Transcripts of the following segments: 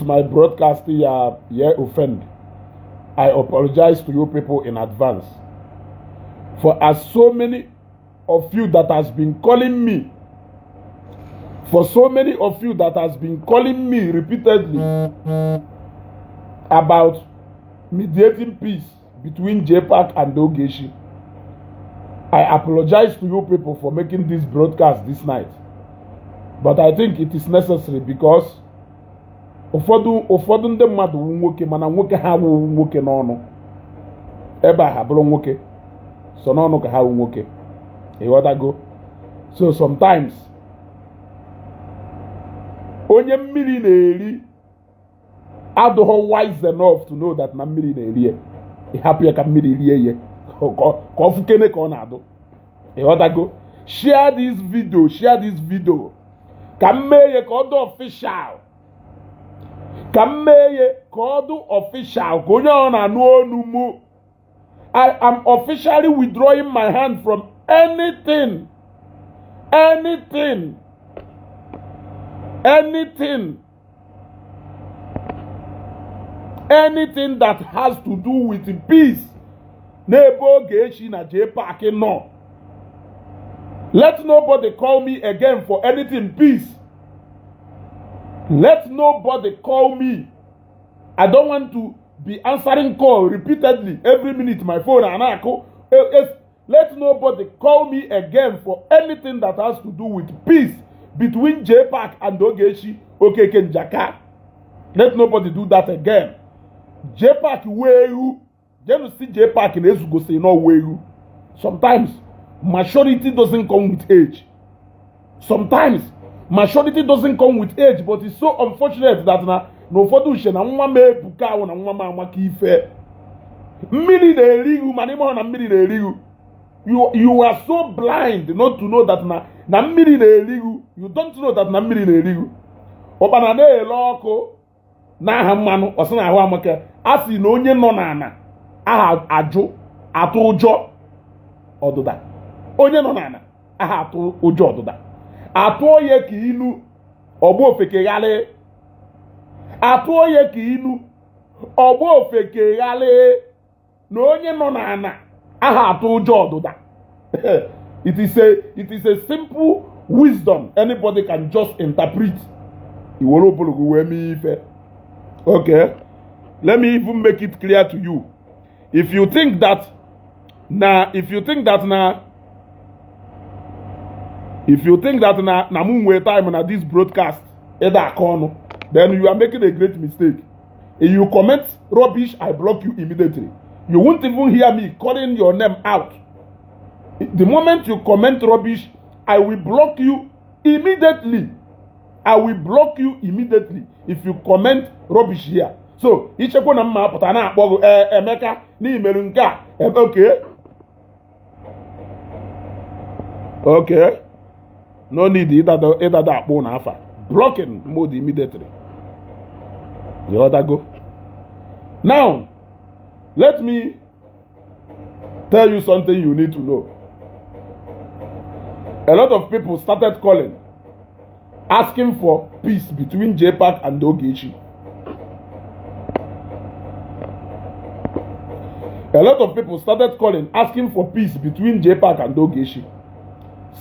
This my broadcast ya ya offend. I apologize to you people in advance. For as so many of you that has been calling me, for so many of you that has been calling me repeatedly about mediating peace between JPAC and Ogechi, I apologize to you people for making this broadcast this night. But I think it is necessary because ụfọdụ ndị mmadụ wụ nwoke, mana nwoke ha wụ nwoke n'ọnụ, ebe a ha bụrụ nwoke so n'ọnụ ka ha wụ nwoke, ịghọtago? So sometimes onye mmiri na-eri adụghọ wise enough to know that na mmiri na-eri ya, ịhapụ ya ka mmiri rie ya ka ọ fukene ka ọ na-adụ, ịghọtago? Share this video, share this video, ka m mee ya ka ọ dị official, ka m mee ya ka ọ dị official, ka onye ọ na-anụ onu mụ. I am officially withdrawing my hand from anything, anything, anything, anything that has to do with peace n'ebe Ogechi na JPAC nọ. Let nobody call me again for anything peace. Let nobody call me. I don't want to be answering call repeatedly every minute, my phone ana-akụ. Let nobody call me again for anything that has to do with peace between JPAC and Ogechi Okeke Njaka. Let nobody do that again. JPAC wee ewu jenu si JPAC na-ezugosi n'ọwa ewu. Sometimes maturity doesn't come with age. Sometimes maturity doesn't come with age, but it's so unfortunate that na ụfọdụ uche na nwa m ebuka ahụ na nwa m amaka ife. Mmiri na-eri ihu, mana ime na mmiri na-eri ihu, you are so blind not to know that na mmiri na-eri ihu. You don't know that na mmiri na-eri ihu. Ụkpana na-ele ọkụ n'aha mmanụ, ọ sị na ahụ amaka. A sị na onye nọ n'ana aha ajụ atụ ụjọ ọdụda, onye nọ n'ana aha atụ ụjọ ọdụda, atụọ ya ka inu ọgba ofekegharị, atụọ ya ka inu ọgba ofekegharị, na onye nọ n'ana aha atụ ụjọ ọdụda. It is a simple wisdom anybody can just interpret. Iwere ụbụrụ gị wee mee ife. Okay, let me even make it clear to you. If you think that na if you think that na mụ nwee time na this broadcast ịda aka ọnụ, then you are making a great mistake. If you comment rubbish, I block you immediately. You won't even hear me calling your name out. The moment you comment rubbish, I will block you immediately. I will block you immediately if you comment rubbish here. So ichekwa na mma apụta na-akpọ gị, ee, Emeka n'imerụ nke a. Okay, no need ịdado akpụ na afa. Blocking mode immediately. You go. Now let me tell you something you need to know. A lot of people started calling, asking for peace between JPAC and Ogechi. A lot of people started calling, asking for peace between JPAC and Ogechi,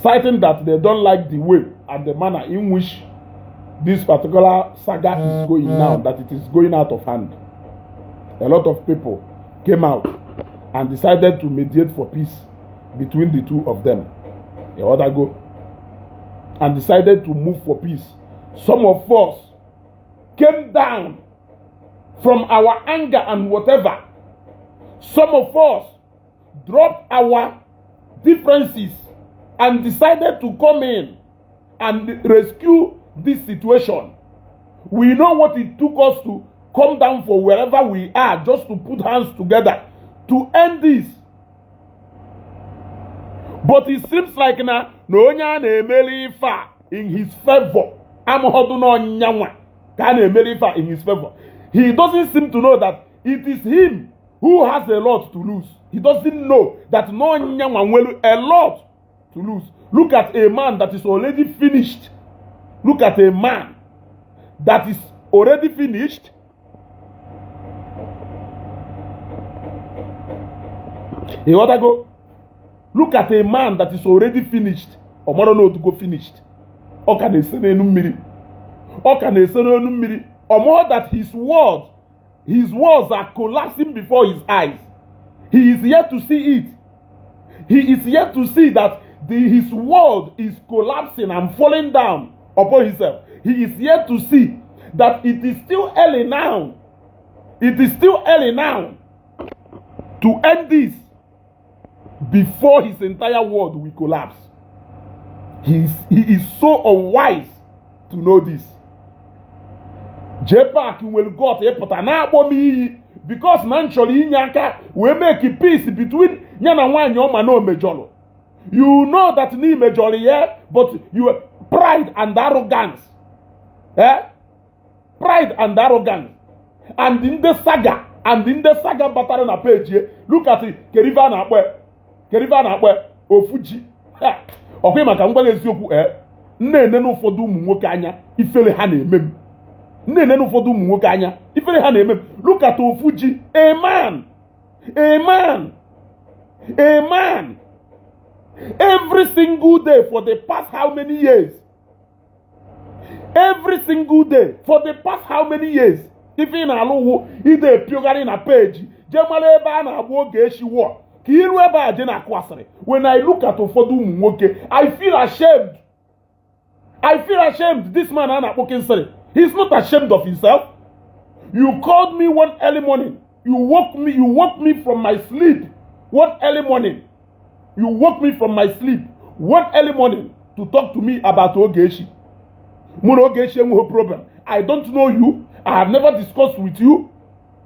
citing that they don't like the way and the manner in which this particular saga is going now, that it is going out of hand. A lot of people came out and decided to mediate for peace between the two of them. The other go and decided to move for peace. Some of us came down from our anger and whatever. Some of us dropped our differences and decided to come in and rescue this situation. We know what it took us to come down for wherever we are just to put hands together to end this. But it seems like na onye a na-emeli ife a in his favor amụghọdụ n'ọnyanwa ka a na-emeli ife a in his favor. He doesn't seem to know that it is him who has a lot to lose. He doesn't know that n'ọnyanwa nwere a lot to lose. Look at a man that is already finished. Look at a man that is Already finished. Ịghọtago? Look at a man that is already finished. Ọ mara na otugo finished. Ọ ka na-ese n'elu mmiri. Ọ ka na-ese n'elu mmiri. Ọ mara that his words are collapsing before his eyes. He is yet to see it. He is yet to see that his world is collapsing and falling down upon himself. He is yet to see that it is still early now. It is still early now to end this before his entire world will collapse. He is so unwise to know this. JPAC nwere gut ịpụta na-akpọ m iyi because na m chọrọ inye aka wee make peace between ya na nwaanyị ọma na omejọrọ. You know that na imejọrọ ya, but you pride and arrogance, eh? Pride and arrogance and ndị saga, and ndị saga batara na page. Look at it. Kerive a na-akpọ ya, kerive a na-akpọ ya ofu ji. Ha! Ọkwa maka ngwa eziokwu, eh, m na-ene n'ụfọdụ ụmụ nwoke anya, ifere ha na-eme m. M na-ene n'ụfọdụ ụmụ nwoke anya, ifere ha na-eme m. Look at ofu ji, a man, a man, a man. Every single day for the past how many years, every single day for the past how many years, ife ị na-alụ wụ ide epiogharị na page, jee mara ebe a na-agba Ogechi wọ ka iru ebe a je na-akụ asịrị. When I look at ụfọdụ ụmụ nwoke, I feel ashamed. I feel ashamed. This man a na-akpọ Kinsiri, he's not ashamed of himself. You called me one early morning. You woke me, you woke me from my sleep one early morning. You woke me from my sleep one early morning to talk to me about Ogechi. Mụ na Ogechi enweghị problem. I don't know you. I have never discussed with you.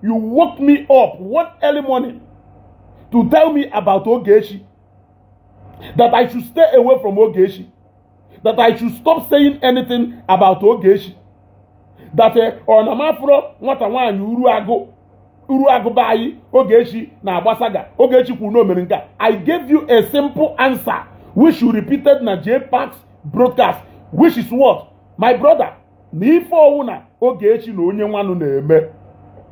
You woke me up one early morning to tell me about Ogechi, that I should stay away from Ogechi, that I should stop saying anything about Ogechi, that ọ na m afụrọ nwata nwaanyị uru agụ uru agụba anyị Ogechi na-agba saga. Ogechi kwuru na o mere nke a. I gave you a simple answer, which you repeated na JPAC's broadcast, which is what, my brother? Na ife ọwụ na Ogechi na onye nwanụ na-eme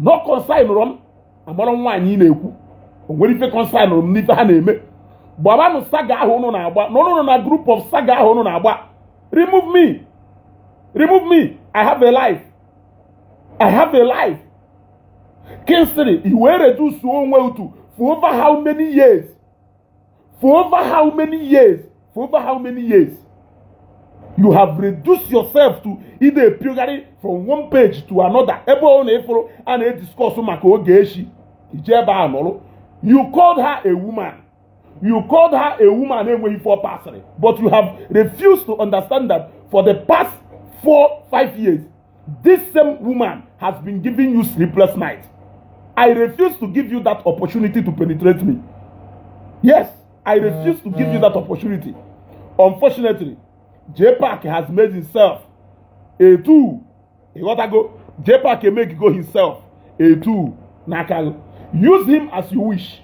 no concern m. Amara nwaanyị ị na-ekwu o nwere ife concern m n'ife ha na-eme. Gbabanụ saga ahụ unu na-agba n'ọnụnụ na group of saga ahụ unu na-agba. Remove me, remove me. I have a life, I have a life. Kingsley, i wee reduce onwe utu for over how many years, for over how many years, for over how many years you have reduced yourself to ide epiogharị from one page to another. Ebe ọ na-efuru a na-ediscuss maka Ogechi, ije ebe a nọrọ. You called her a woman. You called her a woman enweghị four pasịrị, but you have refused to understand that for the past 4, 5 years, this same woman has been giving you sleepless nights. I refuse to give you that opportunity to penetrate me. Yes, I refuse to give you that opportunity. Unfortunately, JPAC has made himself a tool. Ịghọtago? JPAC emake himself a tool n'aka gị. Use him as you wish.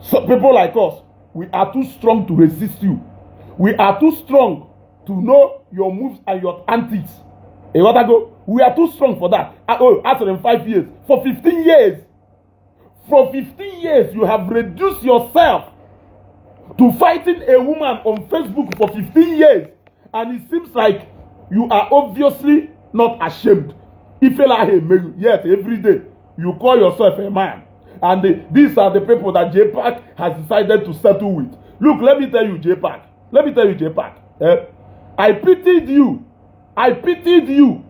So people like us, we are too strong to resist you. We are too strong to know your moves and your antics. Ịghọtago? We are too strong for that. Ah, oh, asịrị m 5 years, for 15 years, for 15 years you have reduced yourself to fighting a woman on Facebook for 15 years, and it seems like you are obviously not ashamed. Ifela ahụ emeghị. Yet every day you call yourself a man, and these are the people that JPAC has decided to settle with. Look, let me tell you, JPAC, let me tell you, JPAC, eh? I pitied you. I pitied you.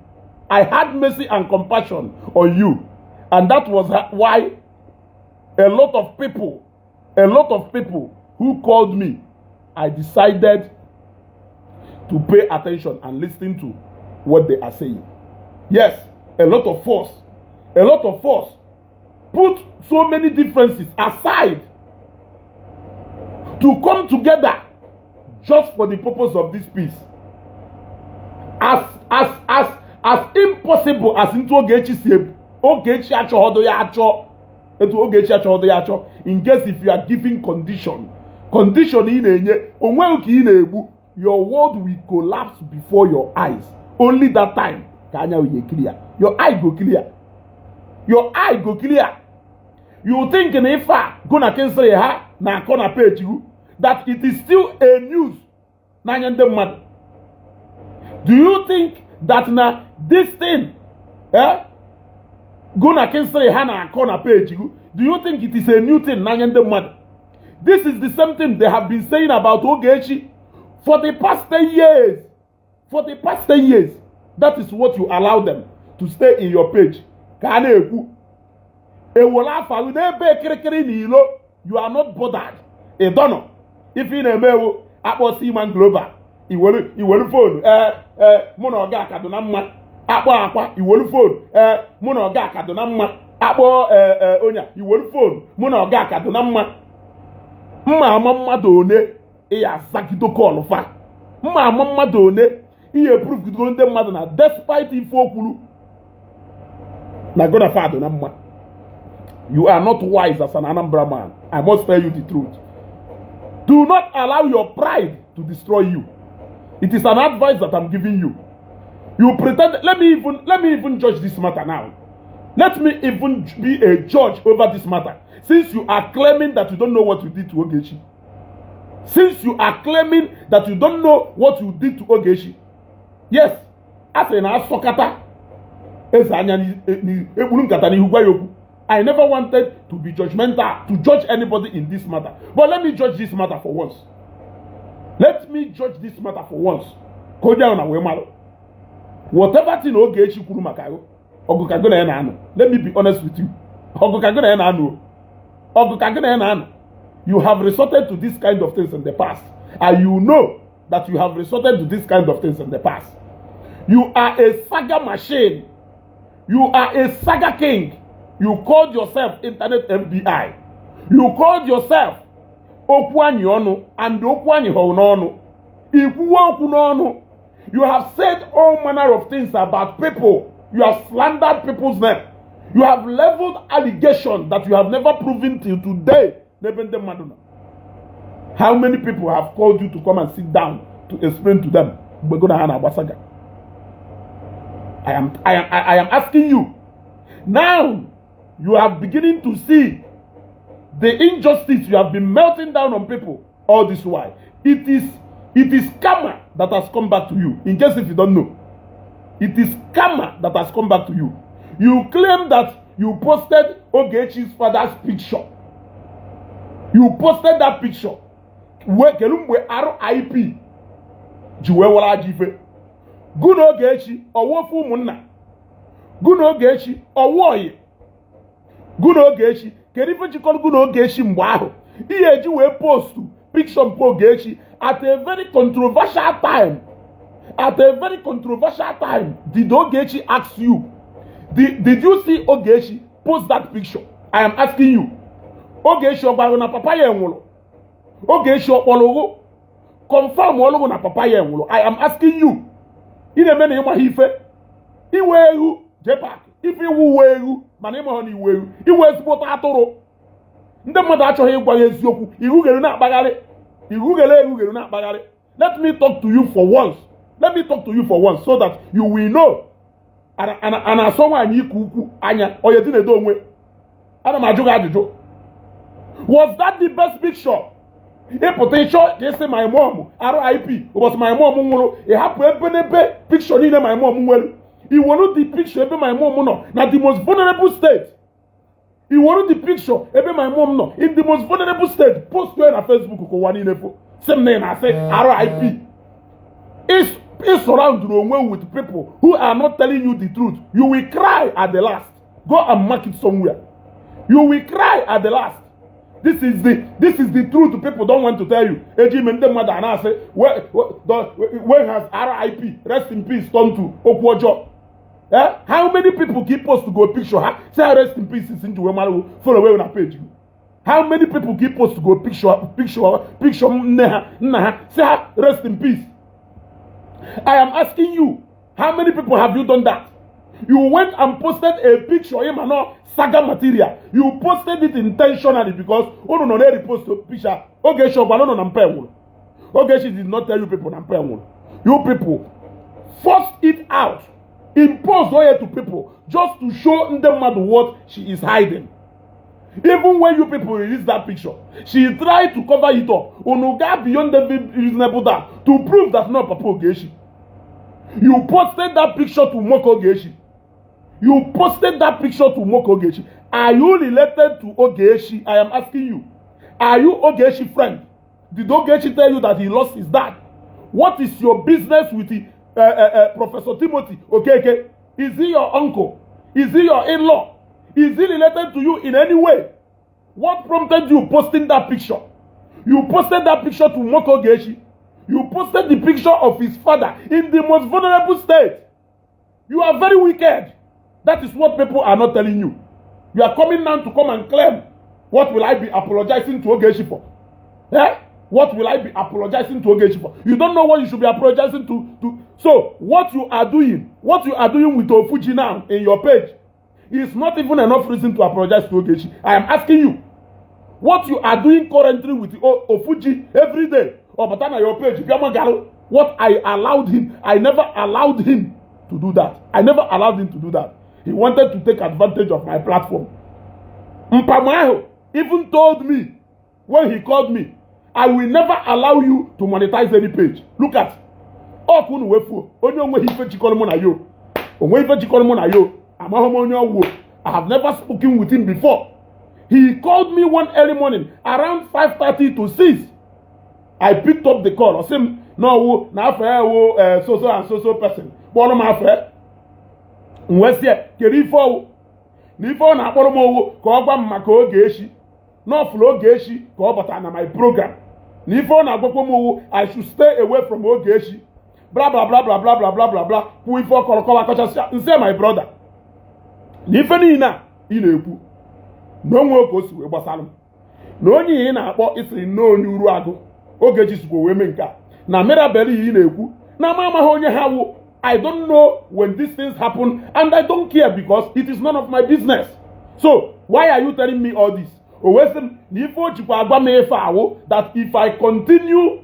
I had mercy and compassion on you, and that was why a lot of people, a lot of people who called me, I decided to pay attention and listen to what they are saying. Yes, a lot of us, a lot of us put so many differences aside to come together just for the purpose of this peace. As impossible as ntu Ogechi si Ogechi achọghọdụ ya achọ, etu Ogechi achọghọdụ ya achọ, in case if you are giving condition, condition ị na-enye onweghị ka ị na-egbu, your world will collapse before your eyes. Only that time Ka anya oye clear. Your eye go clear. Your eye go clear. You think na ife a go na Kingsley ha na-akọ na page you that it is still a news n'anya ndị mmadụ? Do you think that na this thing, eh, go na Kingsley ha na-akọ na page you, do you think it is a new thing n'anya ndị mmadụ? This is the same thing they have been saying about Ogechi for the past 10 years. For the past 10 years, that is what you allow them to stay in your page ka a na-ekwu ewere afa gị n'ebe kirikiri na ilo. You are not bothered. Ịdọnọ ife ị na-eme ewu akpọ Seaman Global, iwelu phone. Ee ee, mụ na ọga akadụ na mma. Akpọ akwa, iwelu phone. Ee, mụ na ọga akadụ na mma. Akpọ ee ee, onye a, iwelu phone. Mụ na ọga akadụ na mma. Mma ama mmadụ one ị ya azagido call fa. Mma ama mmadụ one ihe proof ndị mmadụ na despite ife o kwuru na gona fadụ na mma. You are not wise as an Anambra man. I must tell you the truth. Do not allow your pride to destroy you. It is an advice that I'm giving you. You pretend. Let me even judge this matter now. Let me even be a judge over this matter. Since you are claiming that you don't know what you did to Ogechi, since you are claiming that you don't know what you did to Ogechi, yes, a sị na asọkata eze anya ekpuru nkata n'ihu gwa ya okwu. I never wanted to be judgmental, to judge anybody in this matter, but let me judge this matter for once. Let me judge this matter for once ka onye ahụ na wee marụ whatever thing Ogechi kwuru maka gị. Ọgụ ka gị na ya na-anọ. Let me be honest with you. Ọgụ ka gị na ya na-anọ o. Ọgụ ka gị na ya na-anọ. You have resorted to this kind of things in the past, and you know that you have resorted to this kind of things in the past. You are a saga machine. You are a saga king. You called yourself Internet FBI. You called yourself okwu anyị ọnụ and okwu anyị hụrụ n'ọnụ ikwuwe okwu n'ọnụ. You have said all manner of things about people. You have slandered people's name. You have leveled allegations that you have never proven till today n'ebe ndị mmadụ nọ. How many people have called you to come and sit down to explain to them mgbe gụ na ha na-agba saga? I am asking you now. You are beginning to see the injustice you have been melting down on people all this while. It is karma that has come back to you. In case if you don't know, it is karma that has come back to you. You claim that you posted Ogechi's father's picture. You posted that picture. Kedu mgbe RIP ji wee were ajọ ife gụ na Ogechi ọwụ ofe ụmụnna gụ na Ogechi ọwụ oyi gụ na Ogechi? Kedu ife jikọrọ gụ na Ogechi mgbe ahụ ihe eji wee post picture mpe Ogechi at a very controversial time? At a very controversial time, did Ogechi ask you? Did you see Ogechi post that picture? I am asking you. Ogechi ọ gwara na papa ya nwụrụ? Ogechi ọ kpọrọ ụgụ confirm ọlụgụ na papa ya nwụrụ? I am asking you. Ị na-eme na ịmaghị ife iwe ewu JPAC ife iwu uwe ewu, mana ịmaghị na iwe ewu iwe ezigbote atụrụ. Ndị mmadụ achọghị ịgwa ya eziokwu. Ighughere na-akpagharị, ighughere eghughere na-akpagharị. Let me talk to you for once. Let me talk to you for once so that you will know. A na-asọ nwaanyị ike ukwu anya onye dị na-edo onwe. Ana m ajụ gị ajụjụ. Was that the best picture? Ịpụta ịchọ ka ịsị my mom RIP ụbọchị my mom nwụrụ, ị hapụ ebe n'ebe picture niile my mom nwere, iwelu the picture ebe my mom nọ na the most vulnerable state. Iwelu the picture ebe my mom nọ in the most vulnerable state, post ya na Facebook ka ụwa niile fụ, sị m na ị na-asị RIP. Is surround onwe with people who are not telling you the truth. You will cry at the last. Go and mark it somewhere. You will cry at the last. This is the truth people don't want to tell you. Eji ime ndị mmadụ a na-asị when has RIP, rest in peace, turn to okwu ọjọọ? Eh? How many people keep post to go picture ha say rest in peace since you mara follow away na page you? How many people keep post to go picture nne ha, nna ha, say ha rest in peace? I am asking you, how many people have you done that? You went and posted a picture him and all saga material. You posted it intentionally because unu nọ na-repost picture. Ogechi ọgbara unu na mpe nwụrụ. Ogechi did not tell you people na mpe nwụrụ. You people forced it out. Impose oye to people just to show ndị mmadụ what she is hiding. Even when you people release that picture, she tried to cover it up. Unu gaa beyond every reasonable doubt to prove that not Papa Ogechi. You posted that picture to mock Ogechi. You posted that picture to mock Ogechi. Are you related to Ogechi? I am asking you. Are you Ogechi friend? Did Ogechi tell you that he lost his dad? What is your business with the Professor Timothy Okeke? Is he your uncle? Is he your in-law? Is he related to you in any way? What prompted you posting that picture? You posted that picture to mock Ogechi. You posted the picture of his father in the most vulnerable state. You are very wicked. That is what people are not telling you. You are coming now to come and claim, "What will I be apologizing to Ogechi for? Eh? What will I be apologizing to Ogechi for?" You don't know what you should be apologizing to. So what you are doing, what you are doing with Ofuji now in your page is not even enough reason to apologize to Ogechi. I am asking you, what you are doing currently with Ofuji every day, or bata na your page, Biamagalu, what I allowed him, I never allowed him to do that. I never allowed him to do that. He wanted to take advantage of my platform. Mpamaho even told me when he called me, "I will never allow you to monetize any page." Look at ọkụ unu wefuo onye onweghị ife jikọrọ mụ na yo, onwe ife jikọrọ mụ na yo, amaghị m onye ọwụ. I have never spoken with him before. He called me one early morning around 5:30 to 6. I picked up the call. Ọ sị m na ọwụ na afọ ya wụ so so and so so person kpọrọ m afọ ya. M wee sị ya kedu ife ọwụ na ife ọ na-akpọrọ m owu ka ọ gwa m maka Ogechi n'ọfụrụ Ogechi ka ọ batara na my program na ife ọ na-agwakwa m owu, I should stay away from Ogechi, bla bla bla bla bla bla bla bla bla, kwuo ife ọkọrọ kọwa kọchasịa. Nsị, "My brother, na ife niile a ị na-ekwu na onwe ka o si wee gbasara m na onye ị na-akpọ isiri nne onye uru agụ Ogechi sikwa wee mee nke a na Mirabel ị na-ekwu na ama amaghị onye ha wụ. I don't know when these things happen and I don't care because it is none of my business. So why are you telling me all this?" O wee sị m na ife o jikwa agwa m ife awụ that if I continue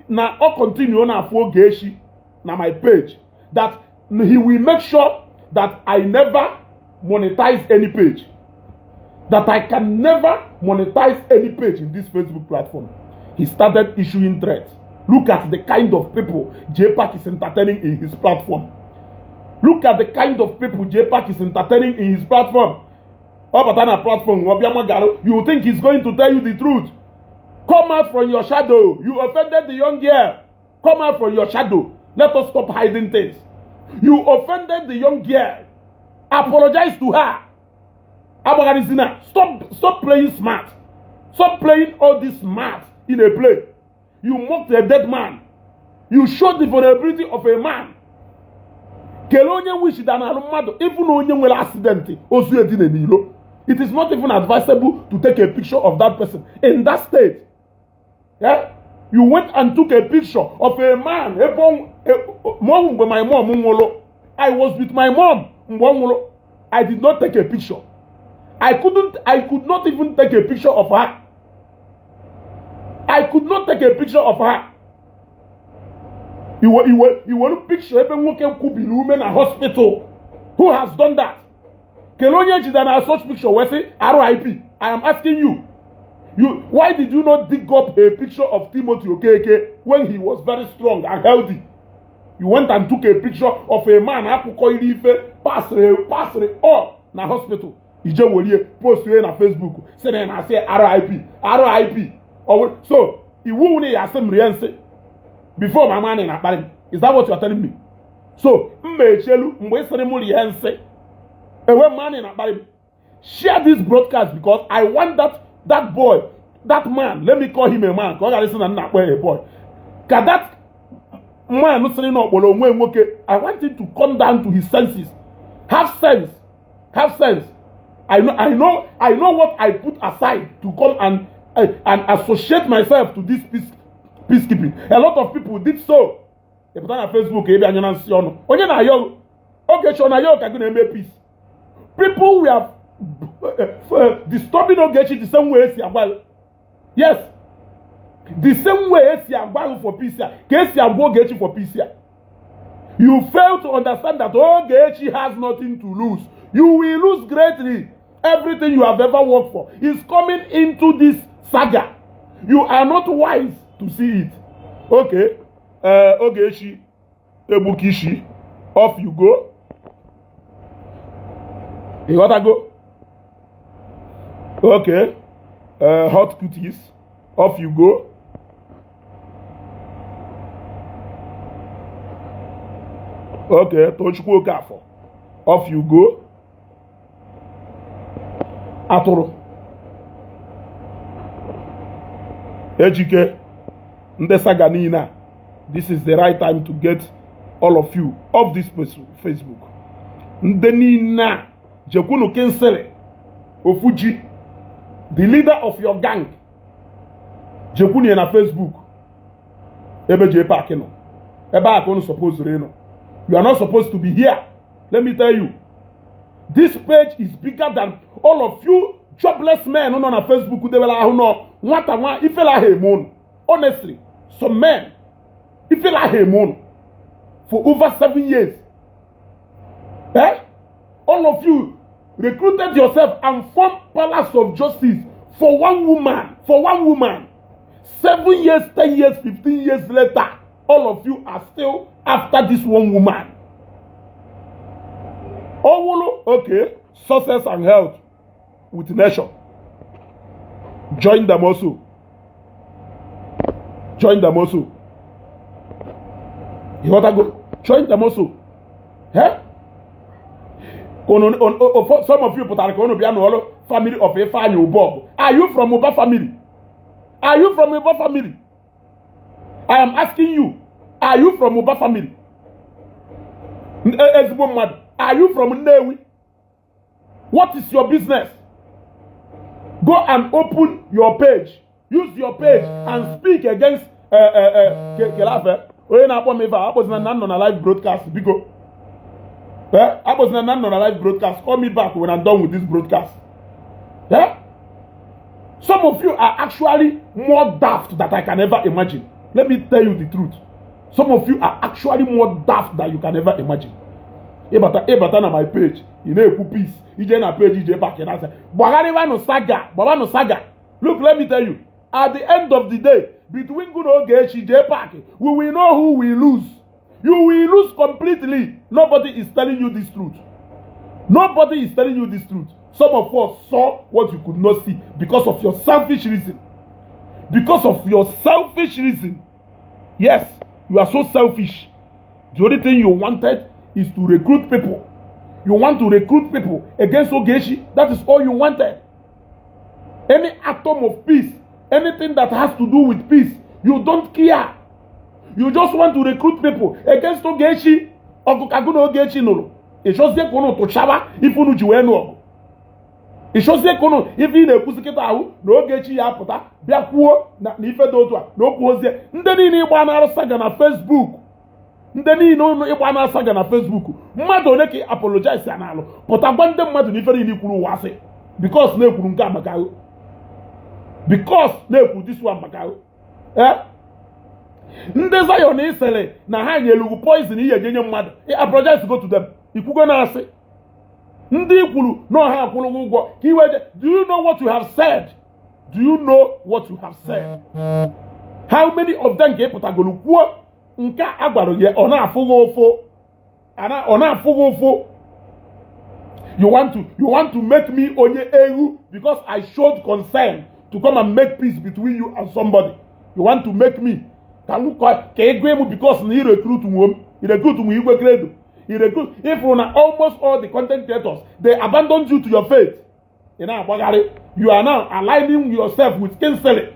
na ọ continue na-afụ Ogechi na my page, that he will make sure that I never monetize any page, that I can never monetize any page in this Facebook platform. He started issuing threats. Look at the kind of people JPAC is entertaining in his platform. Look at the kind of people JPAC is entertaining in his platform. Ọ bata na platform, ọ bịa magarụ, you think he's going to tell you the truth. Come out from your shadow. You offended the young girl. Come out from your shadow. Let us stop hiding things. You offended the young girl. Apologize to her. Agbagharizina. Stop playing smart. Stop playing all this smart in a play. You mocked a dead man. You showed the vulnerability of a man. Kelee onye wishida n'alụ mmadụ, even onye nwere accident ozu edina n'ilo. It is not even advisable to take a picture of that person in that state. Yeah? You went and took a picture of a man ebe ọ mgbe my mom nwụrụ. I was with my mom mgbe ọ nwụrụ. I did not take a picture. I couldn't, I could not even take a picture of her. I could not take a picture of her. Iwe iwe iwere picture ebe nwoke kwubiri ume na hospital. Who has done that? Kelee onye jide na such picture wee sị RIP? I am asking you. You, why did you not dig up a picture of Timothy Okeke when he was very strong and healthy? You went and took a picture of a man akwụkwọ iri ife pasịrị pasịrị all na hospital. Ije welie post na Facebook sị na ị na-asị RIP RIP. So iwu na ya asị m rie nsị before my man na-akparị m. Is that what you are telling me? So m ma echelu mgbe ị sịrị m rie nsị enwe mmanị na-akparị m. Share this broadcast because I want that boy, that man, let me call him a man ka ọ ghara isi na nna akpọ ya a boy, ka that man sịrị na ọkpọrọ onwe nwoke, I want him to come down to his senses. Have sense, have sense. I know, I know, I know what I put aside to come and associate myself to this peace, peacekeeping. A lot of people did so. Ị pụta na Facebook ebe anya na nsị ọnụ onye na-ayọ Ogechi ọ na-ayọ ka gị na-eme peace. People were disturbing Ogechi the same way esi agwa, yes, the same way esi agwa for peace a ka esi agwa Ogechi for peace a. You fail to understand that Ogechi has nothing to lose. You will lose greatly. Everything you have ever worked for is coming into this saga. You are not wise to see it. Okay. Ogechi, Ebukishi, off you go. You gotta go. Okay. Hot cuties, off you go. Okay, Tochukwu Okafor, off you go. Atụrụ. Ejike, ndị saga niile a, this is the right time to get all of you off this Facebook. Ndị niile a, jekwunu Kingsley Ofuji, the leader of your gang, jekwunu ya na Facebook, ebe JPAC nọ, ebe a ka unu supposed ịnọ. You are not supposed to be here. Let me tell you, this page is bigger than all of you jobless men nọ na Facebook debere ahụ nọ nwata nwa ifela ahụ eme unu. Honestly, some men ifela ahụ eme unu for over 7 years. Eh? All of you recruited yourself and formed palace of justice for one woman. For one woman. 7 years, 10 years, 15 years later, all of you are still after this one woman. Owolo, okay, success and health with nation. Join them also. Join them also. You want to go? Join them also. Eh? Some of you pụtara ka unu bịa n'ụlọ family of Ifeanyi Ubah. Are you from Uba family? Are you from Uba family? I am asking you, are you from Uba family? Ezigbo mmadụ, are you from Nnewi? What is your business? Go and open your page. Use your page and speak against Kelafe. Onye na-akpọ m ife a, akpọzina na m nọ na live broadcast, biko. Akpọzina na m nọ na live broadcast. Call me back when I'm done with this broadcast. Eh? Some of you are actually more daft than I can ever imagine. Let me tell you the truth. Some of you are actually more daft than you can ever imagine. Ịbata na my page, ị na-ekwu peace. Ije na page ije back na asị, gbagharịwanụ saga, gbawanụ saga. Look, let me tell you, at the end of the day, between gụ na Ogechi JPAC, we will know who will lose. You will lose completely. Nobody is telling you this truth. Nobody is telling you this truth. Some of us saw what you could not see because of your selfish reason. Because of your selfish reason. Yes, you are so selfish. The only thing you wanted is to recruit people. You want to recruit people against Ogechi. That is all you wanted. Any atom of peace, anything that has to do with peace, you don't care. You just want to recruit people against Ogechi. Ọgụ ka gụ na Ogechi nụrụ. Ịchọzie ka unu tụchawa ife unu ji wee nụ ọgụ. Ịchọzie ka unu ife ị na-ekwuzi kịta ahụ na Ogechi ya apụta bịa kwuo na ife dị otu a na okwu ozie. Ndị niile ịgba na saga na Facebook, ndị niile unu ịgba na saga na Facebook, mmadụ ole ka ị apologize ya n'alụ pụta gwa ndị mmadụ na ife niile ikwuru ụwa asị because na-ekwuru nke a maka ahụ, because na-ekwu this one maka ahụ. Ndị Zion isere na ha nyere ugwu poison ihe enye mmadụ, ị apologize go to them, ikwugo na asị. Ndị kwuru na ọha akwụrụ gị ụgwọ ka iwe je. Do you know what you have said? Do you know what you have said? How many of them ka ị pụtagoro kwuo nke a gwara gị ọ na-afụ gị ụfụ? Ọ na-afụ gị ụfụ? You want to make me onye ewu because I showed concern to come and make peace between you and somebody. You want to make me ka m ka ị gụọ m because na ị recruit nwe m, ị recruit nwe Igwe Credo, ị recruit if na almost all the content creators, they abandoned you to your fate. Ị na-agbagharị. You are now aligning yourself with Kingsley.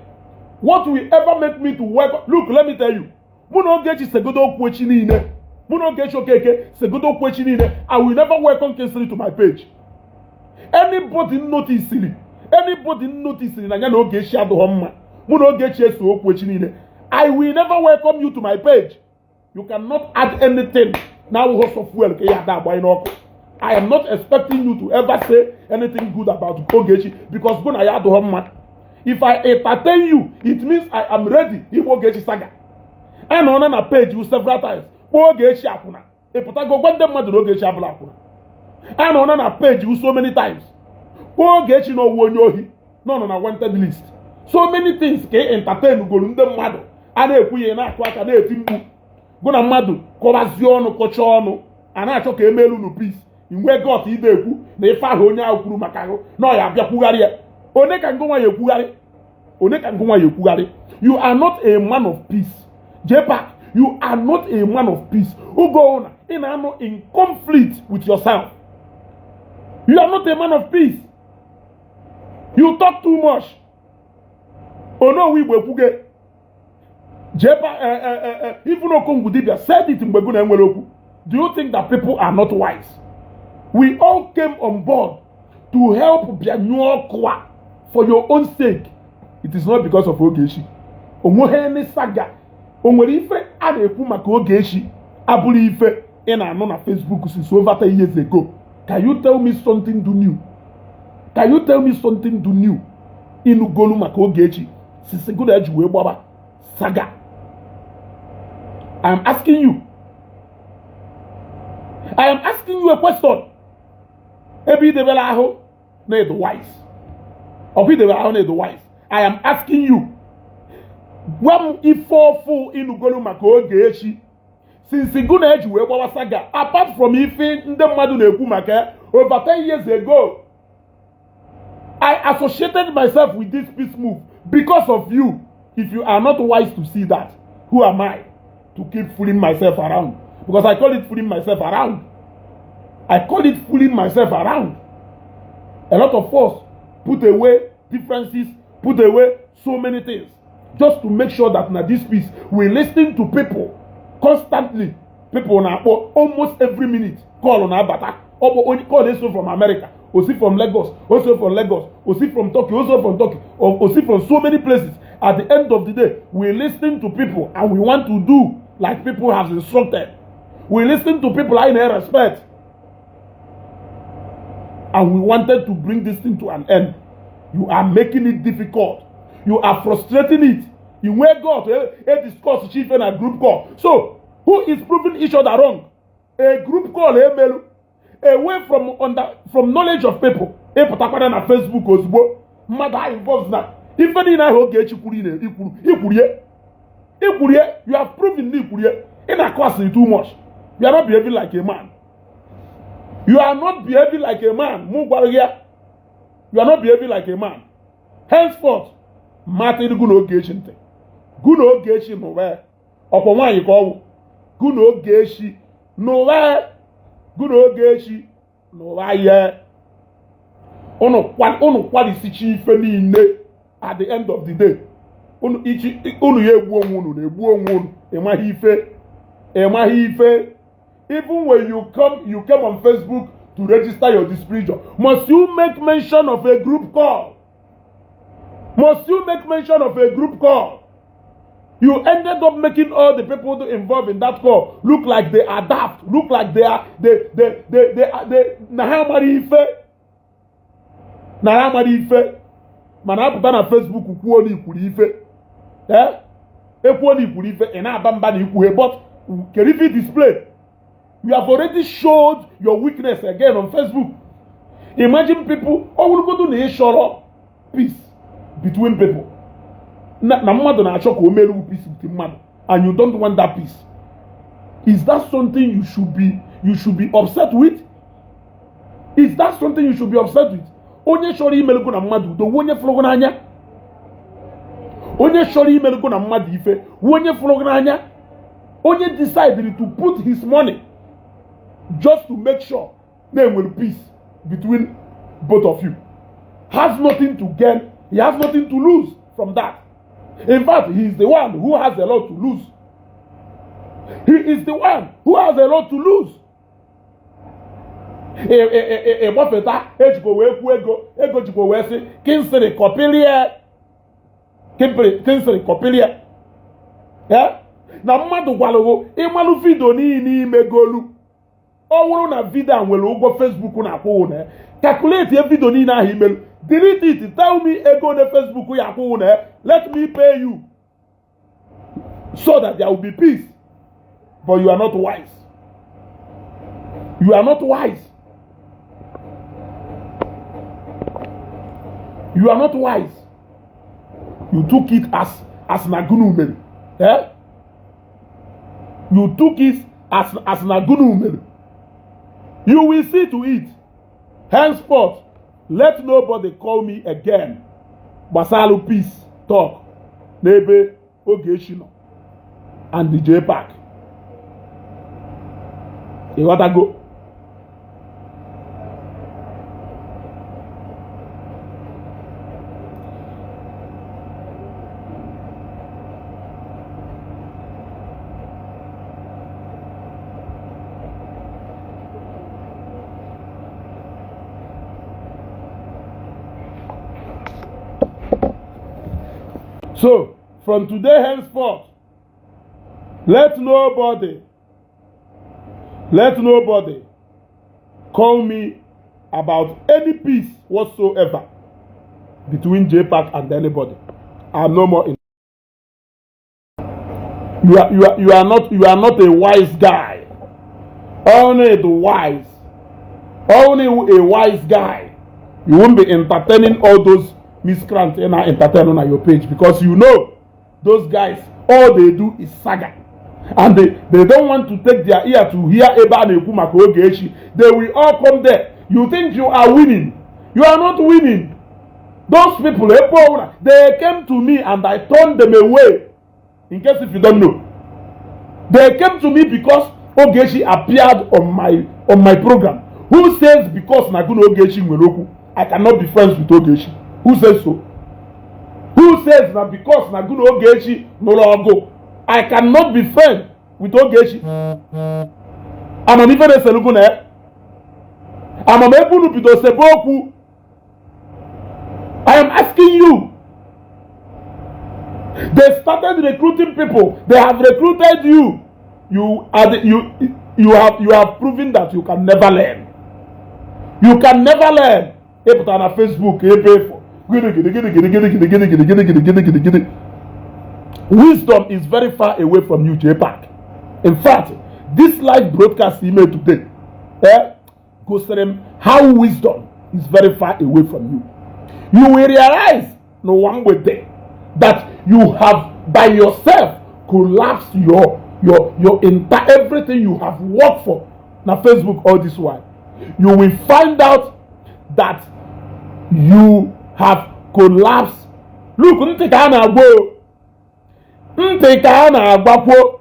What will ever make me to work? Look, let me tell you, mụ na Ogechi segodo okwu echi niile, mụ na Ogechi Okeke segodo okwu echi niile, I will never welcome Kingsley to my page. Anybody notice na ya na Ogechi adịghọ mma, mụ na Ogechi eso okwu echi niile, I will never welcome you to my page. You cannot add anything na awụghọ software ka ya ada agbanye n'ọkụ. I am not expecting you to ever say anything good about Ogechi because gụ na ya adịghọ mma. If I entertain you, it means I am ready igbu Ogechi saga. Anọọna na page you several times kpọọ Ogechi akwụna. Ịpụtago gwa ndị mmadụ na Ogechi abụla akwụna. A nọ na page so many times, kpọọ Ogechi na owu onye ohi, nọ na wanted list, so many things ka ị entertain goro ndị mmadụ a na-ekwu ya, na-akụ aka, na-eti mkpu. Gụ na mmadụ kọbazie ọnụ, kọchaa ọnụ, a na-achọ ka emelu unu peace. Inwe got ide ekwu na ife ahụ onye ahụ kwuru maka ahụ na ọ ya abịa kwugharị ya. One ka ngụnwa ya ekwugharị? One ka ngụnwa ya ekwugharị? You are not a man of peace, JPAC. You are not a man of peace. Oge na ị na-anọ in conflict with yourself, you are not a man of peace. You talk too much. Onowu Igbo ekwuge JPAC. Even Okongwu Dibia said it mgbe gụ na-enwere okwu. Do you think that people are not wise? We all came on board to help bịanyụọ ọkụ a for your own sake. It is not because of Ogechi. Onweghị any saga o nwere ife a na-ekwu maka Ogechi abụrụ ife ị na-anụ na Facebook since over 10 years ago. Can you tell me something do new? Can you tell me something do new ịnụgolu maka Ogechi since gụ na eji wee gbaba saga? I am asking you, I am asking you a question. Ebe idebere ahụ na ịdụ wise, ọkwa idebere ahụ na ịdụ wise. I am asking you, gwa m ife ọfụ ịnụgolu maka Ogechi since gụ na eji wee gbawa saga, apart from ife ndị mmadụ na-ekwu maka ya over 10 years ago. I associated myself with this peace move because of you. If you are not wise to see that, who am I to keep fooling myself around? Because I call it fooling myself around. I call it fooling myself around. A lot of us put away differences, put away so many things, just to make sure that na this peace. We listen to people constantly. People na-akpọ almost every minute. Call na-abata. Ọ bụ onye call eso from America, osi from Lagos, osi from Lagos, osi from Turkey, osi from Turkey, osi from so many places. At the end of the day, we listen to people and we want to do like people have instructed. We listen to people I respect and we wanted to bring this thing to an end. You are making it difficult. You are frustrating it. You where God a discuss chief and a group call. So who is proving each other wrong? A group call emelu away from under from knowledge of people. Ịpụtakwana na Facebook ozugbo, mmadụ ahụ involved na ife niile ahụ Ogechi kwuru, ikwuru, ikwurie, ikwurie. You have proven na ikwurie. Ị na-akọ asịrị too much. You are not behaving like a man. You are not behaving like a man. Mụ gwara gị ya, you are not behaving like a man. Henceforth, mata gụ na Ogechi ntị, gụ na Ogechi n'ụwa ọkwa nwaanyị ka ọ wụ. Gụ na Ogechi n'ụwa, gụ na Ogechi n'ụwa ya. Unu kwalisicha ife niile, at the end of the day, unu ichi unu ya egbu onwe unu, na-egbu onwe unu. Ịmaghị ife, ịmaghị ife. Even when you came on Facebook to register your displeasure, must you make mention of a group call? Must you make mention of a group call? You ended up making all the people involved in that call look like they are daft, look like they are they na ha amara ife, na ha amara ife. Mana apụta na Facebook kwuo na ikwuru ife, eh, ekwuo na ikwuru ife, ị na-aba mba na ikwughe. But kedu ife display? You have already showed your weakness again on Facebook. Imagine people, ọ bụrụgodu na ị chọrọ peace between people, na mmadụ na-achọ ka o meru peace with mmadụ and you don't want that peace, is that something you should be upset with? Is that something you should be upset with? Onye chọrọ imelugo na mmadụ udo, onye fụrụ gị n'anya, onye chọrọ imelugo na mmadụ ife, onye fụrụ gị n'anya, onye decided to put his money just to make sure na enwere peace between both of you, has nothing to gain. He has nothing to lose from that. In fact, he is the one who has a lot to lose. He is the one who has a lot to lose. Ịgbafeta ejikwa wee kwuo ego, ego jikwa wee sị kinsịrị kọpilie, kinsịrị kọpilie ya na mmadụ gwalụgo. Ịmalụ video niile imegolu, ọ bụrụ na video a nwere ụgwọ Facebook na-akwụwụ na ya, calculate video niile ahụ imelu, delete it, tell me ego na Facebook ya akwụwụ na ya, let me pay you so that there will be peace. But you are not wise. You are not wise. You are not wise. You took it as na gunu mere. Eh? You took it as na gunu mere. You will see to it. Henceforth, let nobody call me again. Gbasalụ peace talk n'ebe Ogechi nọ and the JPAC. Ịghọtago? So, from today henceforth, let nobody call me about any peace whatsoever between JPAC and anybody. I'm no more in. You are not a wise guy. Only the wise, only a wise guy. You won't be entertaining all those miscreants in our entertain on your page, because you know those guys, all they do is saga. And they don't want to take their ear to hear ebe a na-ekwu maka Ogechi. They will all come there. You think you are winning. You are not winning. Those people, ebe ọbụla, they came to me and I turned them away. In case if you don't know. They came to me because Ogechi appeared on my program. Who says because na gụ na Ogechi nwere okwu, I cannot be friends with Ogechi? Who says so? Who says na because na gụ na Ogechi nụrụ ọgụ, I cannot be friends with Ogechi? Amamife na-eselugu na ya. Amam ebe unu bido sebe okwu. I am asking you. They started recruiting people. They have recruited you. You are the, you have proven that you can never learn. You can never learn. Ịpụta na Facebook ebe efo. Gịnị gịnị gịnị gịnị gịnị gịnị gịnị gịnị gịnị gịnị gịnị gịnị gịnị. Wisdom is very far away from you, JPAC. In fact, this live broadcast he made today, gosiri m how wisdom is very far away from you. You will realize n'ụwa mgbede that you have by yourself collapsed your entire everything you have worked for na Facebook all this while. You will find out that you have collapsed. Look, ntị ka a na-agwa o. Ntị ka a na-agbakwuo.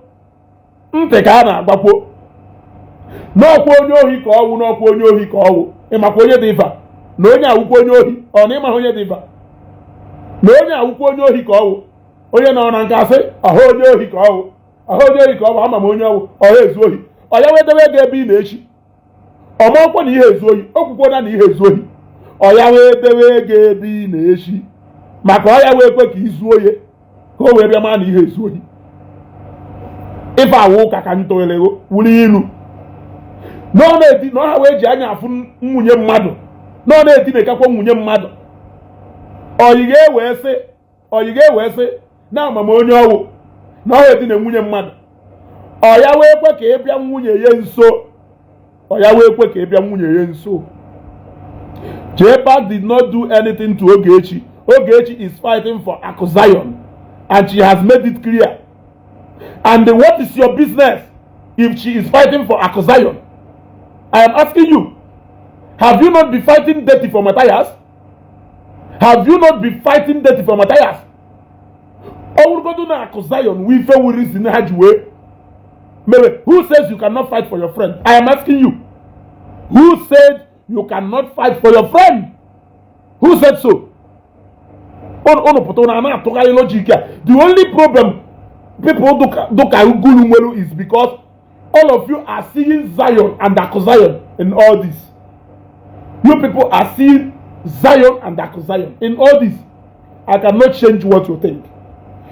Ntị ka a na-agbakwuo. N'ọkwa onye ohi ka ọwụ, n'ọkwa onye ohi ka ọwụ. Ịmakwa onye dị ifa na onye awụkwa onye ohi, ọ na ịmaghị onye dị ifa na onye awụkwa onye ohi ka ọwụ, onye nọ na nka sị ọha onye ohi ka ọwụ, ọha onye ohi ka ọwụ, ama m onye ọwụ, ọha ezu ohi, ọ ya wee debe ego ebe ị na-echi ọmọkwa na ihe ezu ohi, o kwukwana na ihe ezu ohi, ọ ya wee debe ego ebe ị na-echi maka ọ ya wee kwe ka izuo ya ka o wee bịa maa na ihe ezu ohi. Ife awụ ụka ka ntụghere wuli ilu na ọ na-edi na ọha wee ji anya afụ nwunye mmadụ na ọ na-edinekakwa nwunye mmadụ, oyi ga-ewe sị, oyi ga-ewe sị na amam onye ọwụ na ọ edina nwunye mmadụ, ọ ya wee kwe ka ị bịa nwunye ya nso, ọ ya wee kwe ka ị bịa nwunye ya nso. JPAC did not do anything to Ogechi. Ogechi is fighting for Aku Zion and she has made it clear. And what is your business if she is fighting for Aku Zion? I am asking you. Have you not been fighting dirty for Matthias? Have you not been fighting dirty for Matthias? Ọ bụrụgodu na Aku Zion wụ ife wụ reason ha ji wee mere, who says you cannot fight for your friend? I am asking you. Who said you cannot fight for your friend? Who said so? Unu pụta unu a na-atụgharị logic a. The only problem people dụka ugulu nwelu is because all of you are seeing Zion and Aku Zion in all this. You people are seeing Zion and Aku Zion in all this. I cannot change what you think.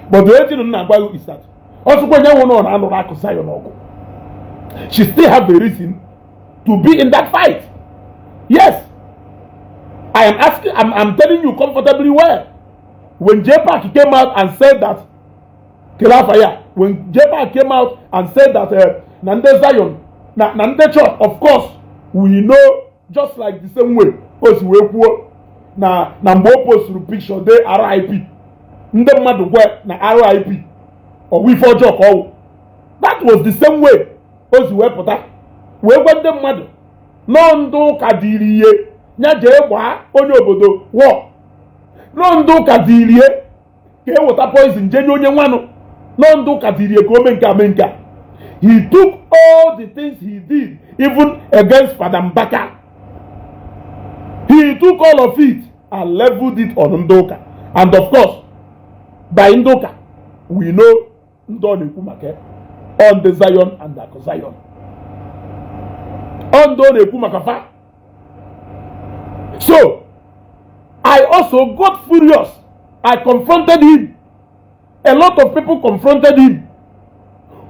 But the only thing m na-agwa you is that ọsụkwa onye nwụ nọ na-anụrụ Aku Zion ọgụ. She still have a reason to be in that fight. Yes. I am asking, I'm telling you comfortably well. When JPAC came out and said that, Kelafaya, when JPAC came out and said that na ndị Zion, na ndị church, of course, We know, just like the same way o si wee kwuo na mgbe o posturu picture dee RIP, ndị mmadụ gwe na RIP ọwụ ife ọjọọ ka ọwụ. That was the same way o si wee pụta wee gwa ndị mmadụ nọọ ndị ụka dịrị ihe ya jee gbaa onye obodo wọ, nọọ ndị ụka dịrị ihe ka eweta poison jee nye onye nwanụ, nọọ ndị ụka dịrị ihe ka o mee nke a, mee nke a. He took all the things he did, even against Father Mbaka, he took all of it and leveled it on ndị ụka. And of course, by ndị ụka, we know ndị ọ na-ekwu maka ya, on the Zion and the Zion, on ndị ọ na-ekwu maka fa. So I also got furious. I confronted him. A lot of people confronted him.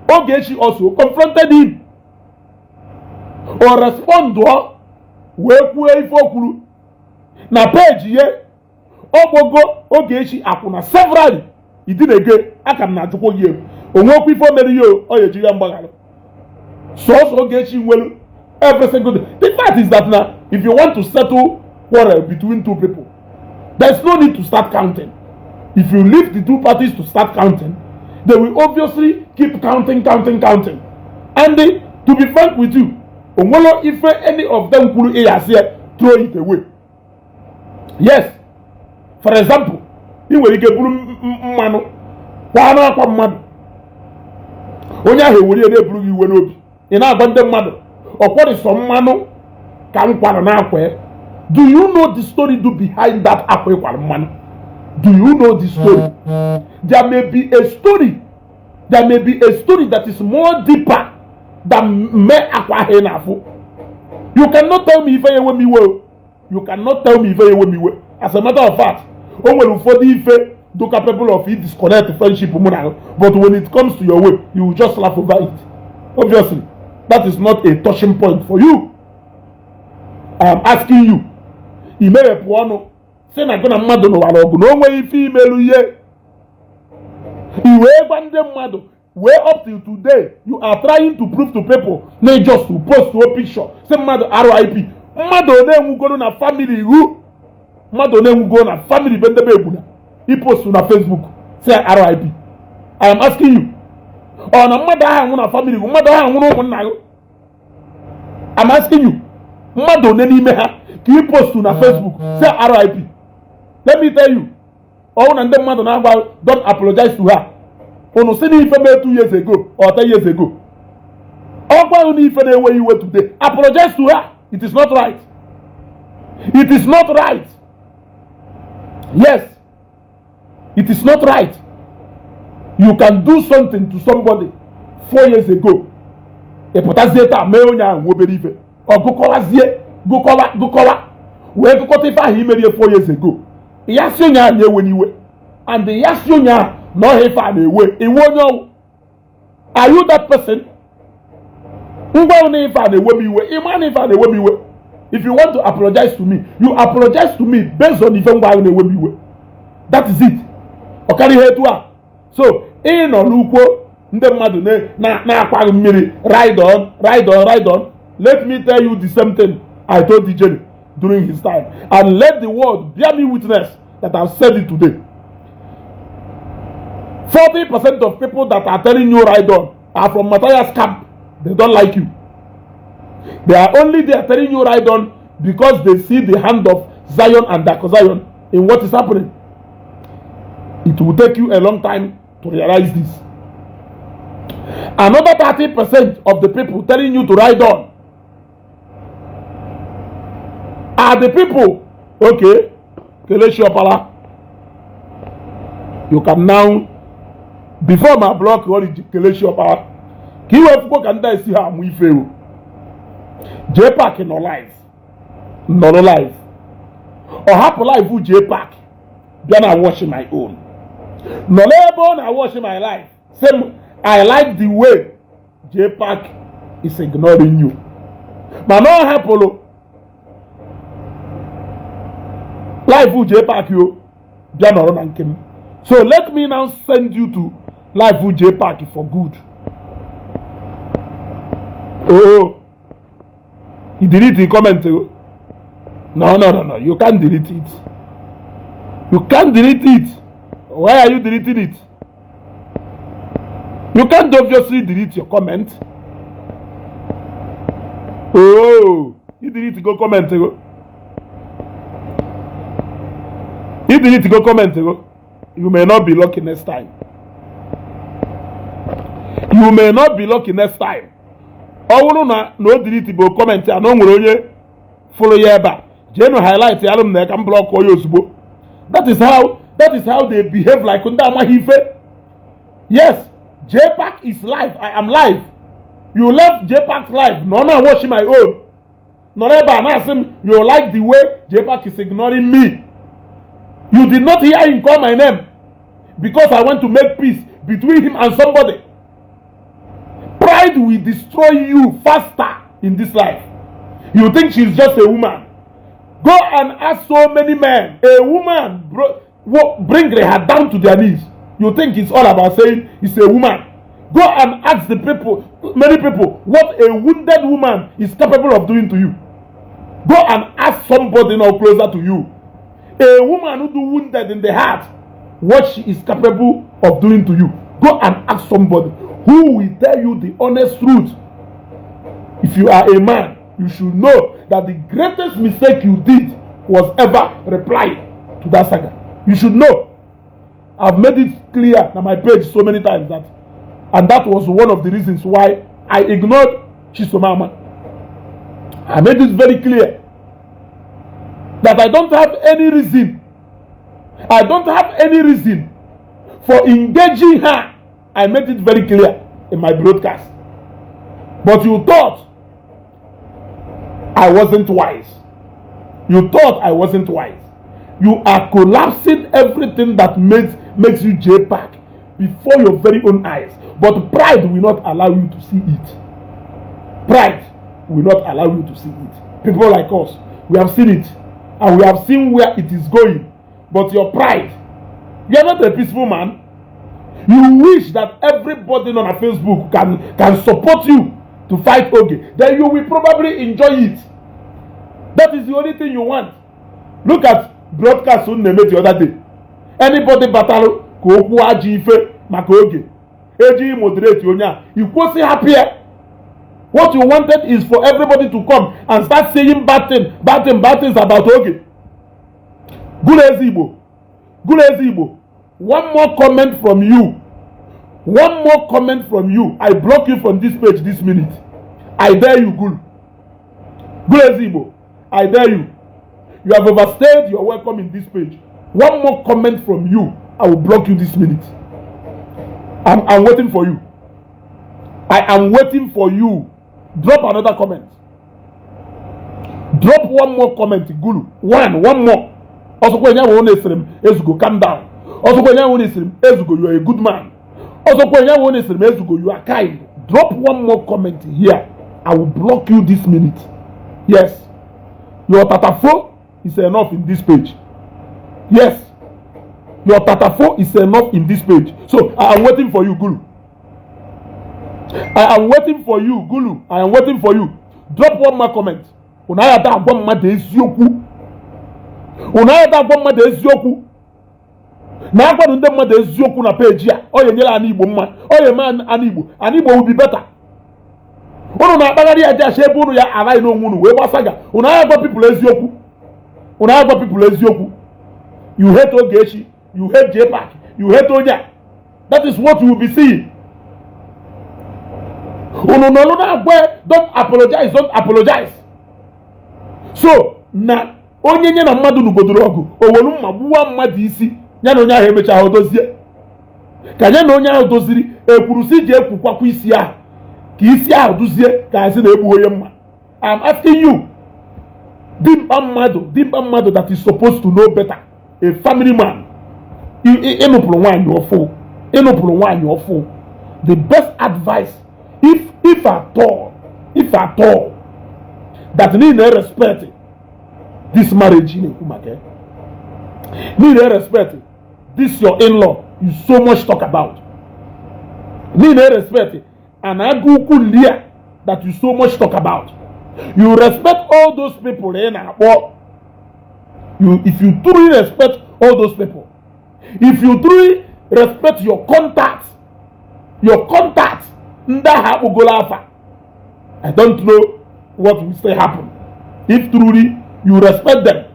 Ogechi also confronted him. O respond wee kwuo ife o kwuru na peji ye. Ọgbogo Ogechi akwụna severally idinege aka m na-ajụkwa gị egwu onwekwa ife o mere ihe o ọ ya eji ya mgbaghara sọsọ Ogechi nwere every single day. The fact is that now, if you want to settle quarrel between two people, there's no need to start counting. If you leave the two parties to start counting, they will obviously keep counting, counting, counting. And to be frank with you, onwelo ife any of them kwuru ịyasị ya, throw it away. Yes, for example, ị nwere ike buru mmanụ kwa n'akwa mmadụ, onye ahụ ewere ya na-eburu gị iwe n'obi. Ị na-agwa ndị mmadụ ọkwọrịsọ mmanụ ka m kwara n'akwa ya. Do you know the story do behind that akwa ịkwara mmanụ? Do you know the story? There may be a story. There may be a story that is more deeper than mme akwa ahụ ị na-afụ. You cannot tell me ife ya ewe m iwe o. You cannot tell me ife ya ewe m iwe. As a matter of fact, o nwere ụfọdụ ife do capable of it disconnect friendship mụ na gị, but when it comes to your way, you will just laugh over it. Obviously, that is not a touching point for you. I am asking you, i meghepụ ọnụ si na gị na mmadụ nụwara ọgụ na o nweghị ife imelu ihe, i wee gwa ndị mmadụ wee up till today you are trying to prove to people na just to post o picture si mmadụ RIP. Mmadụ one enwugoro na family iwu, mmadụ one enwugoro na family be ndebe egbuna ipost na Facebook si RIP? I am asking you, ọ na mmadụ ahụ anwụ na family gị, mmadụ ahụ anwụrụ ụmụnna gị? I'm asking you, mmadụ one n'ime ha ka ị post na Facebook si RIP? Let me tell you, ọwụ na ndị mmadụ na-agba, don't apologize to her. Unu si n'ife mee 2 years ago or 10 years ago, ọgwa unu ife na-ewe iwe today, apologize to her. It is not right. It is not right. Yes, it is not right. You can do something to somebody 4 years ago, ị pụtazie taa mee onye ahụ nwa obere ife, ọ gụkọwazie, gụkọwa, gụkọwa, wee gụkọta ife ahụ imerie 4 years ago, ya si onye ahụ na-ewe n'iwe, and ya si onye ahụ na ọhịa ife a na-ewe iwe onye ọwụ. Are you that person? Ngwa, na ife a na-ewe m iwe, ịma na ife a na-ewe m iwe, if you want to apologize to me, you apologize to me based on ife ngwa ahụ na-ewe m iwe. That is it. Ọ karịa ihe etu a. So ị nọ n'ukwo ndị mmadụ na-akwaghị mmiri, ride on, ride on, ride on. Let me tell you the same thing I told DJ during his time, and let the world bear me witness that I've said it today. 40% of people that are telling you ride on are from Matthias camp. They don't like you. They are only there telling you ride on because they see the hand of Zion and Dark Zion in what is happening. It will take you a long time to realize this. Another 30% of the people telling you to ride on are the people, okay, Kelechi Opala, you can now, before my block Kelechi Opala, ka i wee fukwo ka ndị a esi ha amụ ife o. Jee Park nọ live, nọrọ live, ọ hapụ live Jee Park bịa na watch my own, nọrọ ebe ọ na watch my live, sị m, "I like the way Jee Park is ignoring you." Mana ọ hapụrụ live Jee Park o bịa nọrọ na nke m. So let me now send you to live Jee Park for good. Oh, You delete the comment o. No, no, no, no, you can't delete it. You can't delete it. Why are you deleting it? You can't obviously delete your comment. Oh, you delete go comment go. You delete go comment go. You may not be lucky next time. You may not be lucky next time. Ọ bụrụ na o delete bụ comment a na o nwere onye fụrụ ya ebe a, jeenu highlight ya m na ka m block onye ozugbo. That is how they behave, like ndị amaghị ife. Yes, JPAC is live. I am live. You left JPAC live. No, no, watch my own. Nọrọ ebe a na-asị m you like the way JPAC is ignoring me. You did not hear him call my name because I want to make peace between him and somebody. Pride will destroy you faster in this life. You think she's just a woman. Go and ask so many men. A woman bring her down to their knees. You think it's all about saying it's a woman. Go and ask the people, many people, what a wounded woman is capable of doing to you. Go and ask somebody now closer to you. A woman who do wounded in the heart, what she is capable of doing to you. Go and ask somebody who will tell you the honest truth. If you are a man, you should know that the greatest mistake you did was ever replying to that saga. You should know. I've made it clear on my page so many times that, and that was one of the reasons why I ignored Chisomama. I made it very clear that I don't have any reason. I don't have any reason for engaging her. I made it very clear in my broadcast. But you thought I wasn't wise. You thought I wasn't wise. You are collapsing everything that makes you JPAC before your very own eyes. But pride will not allow you to see it. Pride will not allow you to see it. People like us, we have seen it and we have seen where it is going. But your pride, you are not a peaceful man. You wish that everybody on a Facebook can support you to fight Oge. Then you will probably enjoy it. That is the only thing you want. Look at broadcast unu na-eme the other day. Anybody batara ka okwu ajọ ife maka Oge. Ejighị moderate onye a. Ikwụsị hapụ ya. What you wanted is for everybody to come and start saying bad thing, bad thing, bad things about Oge. Gụrụ ezi Igbo. Gụrụ ezi Igbo. One more comment from you. One more comment from you. I block you from this page this minute. I dare you, Gulu. Gulu ezi Igbo. I dare you. You have overstayed your welcome in this page. One more comment from you, I will block you this minute. I'm waiting for you. I am waiting for you. Drop another comment. Drop one more comment, Gulu. One more. Ọsọkwa enye ahụ na-esere m Ezugo, calm down. Ọsọkwa enye ahụ na-esere m Ezugo, you are a good man. Ọsọkwa enye ahụ na-esere m Ezugo, you are kind. Drop one more comment here. I will block you this minute. Yes. Your tatafo is enough in this page. Yes. Your tatafo is enough in this page. So I am waiting for you, Gulu. I am waiting for you, Gulu. I am waiting for you. Drop one more comment. Unu ayada agwa mmadụ eziokwu. Unu ayada agwa mmadụ eziokwu. Na agwanụ ndị mmadụ eziokwu na peji a, ọ ya enyere ana Igbo mma. Ọ ya eme ana Igbo. Ana Igbo will be better. Unu na-akpagharị aja acha ebe unu ya araghị n'onwe unu wee gbasaga. Unu agha gwa people eziokwu. Unu agha gwa people eziokwu. You hate Ogechi. You hate JPAC. You hate onye a. That is what you will be seeing. Unu nọrọ na-agwa, "Don't apologize, don't apologize." So na onye nye na mmadụ nugodoro ọgụ, o welu mma gbuwa mmadụ isi, ya na onye ahụ emechaa dozie, ka ya na onye ahụ doziri, ekwuru si ji ekwukwakwa isi ahụ ka isi ahụ duzie ka asị na-egbu onye mma. I'm asking you, dimkpa mmadụ, dimkpa mmadụ that is supposed to know better, a family man, ịnụpụrụ nwaanyị ọfụ, ịnụpụrụ nwaanyị ọfụ. The best advice, if at all, if at all that niile respect this marriage ị na-ekwu maka ya, niile respect this your in-law you so much talk about, niile respect and agụ ukwu lia that you so much talk about, You respect all those people ị na-akpọ. You, if you truly respect all those people, if you truly respect your contacts, your contacts ndị ahụ akpụgolo afa, I don't know what will still happen. If truly you respect them,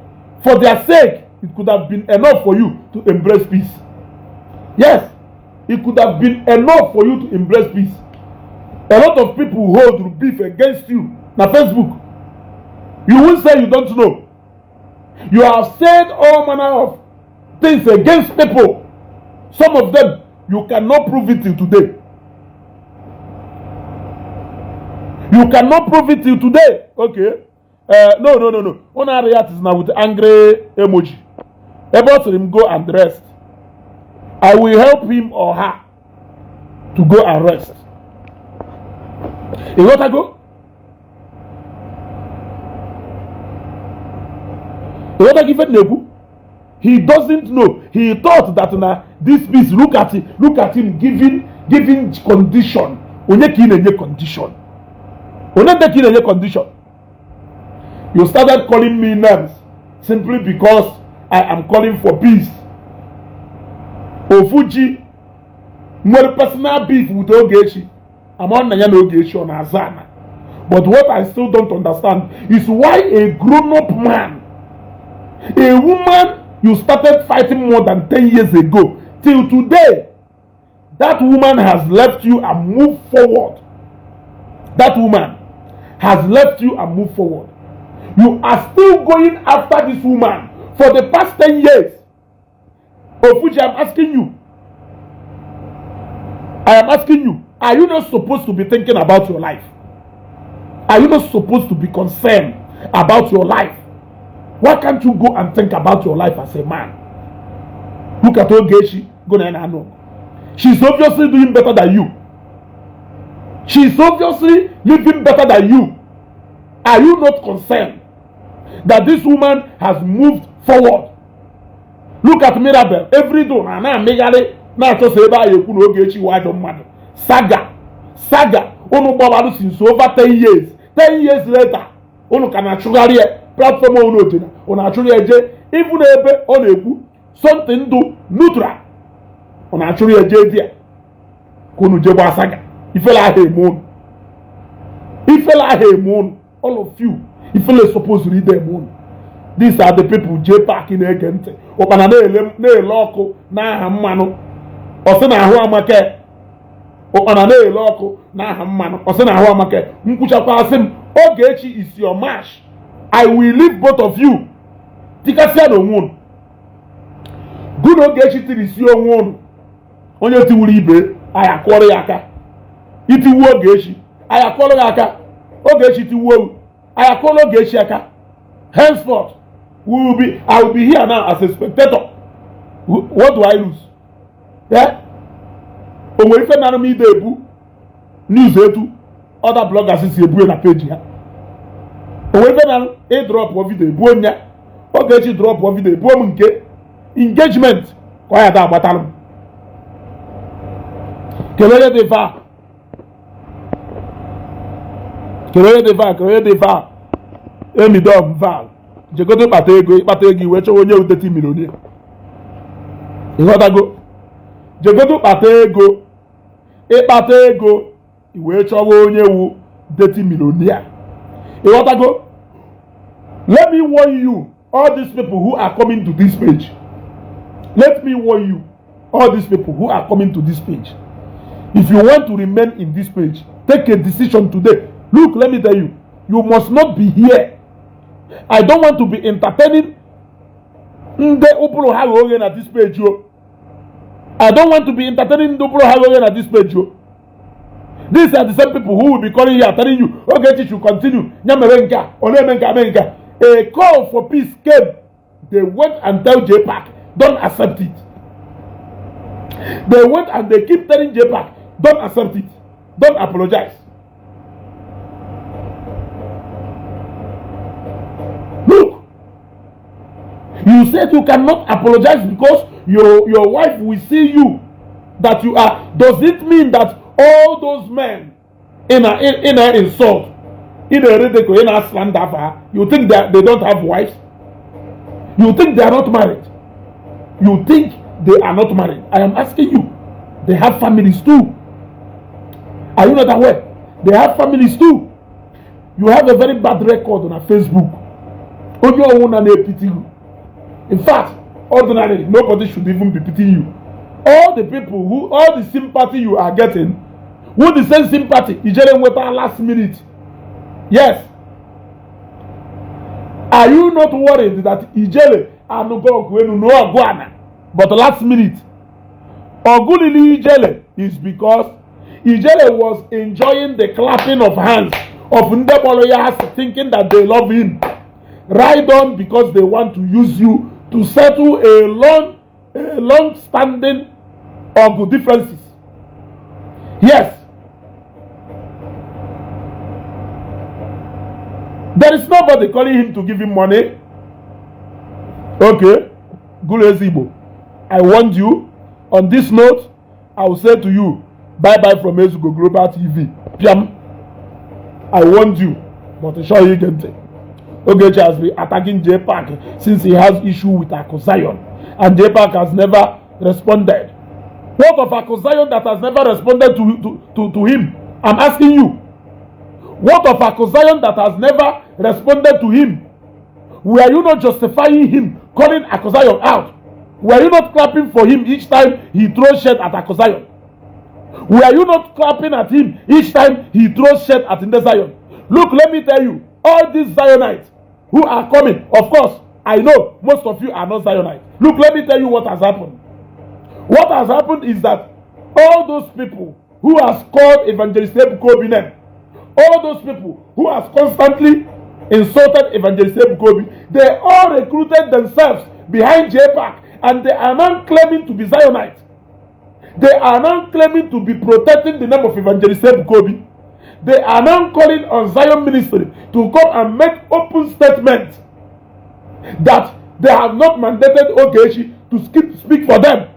for their sake, it could have been enough for you to embrace peace. Yes, it could have been enough for you to embrace peace. A lot of people hold beef against you na Facebook. You won't say you don't know. You have said all manner of things against people. Some of them, you cannot prove it till today. You cannot prove it till today. Okay. No, no, no, no. Una react is now with angry emoji. Ebe ọ sịrị m go and rest. I will help him or her to go and rest. Ịghọtago? Ịghọtago ife m na-ekwu? He doesn't know. He thought that na this peace, look at him, look at him giving condition. Onye ka ị na-enye condition? Onye ka ị na-enye condition? You started calling me names simply because I am calling for peace. Ofuji nwere personal beef with Ogechi. Ama nna ya na Ogechi ọ na-aza ana. But what I still don't understand is why a grown-up man, a woman you started fighting more than 10 years ago, till today, that woman has left you and moved forward. That woman has left you and moved forward. You are still going after this woman for the past 10 years. Ofuji, I'm asking you. I am asking you, are you not supposed to be thinking about your life? Are you not supposed to be concerned about your life? Why can't you go and think about your life as a man? Look at Ogechi. Go na. She's obviously doing better than you. She's obviously living better than you. Are you not concerned that this woman has moved forward? Look at Mirabel. Every day na na-amịgharị na-achọsa ebe a ekwu na Ogechi wụ ajọ mmadụ. Saga. Saga. Unu gbawarụ since over 10 years. 10 years later, unu ka na-achụgharị ya platform unu ojena unu achụrụ ya jee even ebe ọ na-ekwu something ndụ neutral, unu achụrụ ya jee di ya ka unu jee gbaa saga. Ifele ahụ eme unu, ifele ahụ eme unu, all of you, ifele suppose ide eme unu. These are the people jee park na-ege ntị ụkpana na-ele ọkụ n'aha mmanụ, ọ sị na ahụ amaka. Ụkpana na-ele ọkụ n'aha mmanụ, ọ sị na ahụ amaka. Nkwuchakwa asị m Ogechi is your match. I will leave both of you. Tikasịa n'onwe unu. Gụ na Ogechi tiri si onwe unu. Onye tiwuru ibe anyị akụọrọ ya aka. Itiwu Ogechi anyị akụọrọ ya aka. Ogechi tiwuo anyị akụọrọ Ogechi aka. Henceforth, we will be I will be here now as a spectator. What do I lose? Yeah? O nwere ife nara m ide ebu news etu other bloggers si ebu na page ha. O nwere ife nara ị drop video ebuo nya. Ogechi drop video ebuo m nke engagement ka ọ ya da agbatalụ m. Kelere dị va. Kelere dị va, kelere dị va. Emidom val. Jegodo ịkpata ego, ịkpata ego iwe chọwa onye udeti millionaire. Ịghọtago? Jegodo kpata ego, ịkpata ego iwee chọwa onye wu dirty millionaire. Ịghọtago? Let me warn you, all these people who are coming to this page. Let me warn you, all these people who are coming to this page. If you want to remain in this page, take a decision today. Look, let me tell you, you must not be here. I don't want to be entertaining ndị ụbụrụ ha oghe na this page o. I don't want to be entertaining ndị ụbụrụ ha oghe na this page o. These are the same people who will be calling here telling you, Ogechi should continue. Ya mere nke a, ọ na-eme nke a, mee nke a. A call for peace came. They went and tell JPAC, don't accept it. They went and they keep telling JPAC, don't accept it. Don't apologize. Look, you said you cannot apologize because your wife will see you that you are. Does it mean that all those men in a insult Ị na-eridicule, ị na-aslander afa ha. You think that they don't have wives? You think they are not married? You think they are not married? I am asking you. They have families too. Are you not aware? They have families too. You have a very bad record on Facebook. Onye ọwụna na-epity you. In fact, ordinarily, nobody should even be pitying you. All the people who, all the sympathy you are getting, who the same sympathy ijere nweta last minute. Yes. Are you not worried that Ijele anụgo ọgụ elu na ọgụ ana, but last minute ọgụ lili Ijele is because Ijele was enjoying the clapping of hands of ndị kpọrọ ya asị, thinking that they love him, right on, because they want to use you to settle a long standing ọgụ differences. Yes, there is nobody calling him to give him money. Okay, Gulu Ezigbo, I warned you. On this note, I will say to you, bye bye from Ezugo Global TV. Piam. I warned you, but sure you get it. Ogechi has been attacking J Park since he has issue with Ako Zion, and J Park has never responded. What of Ako Zion that has never responded to him? I'm asking you. What of Ako Zion that has never responded to him? Were you not justifying him calling Ako Zion out? Were you not clapping for him each time he throws shit at Ako Zion? Were you not clapping at him each time he throws shit at Nde Zion? Look, let me tell you, all these Zionites who are coming, of course, I know most of you are not Zionites. Look, let me tell you what has happened. What has happened is that all those people who has called Evangelist Ebuka Obi name, all those people who has constantly insulted Evangelist Ebuka Obi, they all recruited themselves behind JPAC, and they are now claiming to be Zionites. They are now claiming to be protecting the name of Evangelist Ebuka Obi. They are now calling on Zion Ministry to come and make open statements that they have not mandated Ogechi to speak for them.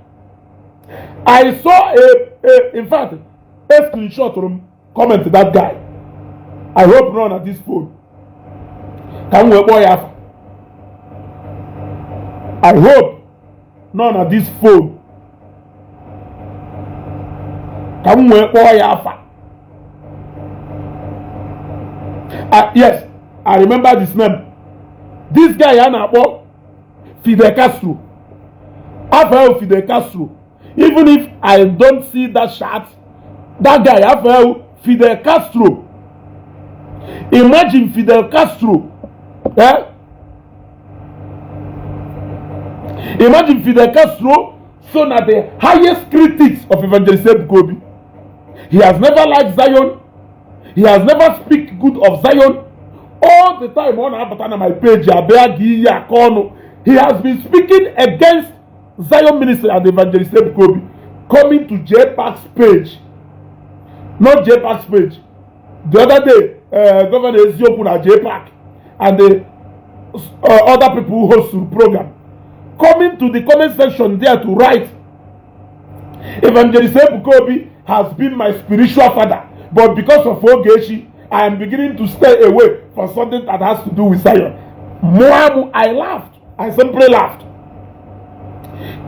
I saw a in fact, a screenshot from comment to that guy. I hope not at this phone. Ka m wee kpọọ ya afa. I hope nọ na this phone. Ka m wee kpọọ ya afa. Yes, I remember this name. This guy a na-akpọ Fidel Castro. Afa ahụ Fidel Castro. Even if I don't see that shot, that guy afa ahụ Fidel Castro. Imagine Fidel Castro. Eh? Imagine Fidel Castro, so na the highest critics of Evangelist Ebuka Obi. He has never liked Zion. He has never speak good of Zion. All the time ọ na-abata na my page abịa gị iyi aka ọnụ. He has been speaking against Zion Ministry and Evangelist Ebuka Obi, coming to JPAC's page. Not JPAC's page. The other day, Governor Eziokwu na JPAC and the other people who host the program coming to the comment section there to write, Evangelist Ebuka Obi has been my spiritual father, but because of Ogechi, I am beginning to stay away from something that has to do with Zion. Muamu, I laughed. I simply laughed.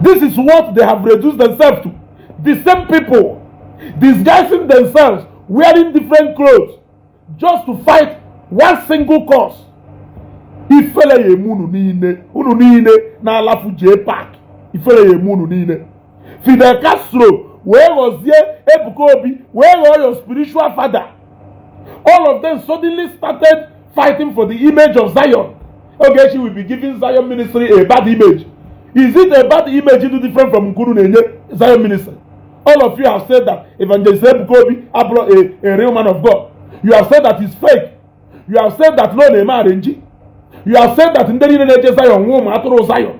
This is what they have reduced themselves to. The same people disguising themselves, wearing different clothes, just to fight one single cause. Ifele ya eme unu niile, unu niile na-alafu JPAC. Ifele ya eme unu niile. Fidel Castro wee ghọzie Ebuka Obi, wee ghọọ your spiritual father. All of them suddenly started fighting for the image of Zion. Ogechi will be giving Zion Ministry a bad image. Is it a bad image do different from Nkuru na-enye Zion Ministry? All of you have said that Evangelist Ebuka Obi abụrụ a real man of God. You have said that he's fake. You have said that no na-eme arrange. You have said that ndị niile na-eje Zion nwe ụmụ atụrụ Zion.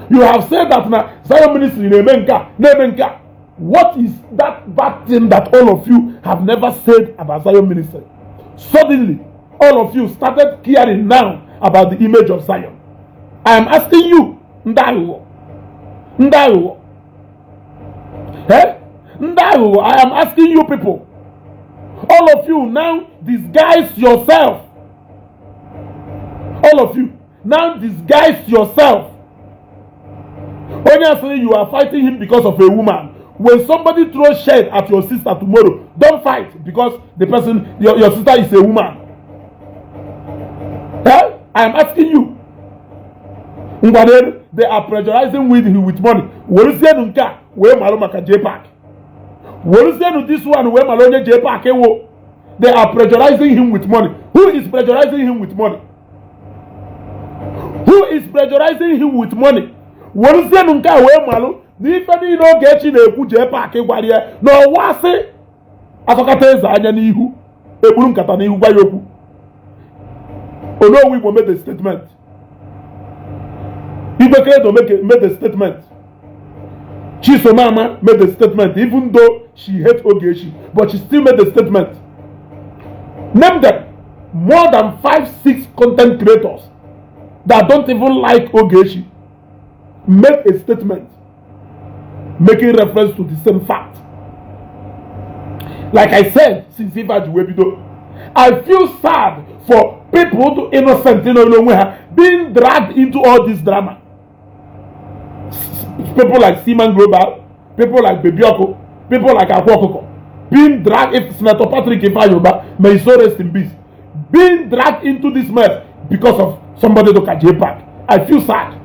You have said that na Zion Ministry na-eme nke a, na-eme nke a. What is that bad thing that all of you have never said about Zion Ministry? Suddenly, all of you started caring now about the image of Zion. I am asking you, ndị aghụghọ, ndị aghụghọ, eh? Ndị aghụghọ, I am asking you people, all of you now Disguise yourself. All of you now disguise yourself. Onye asịrị you are fighting him because of a woman. When somebody throws shade at your sister tomorrow, don't fight because the person, your sister is a woman. Eh? I am asking you. Ngwadelu, they are pressurizing with him with money. Werezienu nke a wee malụ maka JPAC. Werezienu this one wee malụ onye JPAC ewo. They are pressurizing him with money. Who is pressurizing him with money? Who is pressurizing him with money? Werezienu nke a wee malụ na ife niile Ogechi na-ekwu, JPAC gwara ya na ọwa asị. Atọkata eze anya n'ihu, ekpuru nkata n'ihu gwa ya okwu. Onowu Igbo made a statement. Igwe Credo made a statement. Chisomama made a statement, even though she hate Ogechi, but she still made a statement. Name them. More than five, six content creators that don't even like Ogechi made a statement making reference to the same fact. Like I said, since ife a ji wee bido, I feel sad for people to innocent in onwe ha being dragged into all this drama. People like Seaman Global, people like Baby Oko, people like Akwa Okuko, being dragged, if Senator Patrick Ifeanyi, may his soul rest in peace, being dragged into this mess because of somebody like JPAC. I feel sad.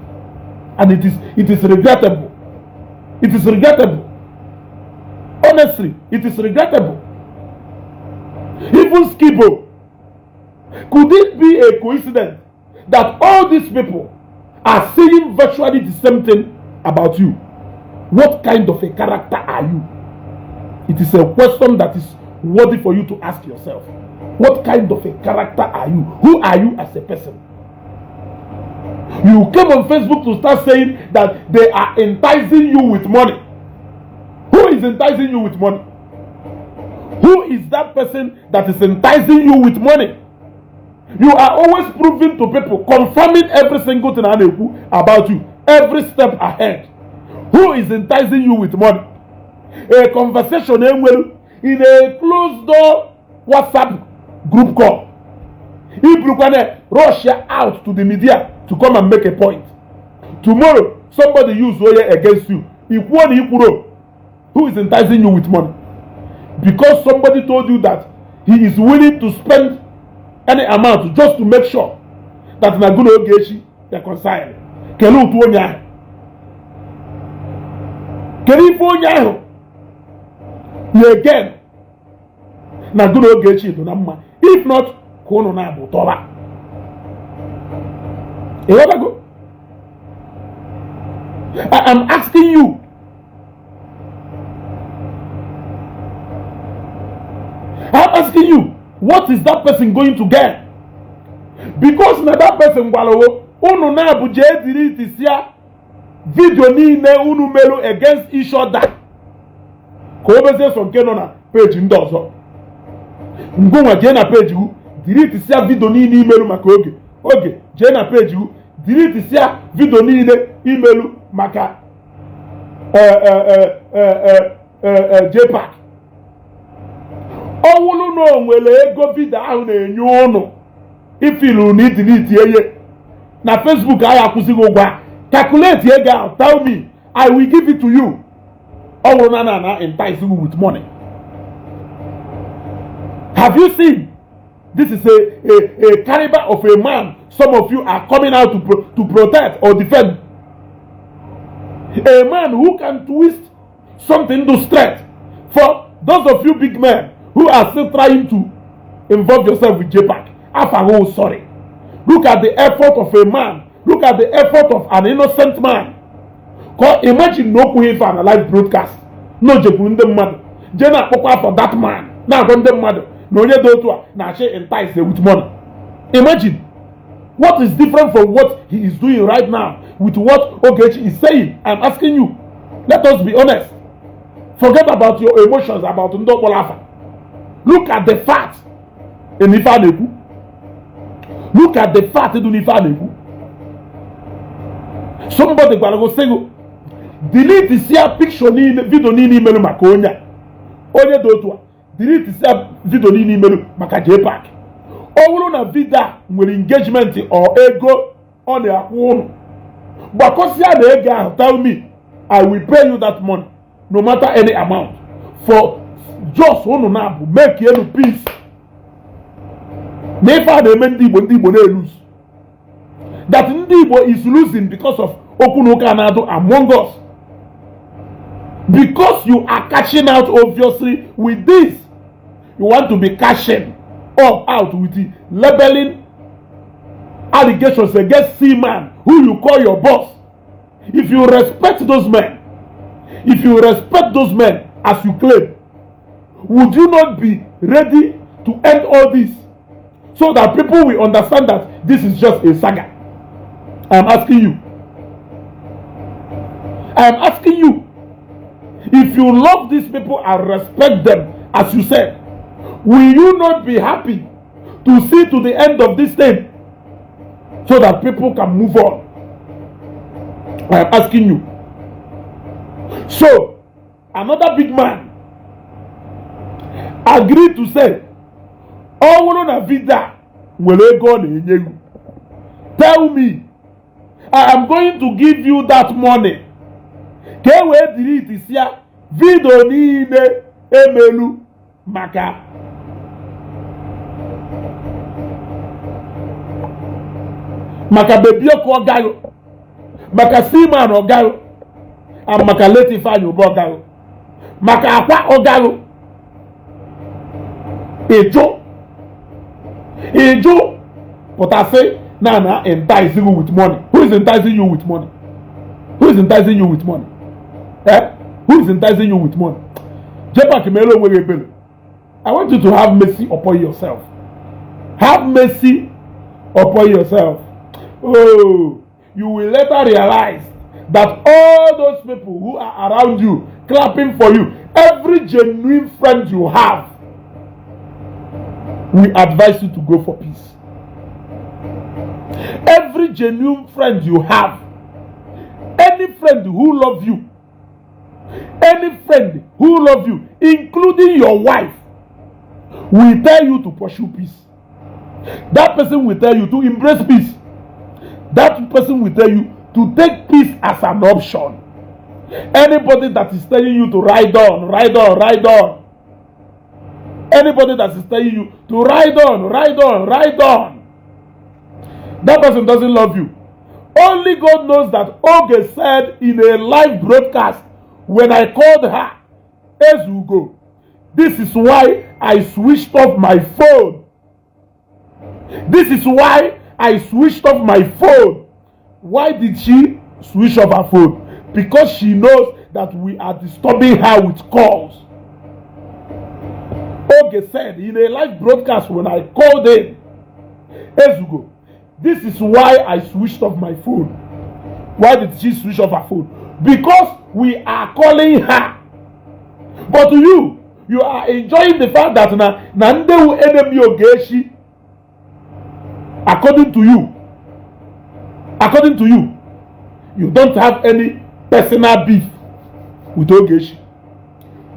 And it is regrettable. It is regrettable. Honestly, it is regrettable. Even Skibo, could it be a coincidence that all these people are saying virtually the same thing about you? What kind of a character are you? It is a question that is worthy for you to ask yourself. What kind of a character are you? Who are you as a person? You came on Facebook to start saying that they are enticing you with money. Who is enticing you with money? Who is that person that is enticing you with money? You are always proving to people, confirming every single thing a na-ekwu about you, every step ahead. Who is enticing you with money? A conversation enwere in a closed door WhatsApp group call. Iburukwana rush out to the media to come and make a point. Tomorrow, somebody use oye against you. Ikwuo na ikwuro. Who is enticing you with money? Because somebody told you that he is willing to spend any amount just to make sure that na gụ na Ogechi reconcile. Kelee ụtụ onye ahụ. Kedu ife onye ahụ ya again na gụ na Ogechi dị na mma? If not, ka ụnụ na-abụ tọba. Ịghọtago? I am asking you. I'm asking you, what is that person going to get? Because na that person gwara o unu na-abụ jee delete sia video niile unu merụ against each other, ka o bezie so nke nọ na peji ndị ọzọ. Ngụnwa jee na peji hu, delete sia video niile imerụ maka Oge. Oge jee na peji hu, delete sia video niile imerụ maka JPAC. Ọ wụrụ na o nwere ego video ahụ na-enye ụnụ, ifilu na idelete eye na Facebook ahụ akwụsịghị ụgwọ a, calculate ego ahụ, tell me, I will give it to you. Ọ wụrụ na entice you with money. Have you seen? This is a caliber of a man some of you are coming out to protect or defend. A man who can twist something to straight. For those of you big men who are still trying to involve yourself with JPAC, Afago, sorry. Look at the effort of a man. Look at the effort of an innocent man. Ka imagine na okwu ife na live broadcast na o jekwuru ndị mmadụ jee na-akpọkwa afọ that man, na-agwa ndị mmadụ na onye dị otu a na-achị entice with money. Imagine what is different from what he is doing right now with what Ogechi is saying. I'm asking you. Let us be honest. Forget about your emotions about ndị ọkpọrọ afa. Look at the fact in ife a na-ekwu. Look at the fact dị n'ife a na-ekwu. Somebody gwara gị sị gị delete sia picture niile, video niile imerụ maka onye a, onye dị otu a, delete sia. Video niile imerụ maka JPAC, ọ bụrụ na video a nwere engagement or ego ọ na-akwụ ụnụ, gbakọsịa na ego ahụ, tell me. I will pay you that money, no matter any amount, for just ụnụ na-abụ make elu peace. Na ife a na-eme ndị Igbo, ndị Igbo na-elose, that ndị Igbo is losing because of okwu na ụka na-adụ among us, because you are cashing out. Obviously, with this you want to be cashing up out with the labeling allegations against Seaman, who you call your boss. If you respect those men, if you respect those men as you claim, would you not be ready to end all this so that people will understand that this is just a saga? I am asking you, I am asking you, if you love these people and respect them as you said, will you not be happy to see to the end of this thing so that people can move on? I am asking you. So another big man agreed to say, ọ bụrụ na video a nwere ego ọ na-enye you, tell me, I am going to give you that money, ka e wee delete sia video niile emelu maka Baby Oku ọgaghị, maka Seaman ọgaghị, and maka late Ifeanyi Uba ọgaghị, maka akwa ọgaghị. Ịjụ, ịjụ pụtasị na entice you with money. Who is enticing you with money? Who is enticing you with money? Eh? Who is enticing you with money? JPAC, meere onwe gị ebere. I want you to have mercy upon yourself. Have mercy upon yourself. Oh, you will later realize that all those people who are around you clapping for you, every genuine friend you have will advise you to go for peace. Every genuine friend you have, any friend who love you, any friend who love you, including your wife, will tell you to pursue peace. That person will tell you to embrace peace. That person will tell you to take peace as an option. Anybody that is telling you to ride on, ride on, ride on, anybody that is telling you to ride on, ride on, ride on, that person doesn't love you. Only God knows that Oge said in a live broadcast when I called her, "Ezugo, this is why I switched off my phone. This is why I switched off my phone." Why did she switch off her phone? Because she knows that we are disturbing her with calls. Oge said in a live broadcast when I called him, "Ezugo, this is why I switched off my phone." Why did she switch off her phone? Because we are calling her. But to you, you are enjoying the fact that na ndị wu enemy Ogechi, according to you, according to you, you don't have any personal beef with Ogechi.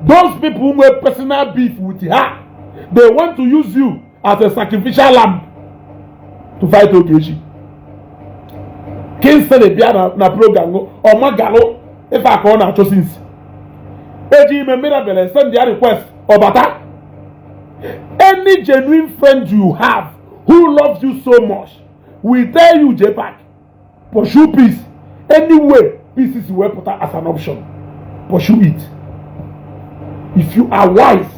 Those people who have personal beef with her, they want to use you as a sacrificial lamb to fight Ogechi. Kingsley bịa na program ọmagalụ ife a ka ọ na-achọ since eji ime Mirabel send their request ọbata. Any genuine friend you have who loves you so much will tell you, "JPAC, pursue peace. Anyway peace is wepụta as an option, pursue it." If you are wise,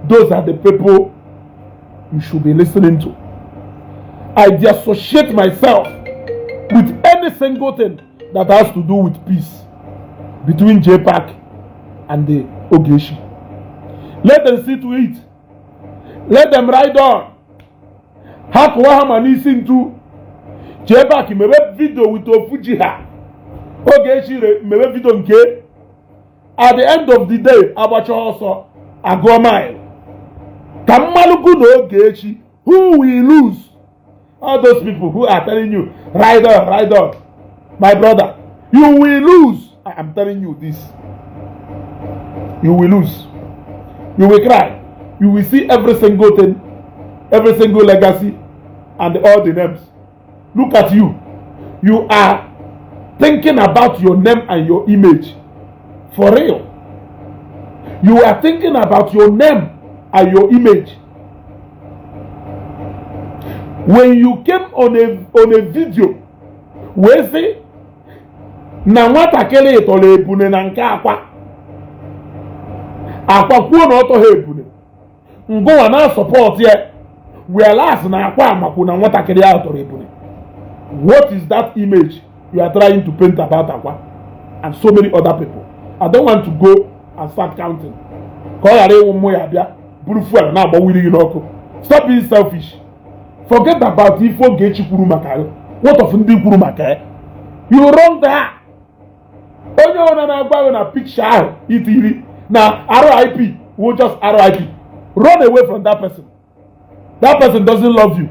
those are the people you should be listening to. I dissociate myself with any single thing that has to do with peace between JPAC and the Ogechi. Let them see to it. Let them ride on. Ha kụwa hama n'isi ntu. JPAC mebe video with ofu ji ha. Ogechi mebe video nke. At the end of the day, agbacha ọsọ agụọ mile. Ka mmalụkwu na Ogechi, who will lose? All those people who are telling you, "Ride on, ride on." My brother, you will lose. I am telling you this. You will lose. You will cry. You will see every single thing, every single legacy, and all the names. Look at you. You are thinking about your name and your image. For real. You are thinking about your name and your image. When you came on a video wee sị na nwatakịrị tọrọ ebune na nke Akwa, Akwa kwuo na ọ tọghị ebune, ngụwa na support ya, whereas na Akwa amakwu na nwatakịrị ahụ tọrọ ebune. What is that image you are trying to paint about Akwa and so many other people? I don't want to go and start counting ka ọ ghara ịwụ mmụ ya bịa buru fuel na-agbawiri gị n'ọkụ. Stop being selfish. Forget about ife Ogechi kwuru maka ya. What of ndị kwuru maka ya? You wronged her. Onye ọbụla na-agwa gị na picture ahụ itiri na RIP will just RIP, run away from that person. That person doesn't love you.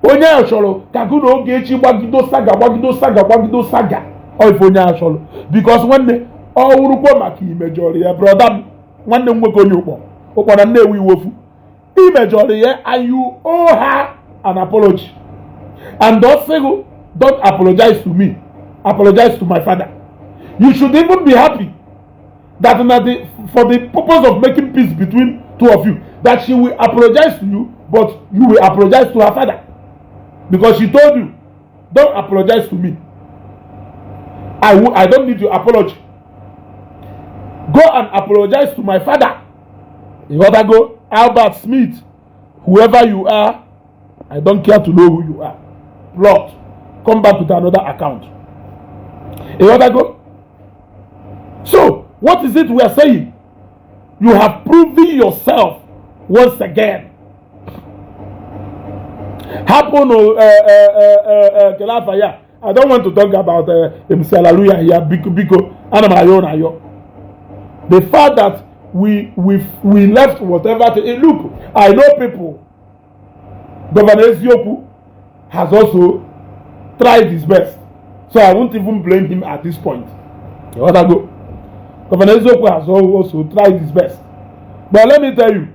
Onye ahụ chọrọ ka gụ na Ogechi gbagido saga, gbagido saga, gbagido saga. Ọ ife onye ahụ chọrọ, because nwanne, ọ wụrụkwo maka imejọrọ ya. Brother m, nwanne m nwoke, onye Ụkpọ, Ụkpọ na Nnewi, iwofu imejọrọ ya and you owe her an apology. And ọ sịghị, "Don't apologize to me, apologize to my father." You should even be happy that na the for the purpose of making peace between two of you, that she will apologize to you, but you will apologize to her father, because she told you, "Don't apologize to me. I don't need your apology. Go and apologize to my father." You gotta go. Albert Smith, whoever you are, I don't care to know who you are. Plot, come back with another account. You gotta go. So what is it we are saying? You have proven yourself once again. Happen kelafa ya. I don't want to talk about MC Hallelujah here. Biko, biko, ana m ayọ na ayọ. The fact that we left whatever thing. Hey, look, I know people. Governor Eziokwu has also tried his best, so I won't even blame him at this point. You gotta go. Governor Eziokwu has also tried his best, but let me tell you,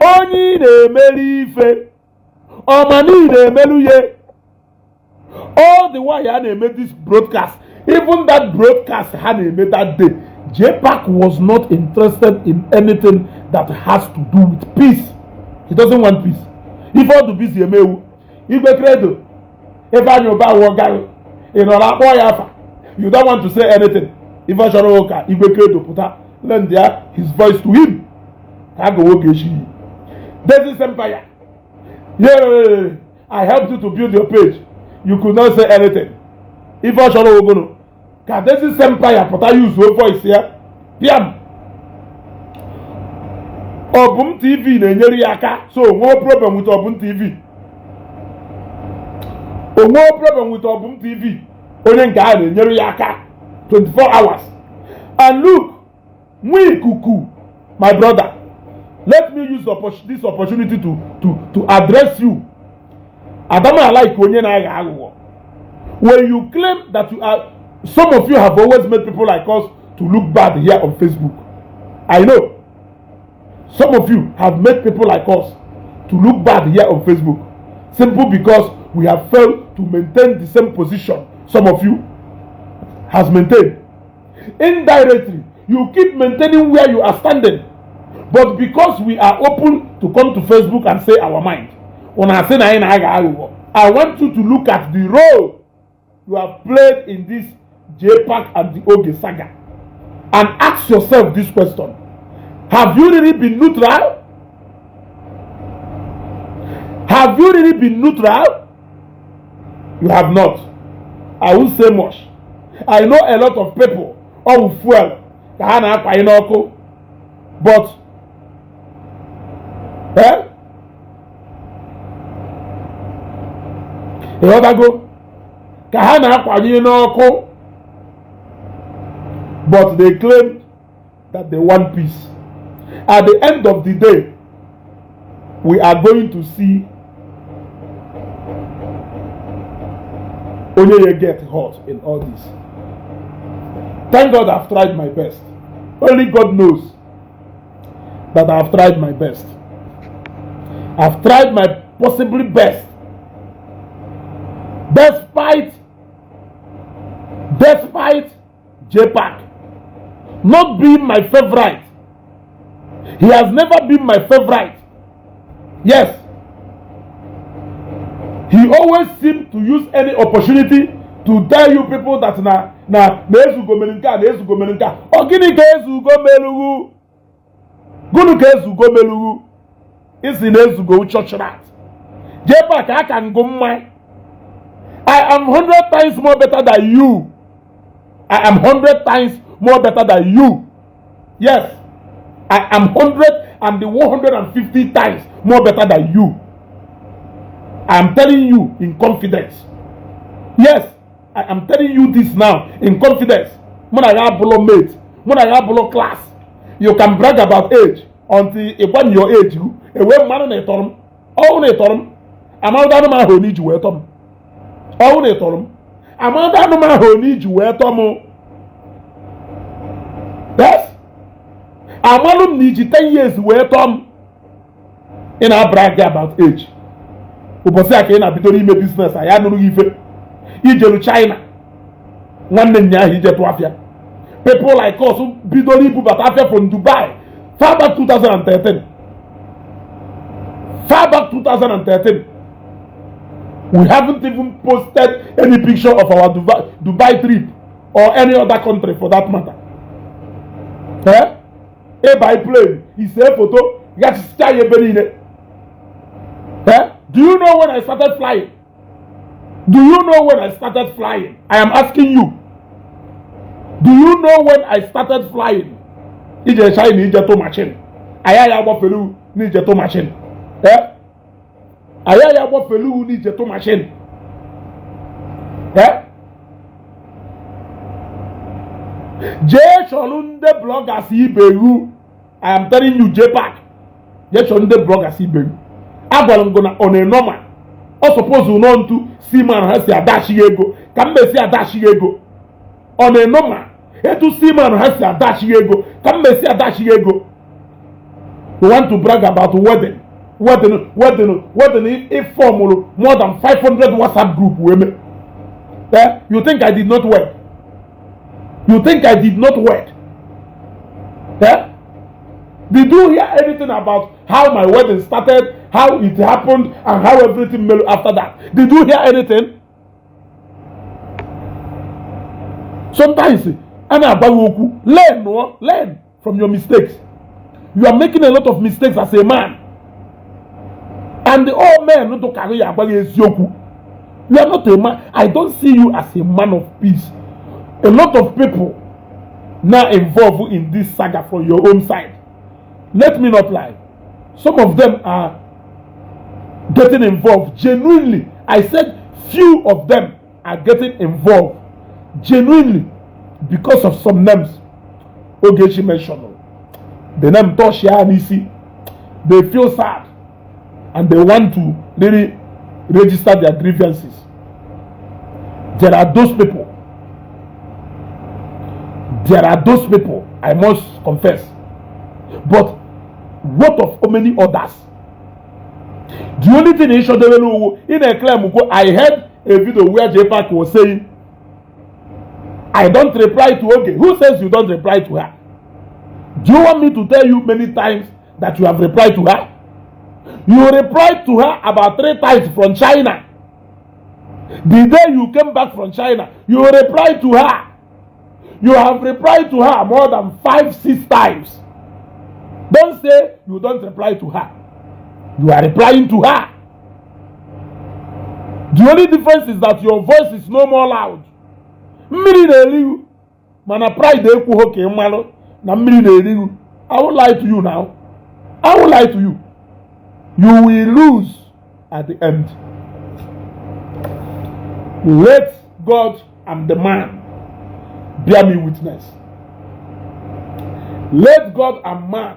onye ị na-emeri ife ọma na ị na-emelu ya, all the while ha na-eme this broadcast, even that broadcast ha na-eme that day, JPAC was not interested in anything that has to do with peace. He doesn't want peace. Ife ọ dị busy emewu Igwe Credo, Ifeanyi Ụba wụ gaghị ị nọrọ akpọ ya afa. You don't want to say anything. Ife ọ chọrọ ụka Igwe Credo pụta lend ya his voice to him ka a gawa oge echi. This Empire. Yeah, I helped you to build your page. You could not say anything. Ife ọ chọrọ ogono ka This Empire pụta use voice ya piam. Obum TV na-enyere ya aka, so nwee problem with Obum TV, o nwee problem with Obum TV. Onye nke ahụ na-enyere ya aka 24 hours. And look, nwa ikuku, my brother, let me use this opportunity to address you. Adama like onye na-aghọ aghụghọ. When you claim that you are, some of you have always made people like us to look bad here on Facebook. I know some of you have made people like us to look bad here on Facebook, simple because we have failed to maintain the same position some of you has maintained. Indirectly, you keep maintaining where you are standing, but because we are open to come to Facebook and say our mind, una say na anyị na-aghọ aghụghọ. I want you to look at the role you have played in this JPAC and the Oge saga and ask yourself this question: have you really been neutral? Have you really been neutral? You have not. I won't say much. I know a lot of people, all fuel ka ha na-akwanye n'ọkụ, but eh, ịghọtago ka ha na-akwanye n'ọkụ, but they claim that they want peace. At the end of the day, we are going to see onye ya get hot in all this. Thank God I've tried my best. Only God knows. that I've tried my best. I've tried my possibly best. Despite JPAC not being my favorite. He has never been my favorite. Yes. He always seemed to use any opportunity to tell you people that na Ezugo mere nke a, na Ezugo mere nke a. Ọ gịnị ka Ezugo merughu? Gịnị ka Ezugo merughu? Isi na Ezugo church rat. JPAC aka ngụ mma. I am 100 times more better than you. I am 100 times more better than you. Yes. I am 100 and 150 times more better than you. I am telling you in confidence. Yes, I am telling you this now in confidence. Mụ na ya abụlọ mate. Mụ na ya abụlọ class. You can brag about age until ị gwa m your age. Ewee mmanụ na ịtọrọ m. Ọwụ na ịtọrọ m. Amadụ anụ m ahụ onye iji wee tọ m. Ọwụ na ịtọrọ m. Amadụ anụ m ahụ onye iji wee tọ m. Yes. Amalụ m na iji 10 years wee tọọ m. Ị na-abrag about age. Ụbọchị a ka ị na-bidoro ime business a ya nụrụ gị ife. Ijelu China nwanne nya ahụ ije tụ afịa. People like us bidoro ibubata afịa from Dubai far back 2013, far back 2013. We haven't even posted any picture of our Dubai trip or any other country for that matter. Eh? Ịba plane, ise foto ghachisicha ya ebe niile. Eh? Do you know when I started flying? Do you know when I started flying? I am asking you. Do you know when I started flying? Ije China ije tụ machine. Aya ya agbafelu n'ije tụ machine. Eh? Aya ya agbafelu n'ije tụ machine. Eh? Jee chọrọ ndị bloggers ibe yu. I am telling you, JPAC. Jee chọrọ ndị bloggers ibe yu. Agwara m gị na ọ na-enọma. Ọ suppose nọ ntu seaman ha si adachi ya ego ka m mesi adachi ya ego. Ọ na-enọma etu seaman ha si adachi ya ego ka m mesi adachi ya ego. You want to brag about wedding, wedding, wedding, wedding. Ifọmụrụ more than 500 WhatsApp group wee mee. Eh? You think I did not work? You think I did not work? Eh? Did you hear anything about how my wedding started, how it happened, and how everything made after that? Did you hear anything? Sometimes, a na-agba gị okwu, learn, no? Learn from your mistakes. You are making a lot of mistakes as a man. And the all men do carry agba gị eziokwu. You are not a man. I don't see you as a man of peace. A lot of people now involved in this saga from your own side. Let me not lie. Some of them are getting involved genuinely. I said few of them are getting involved genuinely because of some names Ogechi mentioned. The name Toshia Nisi. They feel sad and they want to really register their grievances. There are those people. There are those people, I must confess. But what of how many others? The only thing in Shodewelu in a claim, I heard a video where JPAC was saying, I don't reply to Oge. Who says you don't reply to her? Do you want me to tell you many times that you have replied to her? You replied to her about 3 times from China. The day you came back from China, you replied to her. You have replied to her more than 5-6 times. Don't say you don't reply to her. You are replying to her. The only difference is that your voice is no more loud. Mmiri na-eriwu, mana pride ekwughị ka ị malụ na mmiri na-eriwu. I won't lie to you now. I won't lie to you. You will lose at the end. Let God and the man bear me witness. Let God and man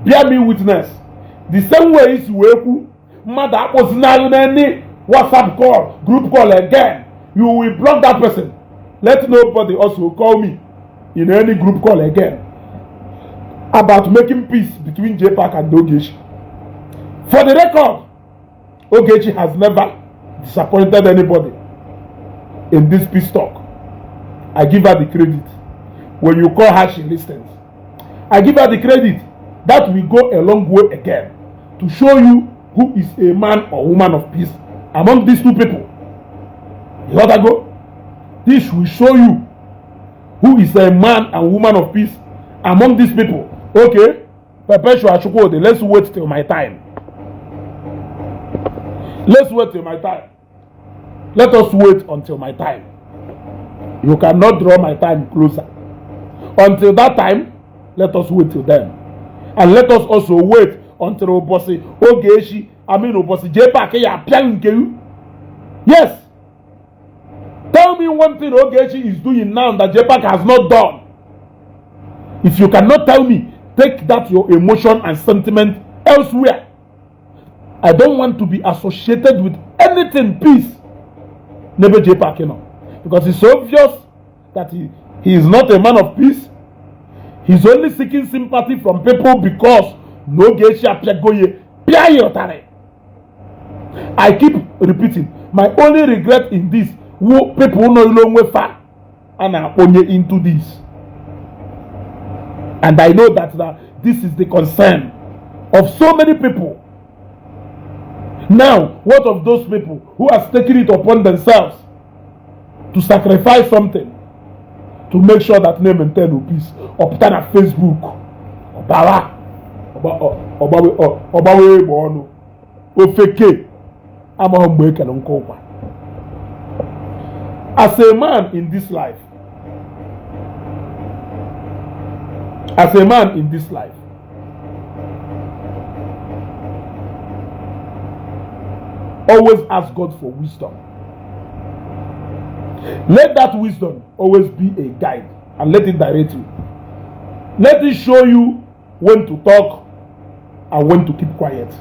bear me witness. The same way isi wee kwu mmadụ akpọzinalụ n'any WhatsApp call, group call again. You will block that person. Let nobody also call me in any group call again. About making peace between JPAC and Ogechi. For the record, Ogechi has never disappointed anybody in this peace talk. I give her the credit. When you call her, she listens. I give her the credit. That will go a long way again to show you who is a man or woman of peace among these two people. You got to go? This will show you who is a man and woman of peace among these people. Okay, Perpetua Chukwudi, let's wait till my time. Let's wait till my time. Let us wait until my time. You cannot draw my time closer. Until that time, let us wait till then. And let us also wait until ụbọchị Ogechi, I mean ụbọchị JPAC ya apịa nke you. Yes. Tell me one thing Ogechi is doing now that JPAC has not done. If you cannot tell me, take that your emotion and sentiment elsewhere. I don't want to be associated with anything peace. Never JPAC. Because it's obvious that he is not a man of peace. He's only seeking sympathy from people because na Ogechi apịago ya pịa ya ụtarị. I keep repeating, my only regret in this wụ people nọ ilu onwe fa a na-akpọnye into this. And I know that this is the concern of so many people. Now, what of those people who have taken it upon themselves to sacrifice something to make sure that name maintain peace? Ọpụta na Facebook, ọbara ọgbawe egbe ọnụ ofeke amaghị mgbe ekele nke ụkwa. As a man in this life, as a man in this life, always ask God for wisdom. Let that wisdom always be a guide and let it direct you. Let it show you when to talk and when to keep quiet,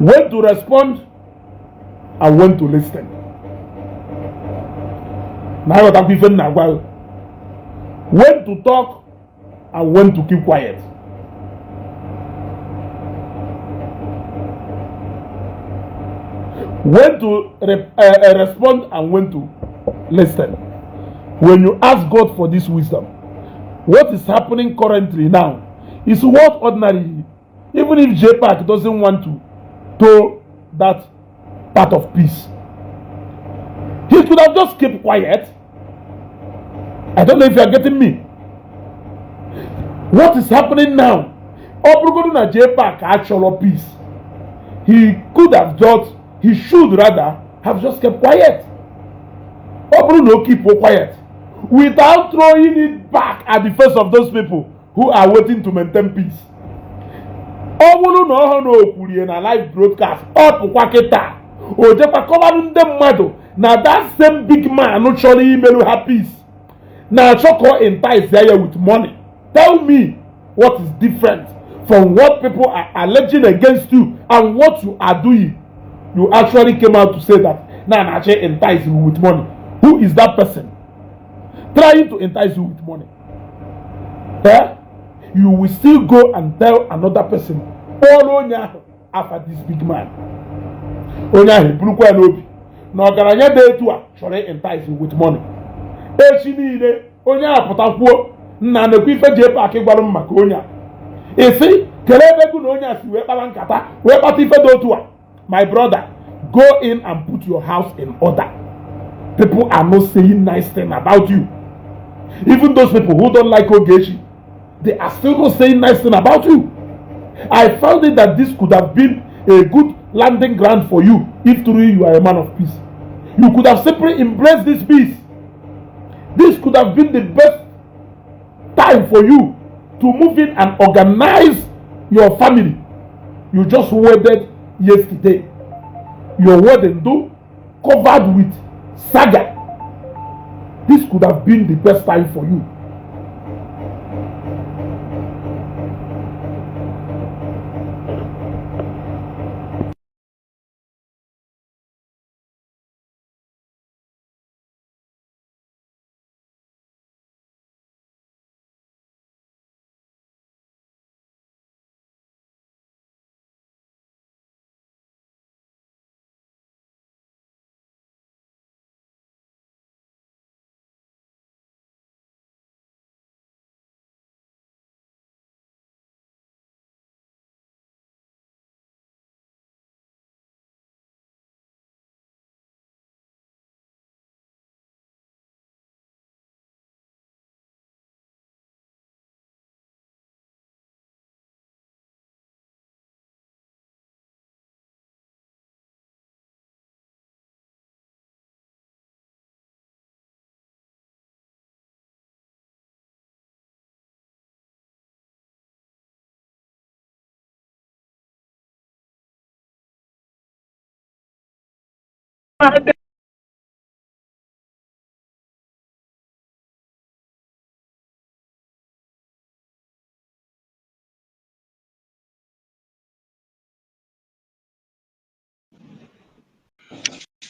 when to respond and when to listen. Na aghọtakwa ife m na-agwa gị. When to talk and when to keep quiet. When to respond and when to listen. When you ask God for this wisdom, what is happening currently now is what ordinarily, even if JPAC doesn't want to toe that part of peace, he could have just kept quiet. I don't know if you are getting me. What is happening now? Ọ bụrụgodu na JPAC achọrọ peace, he could have just, he should rather have just kept quiet. Ọ bụrụ na o keep quiet without throwing it back at the face of those people who are waiting to maintain peace. Ọ bụrụ na ọ hụ na o kwurie na live broadcast, ọ pụkwa kịta o jekwa kọwarụ ndị mmadụ na that same big man chọrọ imerụ ha peace na-achọ ka ọ entice ya with money. Tell me what is different from what people are alleging against you and what you are doing. You actually came out to say that na na-achọ entice you with money. Who is that person trying to entice you with money? Eh? You will still go and tell another person, kpọrọ onye ahụ afa this big man. Onye ahụ eburukwa ya n'obi na ọgaranya dị etu a chọrọ entice you with money. Echi niile onye ahụ pụtakwuo nna na-ekwu ife JPAC gwara m maka onye a, isi kelee ebe gụ na onye a si wee kpara nkata wee kpata ife dị otu a. My brother, go in and put your house in order. People are not saying nice thing about you. Even those people who don't like Ogechi, they are still not saying nice thing about you. I found it that this could have been a good landing ground for you if truly you are a man of peace. You could have simply embraced this peace. This could have been the best time for you to move in and organize your family. You just wedded yesterday. Your wedding though covered with saga. This could have been the best time for you.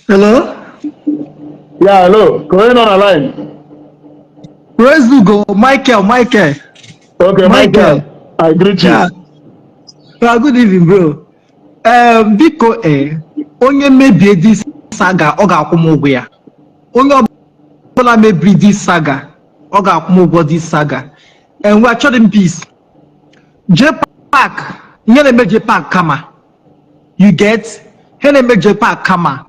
Hello? Yeah, hello. Going on a line. Praise Ugo, Michael, Michael. Okay, Michael. Michael. I greet you. Yeah. Yeah, good evening, bro. Biko, onye mebie this saga, ọ ga-akwụ m ụgwọ ya. Onye ọbụla mebiri this saga, ọ ga-akwụ m ụgwọ this saga. And we are chọrọ peace. JPAC, ihe na-eme JPAC kama. You get? Ihe na-eme JPAC kama.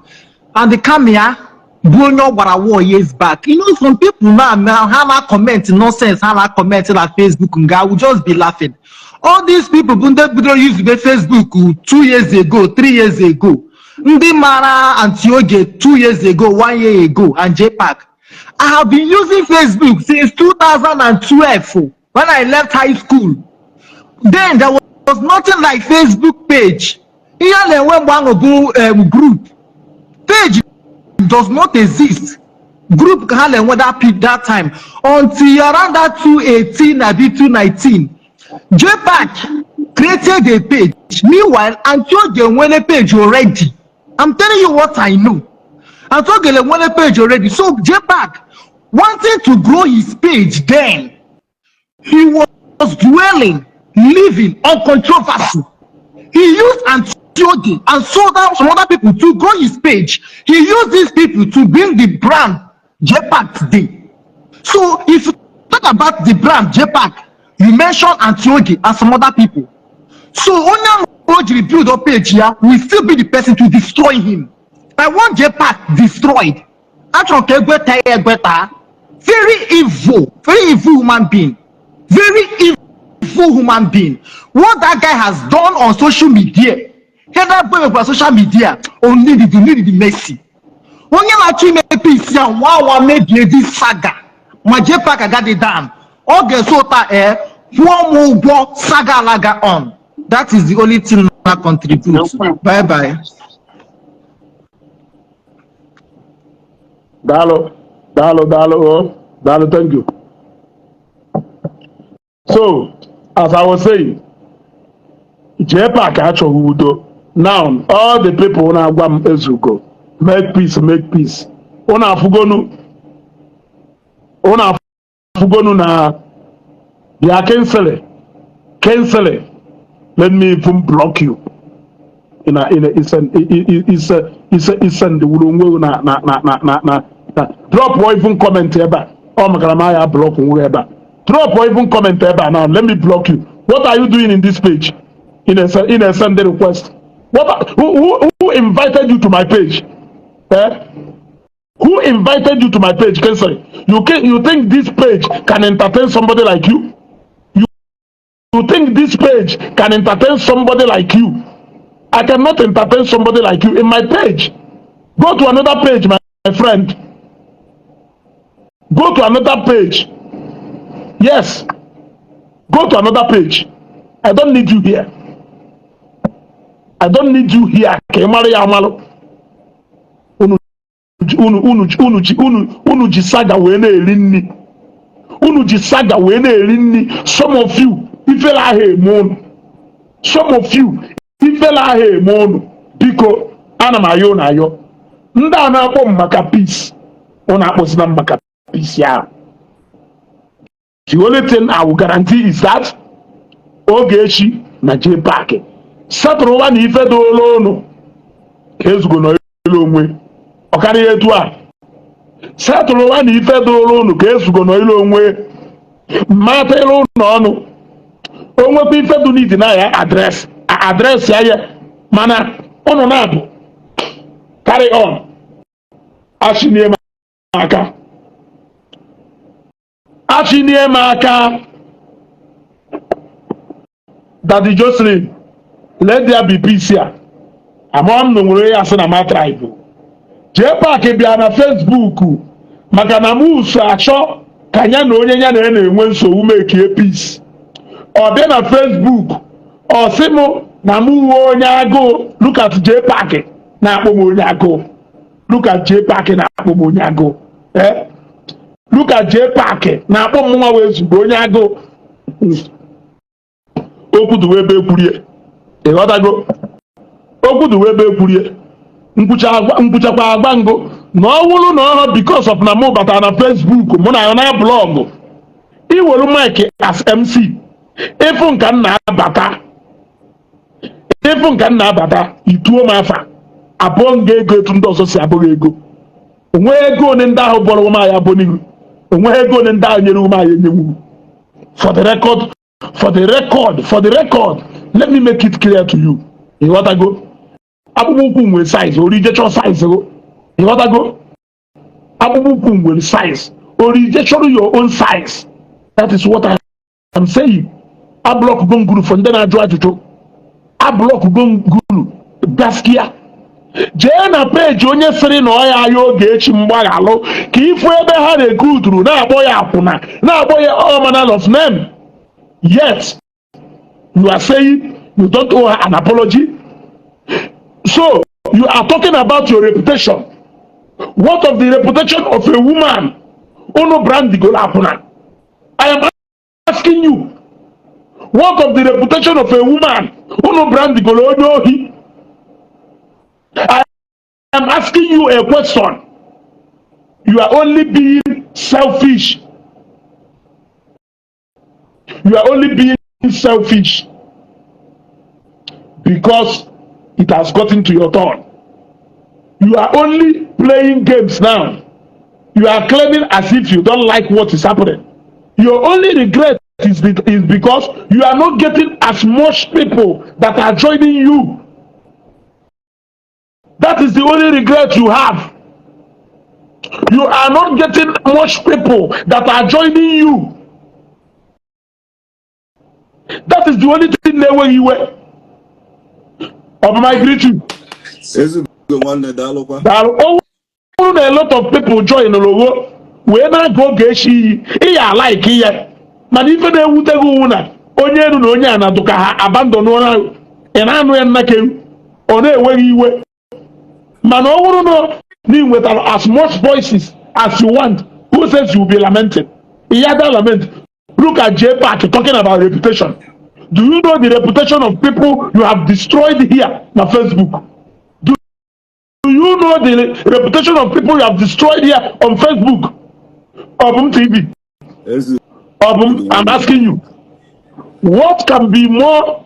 And the kama ya bụ onye ọ gbara war years back. You know, some people now, ha na comment nonsense, ha na comment na Facebook nga, I will just be laughing. All these people bụ ndị bidoro use Facebook 2 years ago, 3 years ago. Ndị mara Aunty Oge 2 years ago, one year ago, and JPAC. I have been using Facebook since 2012 when I left high school. Then there was nothing like Facebook page. Ihe a na-enwe mgbe ahụ bụ group. Page does not exist. Group ka ha na-enwe that time until around that 2018 abi 2019. JPAC created a page. Meanwhile, Aunty Oge nwere page already. I'm telling you what I know. Aunty Oge nwere page already. So JPAC wanting to grow his page then, he was dwelling, living on controversy. He used Aunty Oge and sold out some other people to grow his page. He used these people to bring the brand JPAC today. So if you talk about the brand JPAC, you mention Aunty Oge and some other people. So onye ahụ o jiri build up page ya will still be the person to destroy him. I want JPAC destroyed. Achọrọ ka egweta ya egweta. Very evil human being. Very evil human being. What that guy has done on social media, ihe that boy mekwara social media, o need the mercy. Onye na-achọ ime peace ya nwa nwa mebie this saga ma JPAC agadi down. Ọ ga-eso ụta ee kwụọ m ụgwọ saga alaga on. That is the only thing na contribute. Bye bye. Daalụ, daalụ, daalụ, oh, daalụ, thank you. So, as I was saying, JPAC achọghị udo. Now, all the people na-agwa m ezugo, make peace, make peace. Unu afụgonu na bịa Kingsley, Kingsley, let me even block you. Ị na ise ise ise ndị wuru onwe na na na na na na na drop or even comment ebe a. Ọ makara m aya block nwe ebe a. Drop or even comment ebe a now. Let me block you. What are you doing in this page? In a send request. Who invited you to my page? Eh? Who invited you to my page, Kingsley? You think this page can entertain somebody like you? You think this page can entertain somebody like you? I cannot entertain somebody like you in my page. Go to another page, my friend. Go to another page. Yes. Go to another page. I don't need you here. I don't need you here. Ka ị mara ya amalụ. Unu unu unu unu ji unu unu ji saga wee na-eri nri. Unu ji saga wee na-eri nri. Some of you, ifele ahụ eme unu. Some of you, ifele ahụ eme unu. Biko, ana m ayọ unu ayọ. Ndị a na-akpọ m maka peace. Unu akpọzina m maka peace ya. The only thing I will guarantee is that Ogechi na JPAC setụrụwa na ife doola unu ka ezugo n'elu onwe ọ karịa etu a setụrụwa na ife doola unu ka ezugo n'elu onwe mata ịlụ ụlọ ọnụ o nwekwa ife dị n'idi na ya address address ya ya mana ụnụ na-abụ carry on. Achinie m aka, achinie m aka. Daddy Jocelyn, let there be peace here. Ama m na nwere ya sị na ma tribe JPAC bịa na Facebook maka na m so achọ ka ya na onye ya na ya na-enwe nsogbu mekie peace. Ọ bịa na Facebook, ọ sị m na m uwe onye agụụ. Look at JPAC na-akpọ m onye agụụ. Look at J Park na-akpọ m onye agụụ. Eh? Look at J Park na-akpọ m nwa wee zugbo onye agụụ. Okwu dị ebe ekwurie. Ịghọtago? Okwu dị ebe ekwurie. Nkwuchakwa agwa ngụ na ọ wụrụ na ọhụ because of na mụ batara na Facebook, mụ na na blog iwere mic as MC. Ịfụ nka m na-abata, ịfụ nka m na-abata, ituo m afa abụọ nga ego etu ndị ọzọ si abụghị ego. Onweghị ego one ndị ahụ bọrọ ụmụ ya bụ n'ihu, onweghị ego one ndị ahụ nyere ụmụ ya enyewu. For the record, for the record, for the record, let me make it clear to you. Ịghọtago? Akpụkpọ ụkwụ nwere size orije chọọ size go. Ịghọtago? Akpụkpọ ụkwụ nwere size orije chọrọ your own size. That is what I am saying. A block go nguru for ndị na-ajụ ajụjụ. A block go nguru gaskia. Jee na peji onye sịrị na ọ ya aya Ogechi mgbaghalụ ka ifu ebe ha na-ekruturu na-akpọ ya akwụna, na-akpọ ya all manner of name. Yet you are saying you don't owe her an apology. So you are talking about your reputation. What of the reputation of a woman unu brandigolo akwụna? I am asking you, what of the reputation of a woman unu brandigolo onye ohi? I am asking you a question. You are only being selfish. You are only being selfish because it has gotten to your turn. You are only playing games now. You are claiming as if you don't like what is happening. Your only regret is because you are not getting as much people that are joining you. That is the only regret you have. You are not getting much people that are joining you. That is the only thing na-enweghị iwe. Ọ bụ my greet you. Ezigbo nwanne, daalụkwa. Daalụ. O bụrụ na a lot of people join lowo wee na-aga Ogechi iyi, ị ya like ihe, mana ife na-ewute gị wụ na onye elu na onye a na ka ha abandon ahụ ị na-anụ ya nnakeru, ọ na-enweghị iwe. Mana ọ bụrụ na ị nwetara as much voices as you want, who says you will be lamenting? Iyada lament. Look at J Park talking about reputation. Do you know the reputation of people you have destroyed here na Facebook? Do you know the reputation of people you have destroyed here on Facebook? Obum TV. Ezigbo. Obum, I'm asking you, what can be more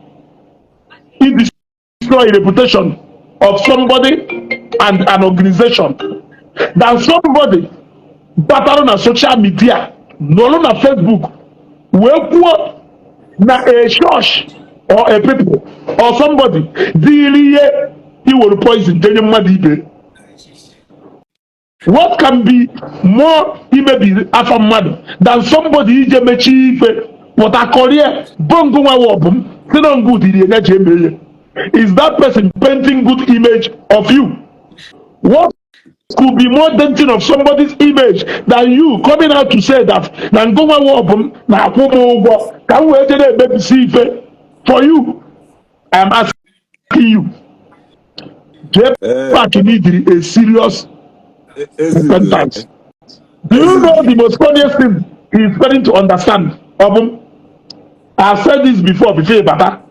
destroy reputation of somebody and an organization than somebody batara na social media, nọrọ na Facebook wee kwuo na a church or a people or somebody dịrị ihe iwere poison jenye mmadụ ibe? What can be more imebi afọ mmadụ than somebody ije mechie ife pụta kọrie bongo nwa ọbụm si na ngụ dịrị enye ji eme ihe? Is that person painting good image of you? What could be more denting of somebody's image than you coming out to say that na ngụnwa ọbụm na-akwụ m ụgwọ ka m wee jee na-emebisi ife for you? I am asking you. J Park need a serious Ezigbo. repentance. Do you know the most funniest thing he is failing to understand? Obum, I have said this before, before Baba.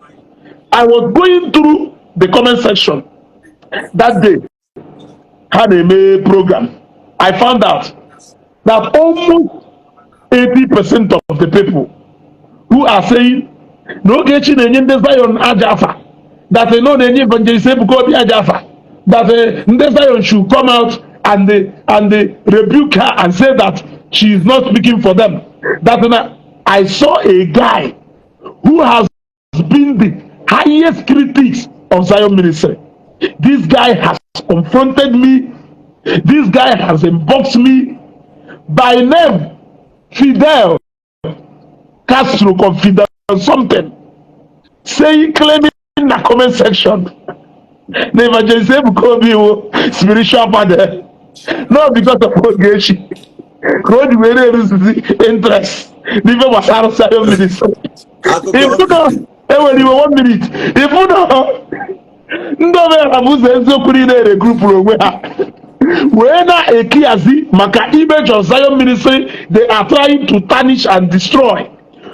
I was going through the comment section that day. Had a May program. I found out that almost 80% of the people who are saying na Ogechi na-enye ndị Zion aja afa, that no na-enye Evangelist Ebuka Obi aja afa, that ndị Zion should come out and rebuke her and say that she is not speaking for them. That na I saw a guy who has been the highest critics of Zion ministry. This guy has confronted me. This guy has inboxed me by name, Fidel Castro Confidel something, saying, claiming in the comment section, the Evangelist Ebuka Obi wụ spiritual father, not because of Ogechi ka o ji were eruzizi interest n'ife gbasara Zion ministry. Akụkọ. Ifu na enwere iwe, one minute, ifu na ndị omenala bụ ụzọ eziokwu niile regrupụrụ onwe ha. Wee na-ekiazi maka image of Zion Ministry they are trying to tarnish and destroy.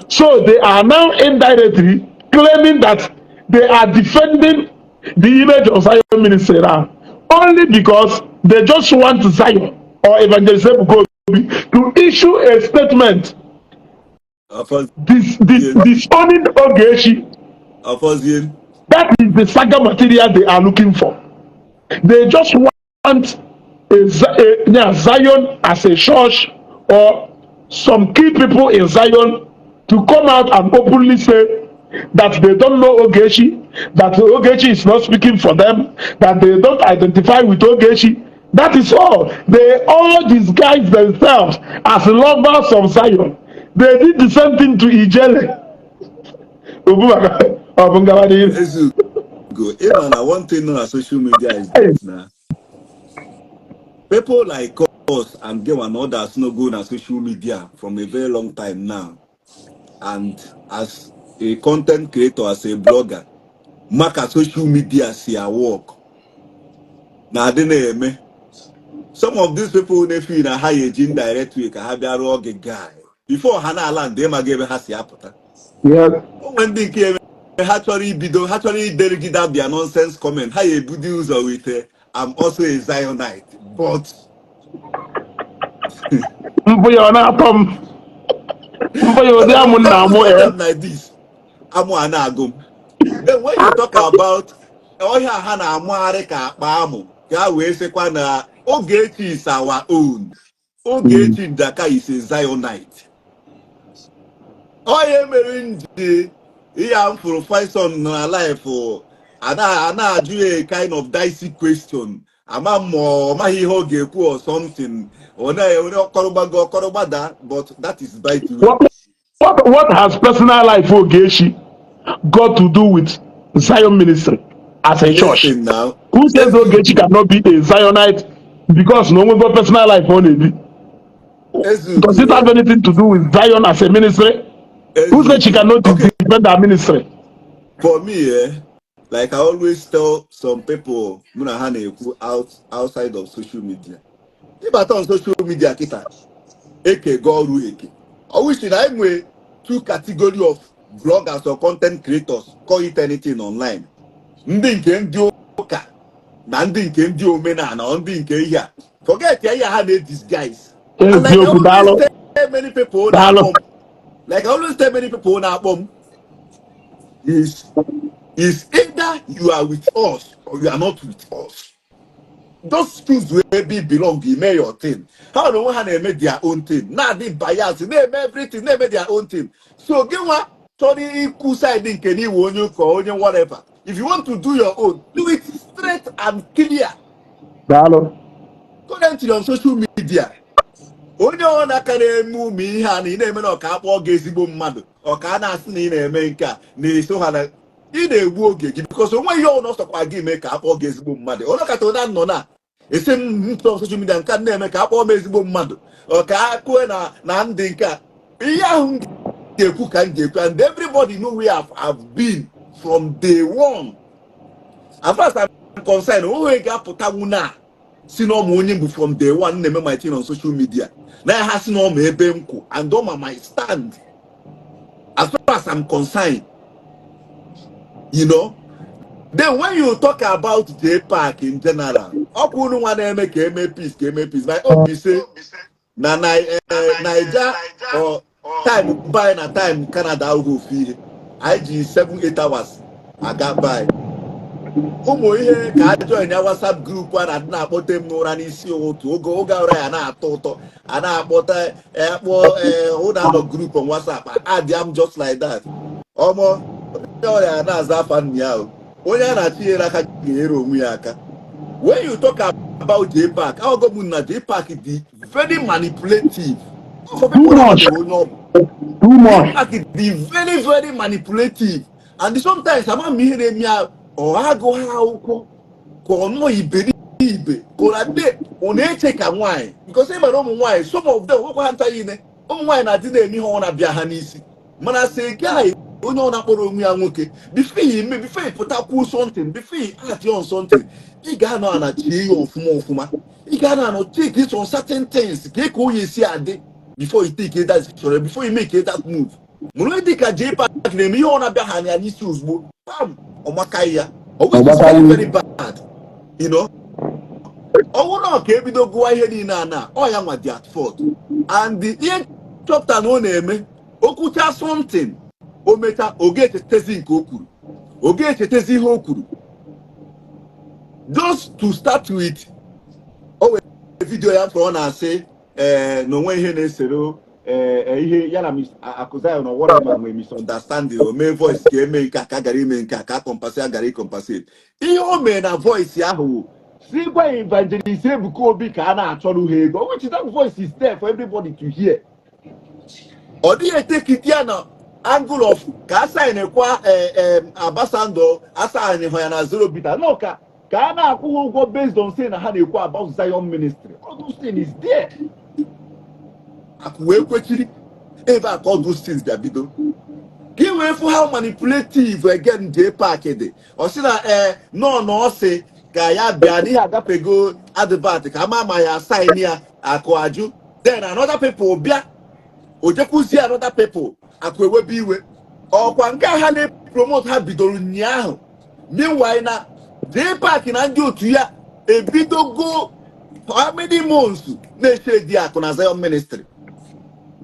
So they are now indirectly claiming that they are defending the image of Zion Ministry now, only because they just want Zion or Evangelist Ebuka Obi to issue a statement disowning Ogechi. Ọfọzie. That is the saga material they are looking for. They just want yeah, Zion as a church or some key people in Zion to come out and openly say that they don't know Ogechi, that Ogechi is not speaking for them, that they don't identify with Ogechi. That is all. They all disguise themselves as lovers of Zion. They did the same thing to Ijele. Ọ bụ ngawa n'ihu. Ezugo, ịma na one thing nọ na social media is this na people like us and gị and others no go na social media from a very long time now, and as a content creator, as a blogger, maka social media si work na adị na-eme, some of these people na-efi na ha ya eji indirect way ka ha bịa rụọ gị guy before ha na-ala ndị ịmaghị ebe ha si apụta. O nwere ndị nke eme ha chọrọ ibido, ha chọrọ iderigide their nonsense comment, ha ya ebudo ụzọ with "I'm also a Zionite, but" Mbụ ya ọ na-atọ m, mbụ ya ụdị amụ nna amụ ya. Them like this, amụ a na-agụ m. Then when you talk about ọhịa ha na-amụgharị ka akpa amụ ka ha wee sịkwa na Ogechi is our own, Ogechi Njaka is a Zionite, onye mere nji ihe a m fụrụ Faison na life a na-ajụ ya a kind of dicey question, ama m ma ọ maghị ihe ọ ga-ekwu or something, ọ na-enwe ọkọrọgbago ọkọrọgbada, but that is by the way. What has personal life Ogechi got to do with Zion Ministry as a church? Listen now. Who says Ogechi cannot be a Zionite because no one got personal life on it? Does it have anything to do with Zion as a ministry? Who said she cannot defend her ministry? For me, like I always tell some people mụ na ha na-ekwu outside of social media, ịbata on social media kịta, eke go ọrụ eke ọwụshi na enwe two category of bloggers or content creators, call it anything online, ndị nke ndị ụka na ndị nke ndị omenala or ndị nke ihe a, forget ya, ihe ha na-disguise. And like I Eziokwu, daalụ. always tell many people Daalụ. na-akpọ m, like I always tell many people na-akpọ m, is either you are with us or you are not with us. Just choose where you belong, you make your thing. Ha na onwe ha na-eme their own thing, na-adị bias, na-eme everything, na-eme their own thing. So gị nwa chọrọ ikwu side nke na iwe onye ụka, onye whatever, if you want to do your own, do it straight and clear. Daalụ. Currently on social media, onye ọ na-aka na-eme ụmụ ihe a na ị na-eme na ọka akpọ gị ezigbo mmadụ, ọka a na-asị na ị na-eme nke a na-eso ha na ị na-egbu oge gị, because onwe ihe ọbụla ọsọkwa gị mee ka akpọ gị ezigbo mmadụ, ọnọkata onye nọ na esi m ntọ social media nke a na-eme ka akpọọ m ezigbo mmadụ, ọka akụe na ndị nke a, ihe ahụ m ga-ekwu ka m ga-ekwu, and everybody know where I've been from day one. As far as I'm concerned, onwe ga-apụtanwu na si na ọma onye bụ from day one na-eme my thing on social media na ya, ha si na ọma ebe m kwụ and ọma my stand as far as I'm concerned. Then when you talk about JPAC in general, ọkwa unu nwa na-eme ka eme peace, ka eme peace. My own be say na Naija or time by na time Canada ahụghị ofu ihe, anyị ji 7 8 hours aga by ụmụ ihe ka a join ya WhatsApp group a na-adị na-akpọte m n'ụra n'isi ụtụ, oge ụra ya na-atọ ụtọ, a na-akpọta akpọ ụna anọ group on WhatsApp, add am just like that. Ọmọ onye ọrịa na-aza afa nna ya o, onye a na-achị nyere aka ga-enyere onwe ya aka. When you talk about JPAC, ahụgo m na JPAC dị very manipulative for Too people much. na onye ọ bụ. Too much. JPAC dị very very manipulative, and sometimes ama m ihe na-eme ya, ọ agụ ha akwụkwọ ka ọ nọ iberibe ka ọ na-adị ọ na-eche ka nwaanyị, because ị mara ụmụ nwaanyị, some of them nwekwa ha nta niile, ụmụ nwaanyị na-adị na-eme ihe ọ na-abịa ha n'isi, mana sị guy onye ọ na-akpọrọ onwe ya nwoke, before you eme, before you pụta kwuo something, before you act on something, ị ga-anọ ana chie ya ọfụma ọfụma, ị Ị ga na anọ take it on certain things ka onye esi adị before you take that decision, before you make that move. Mụrụ onye dịka JPAC na-eme ihe ọ na-abịa ha anya n'isi ozugbo, pam, ọmaka ya, which is very, very bad. Ọnwụ na ka ebido gụwa ihe niile a na ọ ya nwa dị at fault, and ihe chọpụta na ọ na-eme okwucha something, o mecha, ọ ga-echetezi nke o kwuru, ọ ga-echetezi ihe o kwuru. Just to start with, o nwere video ya ka ọ na-asị ee na onwe ihe na-esere ee ihe ya na Akụzayon na whatever nwee misunderstanding. O mee voice ka eme nke a, ka a gara ime nke a, ka a compensate, a gara ịcompensate. Ihe o mee na voice ahụ, si gwa Evangelist Ebuka Obi ka a na-achọrọ ha ego, which that voice is there for everybody to hear. Ọ dịghị etekiti ya na angle of ka a sign kwa ambassador, asign ha ya na zero bita no, ka a na-akwụ ha ụgwọ based on say na ha na-ekwu about Zion Ministry. All those things is there. Akụ wee kwechiri ebe a ka all those things bịa bido, ka ị wee fụ how manipulative again JPAC dị. Ọ sị na ee nọ na ọ sị ka ya bịa n'ihe agafego advert ka ama ma ya sign ya. Akụ ajụ. Then another people bịa, o jekwuzie another people. Akụ ewebe iwe ọkwa nke a ha na-promote ha bidoro ụnyaahụ. Meanwhile, na JPAC na ndị otu ya ebidogo how many months na-eche edi akụ na Zion Ministry,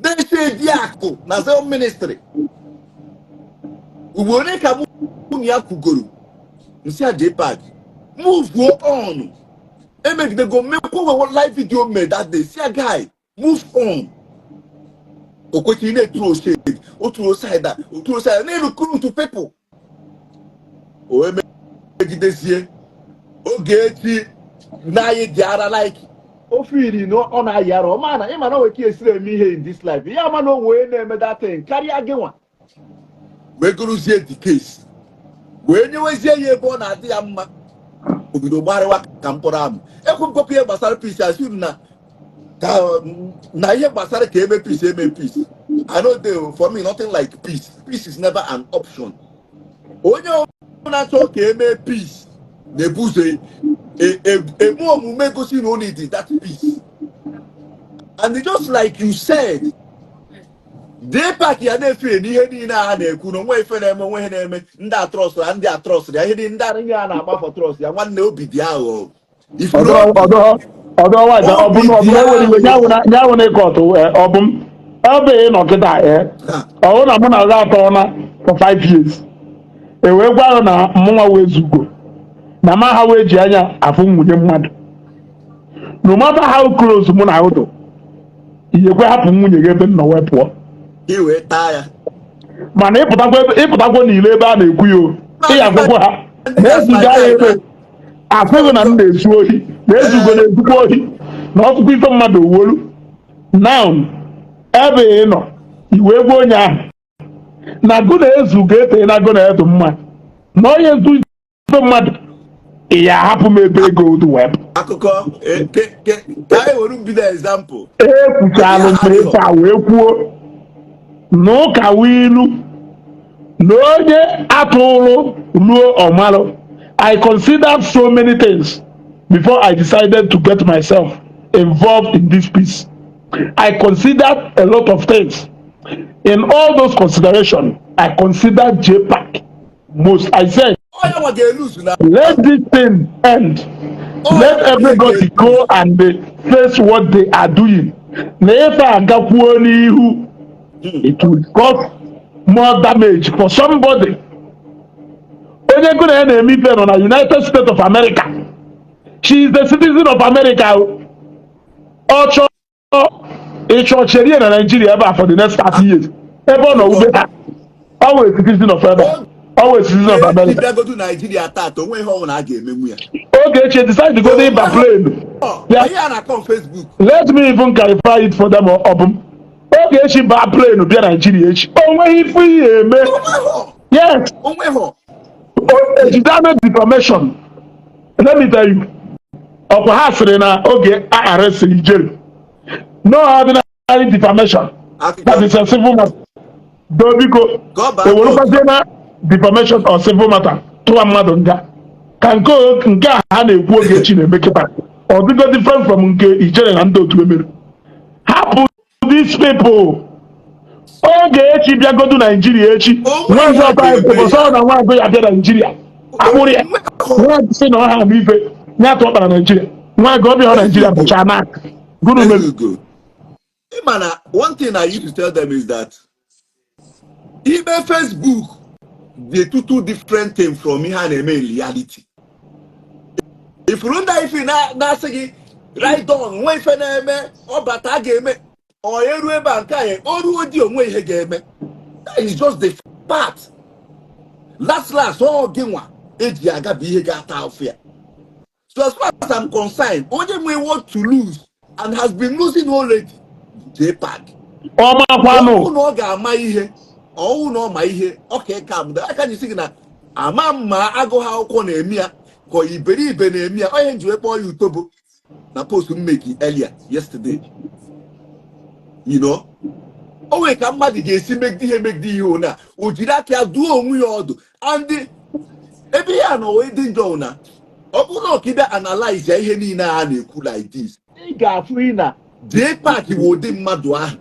na-eche edi akụ na Zion Ministry. Ugboro ole ka mụ na ya kwugoro nsị a, JPAC, move on. Emegidego mmekwa live video mee that day, si a, "Guy, move on." O kwesịrị na-eturo shade, o turo side a, o turo side a, na-recruit people. O emegidezie Ogechi na-ayị dị ara, like ofe iri na ọ na-ayị ara. Ọ ma na ịma na o nwere ka esiri eme ihe in this life, ya ama na o nwee na-eme that thing karịa gị nwa, wee gụrụzie the case, wee nyewezie ya ebe ọ na-adị ya mma. Obido gbarịwa ka mkpụrụ amụ. Ekwupụkwa ihe gbasara peace, assume na ka na ihe gbasara ka eme peace, eme peace. I no dey for me, nothing like peace. Peace is never an option. Onye ọbụla chọọ ka eme peace na-ebu ụzọ eme omume gosi na o need that peace. And just like you said, JPAC ya na-efe n'ihe niile a na-ekwu na onwe ife na-eme, onwe ihe na-eme, ndị atrọs ya, ndị atrọs ya, ihe niile ndị a ihe a na-agba for trust ya. Nwanne, obi dị aghụghọ ifuru. Ọdọ ọdọ nwaanyị, ọ bụ na ọ bụ na ewere iwe nyanwụ na ịkọtụ ọ bụ m ebe ị nọ kịta ee ọ bụrụ na mụ na gị atọ na for 5 years, e wee gwa gị na mụnwa wee zugo na ma ha wee ji anya afụ nwunye mmadụ, no matter how close mụ na ụdụ iyekwe, hapụ nwunye gị ebe m nọ wee pụọ. Ka ị wee taa ya. Mana ịpụtakwa n'ile ebe a na-ekwu ya, o ị ya agwakwa ha na ezugo ya ebe afụghị na m na-ezu ohi, na ezugo na-ezukwa ohi na ọtụtụ ife mmadụ owolu. Now, ebe ị nọ, i wee gwa onye ahụ na gụ na ezugo ete na gụ na edu mma na onye ezu ife mmadụ, ị ya ahapụ m ebe ego dị wee pụ. Akụkọ ka anyị were mbido example. Ekwuchalụ m ife a wee kwuo na ụka wilu na onye atụrụ ruo ọmalụ. I considered so many things before I decided to get myself involved in this peace. I considered a lot of things. In all those considerations, I considered JPAC most. I said, Onye nwa ga-eluzu na let this thing end. Let everybody go and face what they are doing. Na ife agakwuo n'ihu, it will cause more damage for somebody. Onye gụ na ya na-eme ife nọ na United States of America. She is the citizen of America. Ọ chọọ ịchọ cherie na Nigeria ebe a for the next 30 years. Ebe ọ nọ ube ha. Ọ wụ citizen of ebe a. Ọ wụ citizen of America. Bịagodu Naijiria tata, onwe ihe ọbụla a ga-emenwu ya. Ogechi decide go ịba plane. Ọ ihe a na-akọ on Facebook. Let me even clarify it for them. Ọ bụ m Ogechi baa plane bịa Nigeria echi, o nweghị ife ihe eme. Yes. Onweghọ. Ejidame defamation. Let me tell you, ọkwa ha sịrị na oge a arrestịrị Ijere, no ordinary defamation, that is a civil matter do. Biko, Ka ọ baa. Ewerukwazie na defamation or civil matter tụwa mmadụ nga ka nke a ha na-ekwu Ogechi na-eme kịta. Ọ dịgo different from nke Ijele na ndị otu emere. Hapụ these people. Oge echi bịagodu Naijiria echi. Onwe Nwaazị ihe ọta ga-eme ụbọchị ya. ọ na nwaagụ ya bịa Naijiria, akpụrụ ya. Nwaagụ sị na ọ ha ama ife ya tụọ kpara Naijiria. Nwaagụ ọ bịa Naijiria Ezugo. bụcha na gụnụ mere? Ezugo. Ịma na one thing I used to tell them is that ime Facebook dị two different thing from ihe a na-eme in reality. Ifuru ndị ife na-asị gị right on, nwe ife na-eme, ọ bata a ga-eme, ọ eru ebe a nke a o ruo dị onwe ihe ga-eme. That is just the part. Last last, ọ gị nwa eji aga bụ ihe ga-ata afụ ya. So as far as I'm concerned, onye nwe what to lose and has been losing already, JPAC. Ọmakwanụ. Ọwụ na ọ ga-ama ihe, ọwụ na ọ ma ihe, ọ ka ịka amụda aka ji sị gị na ama mma agụ ha akwụkwọ na-eme ya ka ọ iberibe na-eme ya. Onye nji wee kpọọ ya utobo na post m meki earlier yesterday. O nwere ka mmadụ ga-esi megide ihe, megide ihe ona o jiri aka ya duo onwe ya ọdụ. And ebe ihe a nọ wee dị njọ na ọ bụrụ na ọkịbịa analyze ya, ihe niile a na-ekwu like this, ị ga-afụ ị na JPAC wụ ụdị mmadụ ahụ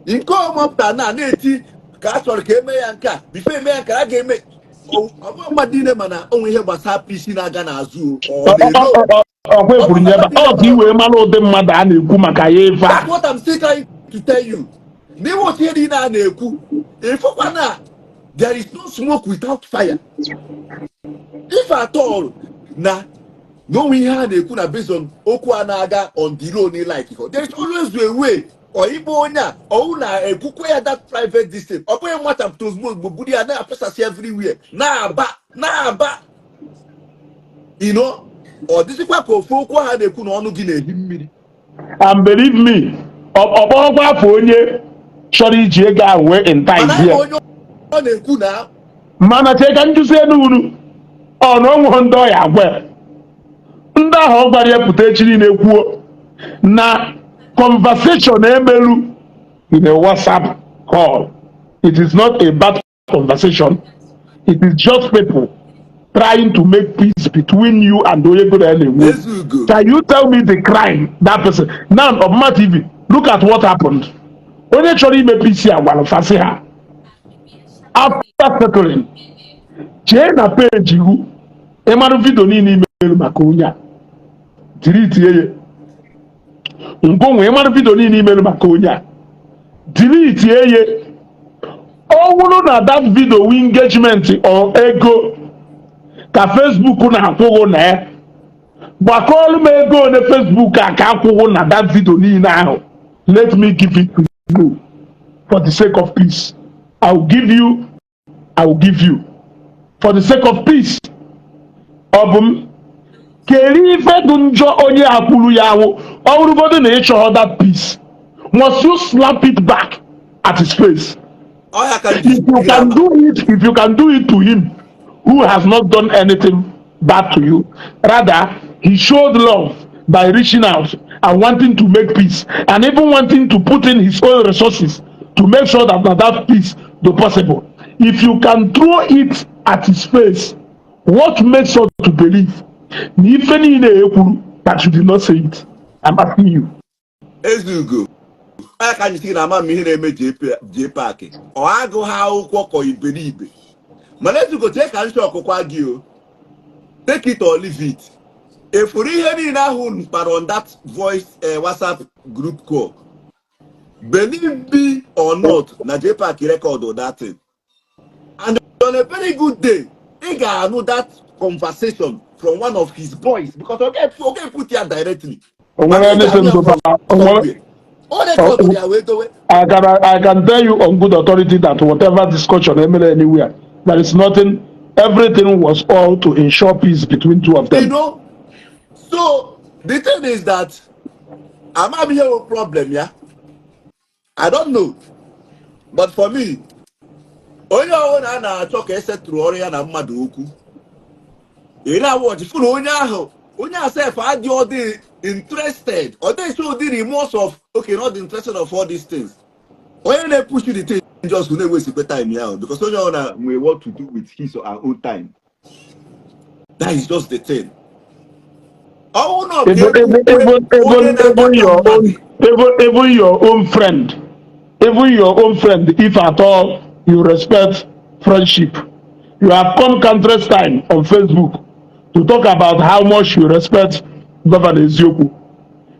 nke ọmapụta na na-eti ka a chọrọ ka eme ya nke a. Before eme ya nke a ga-eme, ọ bụrụ mmadụ niile, mana onwe ihe gbasara PC na-aga n'azụ o, ọ na-elo. Ọkwa ekwuru nye ebe ọ ka i wee mara ụdị mmadụ a na-ekwu maka ya ife a. That's what I'm still trying to tell you. N'ime otu ihe niile a na-ekwu, ịfụkwa na there is no smoke without fire. If at all na onwe ihe a na-ekwu na based on okwu a na-aga on the low, like, there is always a way ọ ikpe onye a ọwụ na-ekwukwe ya that private this thing. Ọ bụghị nwata ozugbo ozugbo buru ya na-apesasị everywhere, na-aba na-aba, ọ dịzikwa ka ofu okwu ha na-ekwu na ọnụ gị na-ehi mmiri. And believe me, ọ kpọrọkwa afọ onye chọrọ iji ego ahụ wee mana entice ya. Onye ọ na-ekwu na Mana chee ka njụzi elu unu, ọ na onwe ndị ọya agwa ya. Ndị ahụ ọ gwara ya pụta echi niile kwuo na conversation emelu in a WhatsApp call, it is not a bad conversation. It is just people trying to make peace between you and onye go there na-enwe. Ezugo. Can you tell me the crime that person now? Obama TV, look at what happened. Onye chọrọ ime peace a gwara fasị ha, after settling, jee na peji ihu ịmarụ video niile imerụ maka onye a, delete ya. Ngụnwa ịmarụ video niile imerụ maka onye a, delete ya. Ọ bụrụ na that video wi engagement or ego ka Facebook na-akwụghị na ya, gbakọọlụ m ego one Facebook a ka akwụghị na that video niile ahụ. Let me give it to you for the sake of peace. I will give you, I will give you for the sake of peace. Ọ bụ m kedu ife dị njọ onye a kwuru ya ahụ? Ọ bụrụgodu na ị chọrọ that peace, must you slap it back at his face? Ọ ya ka If you can do it, if you can do it to him who has not done anything bad to you, rather he showed love by reaching out and wanting to make peace and even wanting to put in his own resources to make sure that na that peace do possible, if you can throw it at his face, what makes us to believe na ife niile e kwuru that you did not say it? I'm asking you. Ezugo, ọ ya ka anyị sị na ama m ihe na-eme JPAC, ọ agụ ha akwụkwọ kọ iberibe. Mana Ezugo, chee ka nshi ọkụkwa gị o, take it or leave it. Efuru ihe niile ahụ unu kpara on that voice WhatsApp group call, believe me or not, na JPAC record that thing, and on a very good day ị ga-anụ that conversation from one of his boys, because oge put ya directly. O nwere anything to o nwere O record ya wee dowe. I can tell you on good authority that whatever discussion emere anywhere, there is nothing. Everything was all to ensure peace between two of them. So the thing is that ama m ihe wụ problem ya, I don't know, but for me, onye ọbụla a na-achọ ka esetụrụ ọrụ ya na mmadụ okwu, ị na-awọchi fụ na onye ahụ, onye asef adị, ọ dị interested, ọ dị so ụdị remorse of okay, not interested of all these things. Onye na-epush the thing just na-ewesikwe time ya, because onye ọbụla nwere what to do with his or her own time. That is just the thing. Ọ na ọ Even even ka even ekwukwe onye even even na-akpata your own mmadụ. even your own friend, even your own friend, if at all you respect friendship, you have come countless time on Facebook to talk about how much you respect Governor Eziokwu.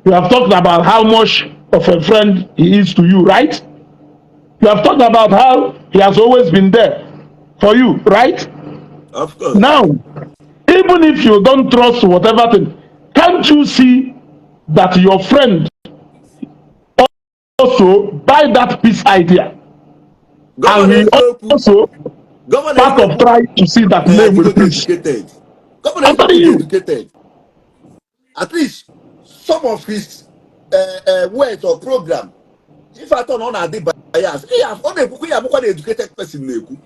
You have talked about how much of a friend he is to you, right? You have talked about how he has always been there for you, right? Of course. Now, even if you don't trust whatever thing, can't you see that your friend also buy that peace idea and Governor he Eziokwu also Governor part of Eziokwu trying to see that name with peace? educated. Governor I'm telling Eziokwu you. Educated. At least some of his words or program, if at all ọ na-adị bias, ihe ọ na-ekwukwa ya abụkwa na educated person na-ekwu.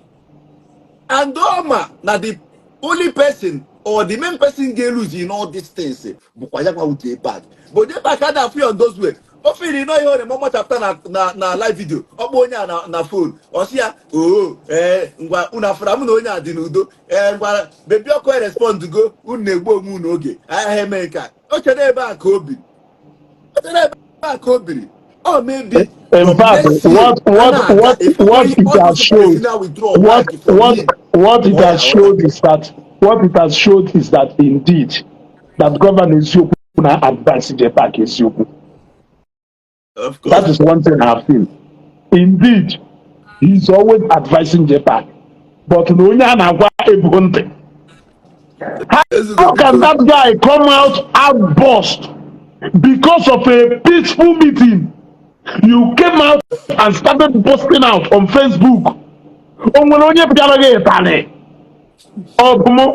And ọ ma na the only person or the main person ga-lose in all these things bụkwa ya gwa J Park. But J Park ada afụ ya on those way. O feel nọ ihe ọ na-eme chapter na live video, ọ kpọ onye a na phone, ọ sị ya, "Oo, ee, ngwa, unu afụra mụ na onye a dị n'udo. Ee, ngwa, bebi ọkụ respond go, unu na-egbu onwe unu oge agaghị eme nke a." O chere ebe a ka o biri, o chere ebe a ka o biri. Ọ maybe In from fact, next year what a what na-aga what if what it all has those people showed, now withdraw what back from what him, what it ọ ya has aghọta. Showed is that what it has showed is that indeed that Governor Eziokwu na advise J Park Eziokwu. Of That course. Is one thing I have seen. Indeed, he's always advising J Park. But na onye a na-agwa ebughị ntị. How can that guy come out outburst because of a peaceful meeting? You came out and started posting out on Facebook. O nwere onye pịara gị ịtarị? Ọ bụ mụ?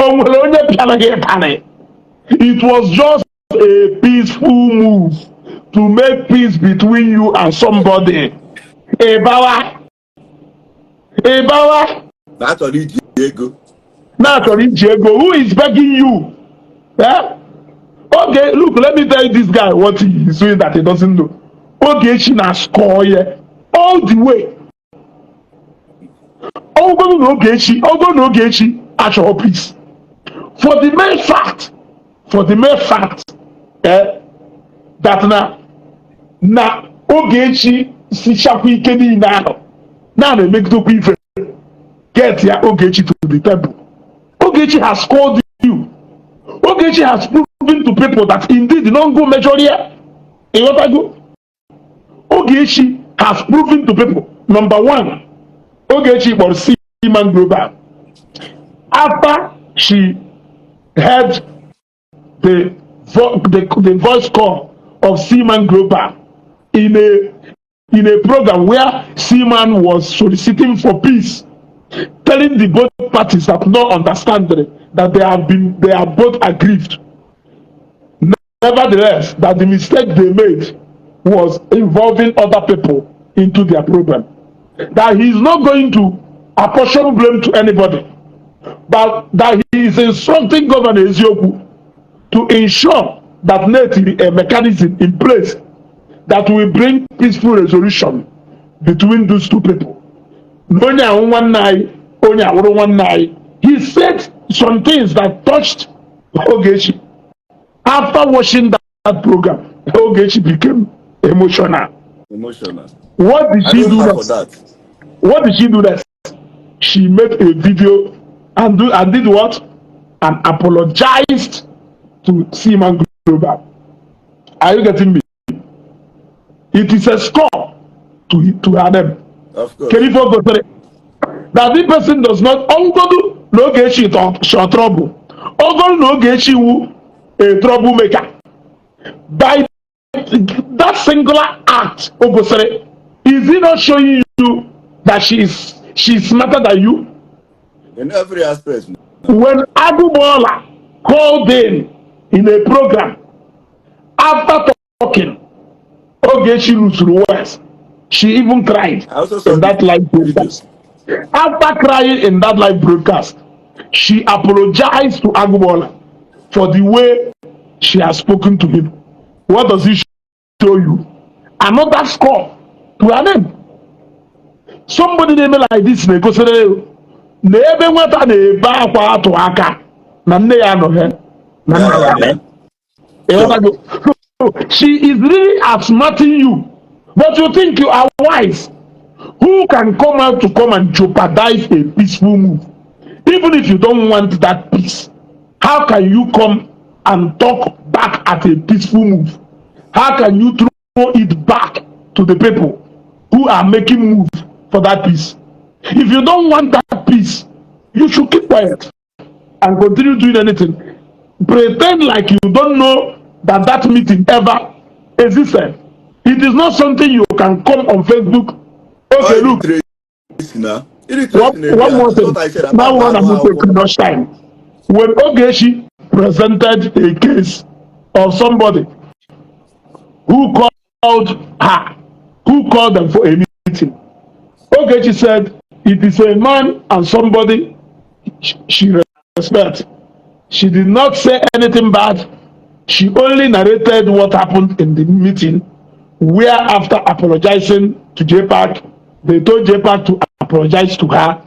O nwere onye pịara gị ịtarị? It was just a peaceful move to make peace between you and somebody. Ịbawa. Ịbawa. Na achọrọ iji ego. Na-achọrọ iji ego. Who is begging you? Eh? Okay, look, let me tell you this guy what he is doing that he doesn't know. Ogechi na score ya all the way. Ọgụgụ na Ogechi, ọgụgụ na Ogechi achọrọ peace. For the mere fact, eh, that na Ogechi sichakwa ike niile ahụ na na-emegidekwa ife get ya Ogechi to the temple. Ogechi has called you. Ogechi has proven to people that indeed no go measure ya. Ịghọtago? Ogechi has proven to people. Number one, Ogechi kpọrọ Seaman Global. After she heard the voice call of Seaman Global in a program where Seaman was soliciting for peace, telling the both parties that not understand that they are both aggrieved. Nevertheless, that the mistake they made was involving other people into their problem. That he is not going to apportion blame to anybody, but that he is instructing Governor Eziokwu to ensure that netiri a mechanism in place that will bring peaceful resolution between those two people. Na onye ahụ nwanne anyị, onye awụrụ nwanne anyị. He said some things that touched Ogechi. After watching that program, Ogechi became emotional. Emotional. What did I she know do her for next? that. What did she do next? She made a video and did what? And apologized to Seaman Global. Are you getting me? It is a score to her name. Of course. Can you go through? That the person does not ọgọdụ na Ogechi short trouble. Ọgọdụ na Ogechi wu a troublemaker. By that singular act, o gosiri, is he not showing you that she is smarter than you? In every aspect. When Agubola called in a program after talking, Ogechi lose words. She even cried I also saw in that the live video. broadcast. After crying in that live broadcast, she apologized to Agubola for the way she has spoken to him. What does it show you? Another score to her name. Somebody na-eme like this na-egosiri na ebe nwata na-ebe akwa atụ aka na nne ya anọghị na nna ya. Ịghọtago? So she is really outsmarting you, but you think you are wise. Who can come out to come and jeopardize a peaceful move? Even if you don't want that peace, how can you come and talk back at a peaceful move? How can you throw it back to the people who are making move for that peace? If you don't want that peace, you should keep quiet and continue doing anything. Pretend like you don't know that that meeting ever existed. It is not something you can come on Facebook. Okay, look, na one more thing. Now one, I'm going to take time. When Ogechi presented a case of somebody who called her, who called them for a meeting, Ogechi said it is a man and somebody she respects. She did not say anything bad. She only narrated what happened in the meeting, where after apologizing to JPAC, they told JPAC to apologize to her.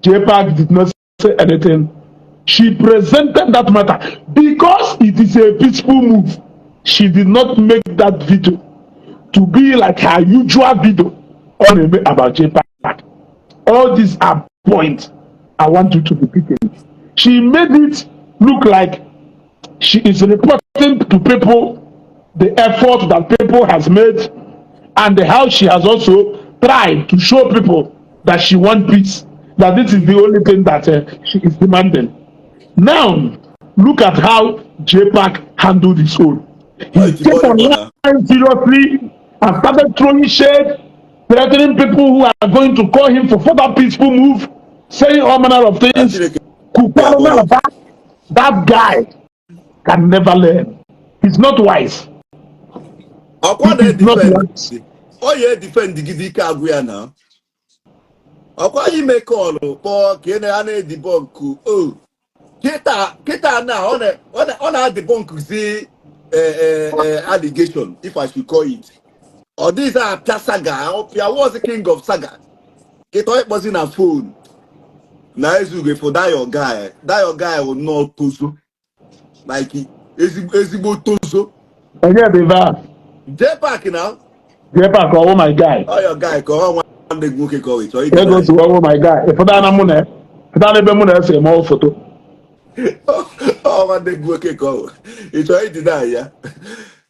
JPAC did not say anything. She presented that matter because it is a peaceful move. She did not make that video to be like her usual video on about JPAC. All these are points I want you to be picking. She made it look like she is reporting to people the effort that people has made and how she has also tried to show people that she want peace, that this is the only thing that she is demanding. Now, look at how JPAC handled his own. He came online seriously and started throwing shade, threatening people who are going to call him for further peaceful move, saying all manner of things. That guy can never learn. He's not wise. Ọkwa He is not na-edefend wise. Ọ ya edefend gide ike agwụ ya na ọkwa ime call kpọọ ka ị na a na-edebunk o kịta kịta na ọ na-adebunk zi allegation, if I should call it. Ọ dịghịzi apịa saga ọpịa was king of saga kịta ọ ịkpọzi na phone na ezugo for that your guy. That your guy will not tozo like ezigbo ezigbo tozo. Onye dị va? JPAC na. JPAC ọwụ my guy. Ọ your guy ka ọ nwanne gị nwoke ka ọ chọọ ịdị. Ego si ọwụ my guy. Ịfụta na mụ na ịfụta na ebe mụ na-ese eme foto. Ọ nwanne gị nwoke ka ọ ị chọọ ịdị ya.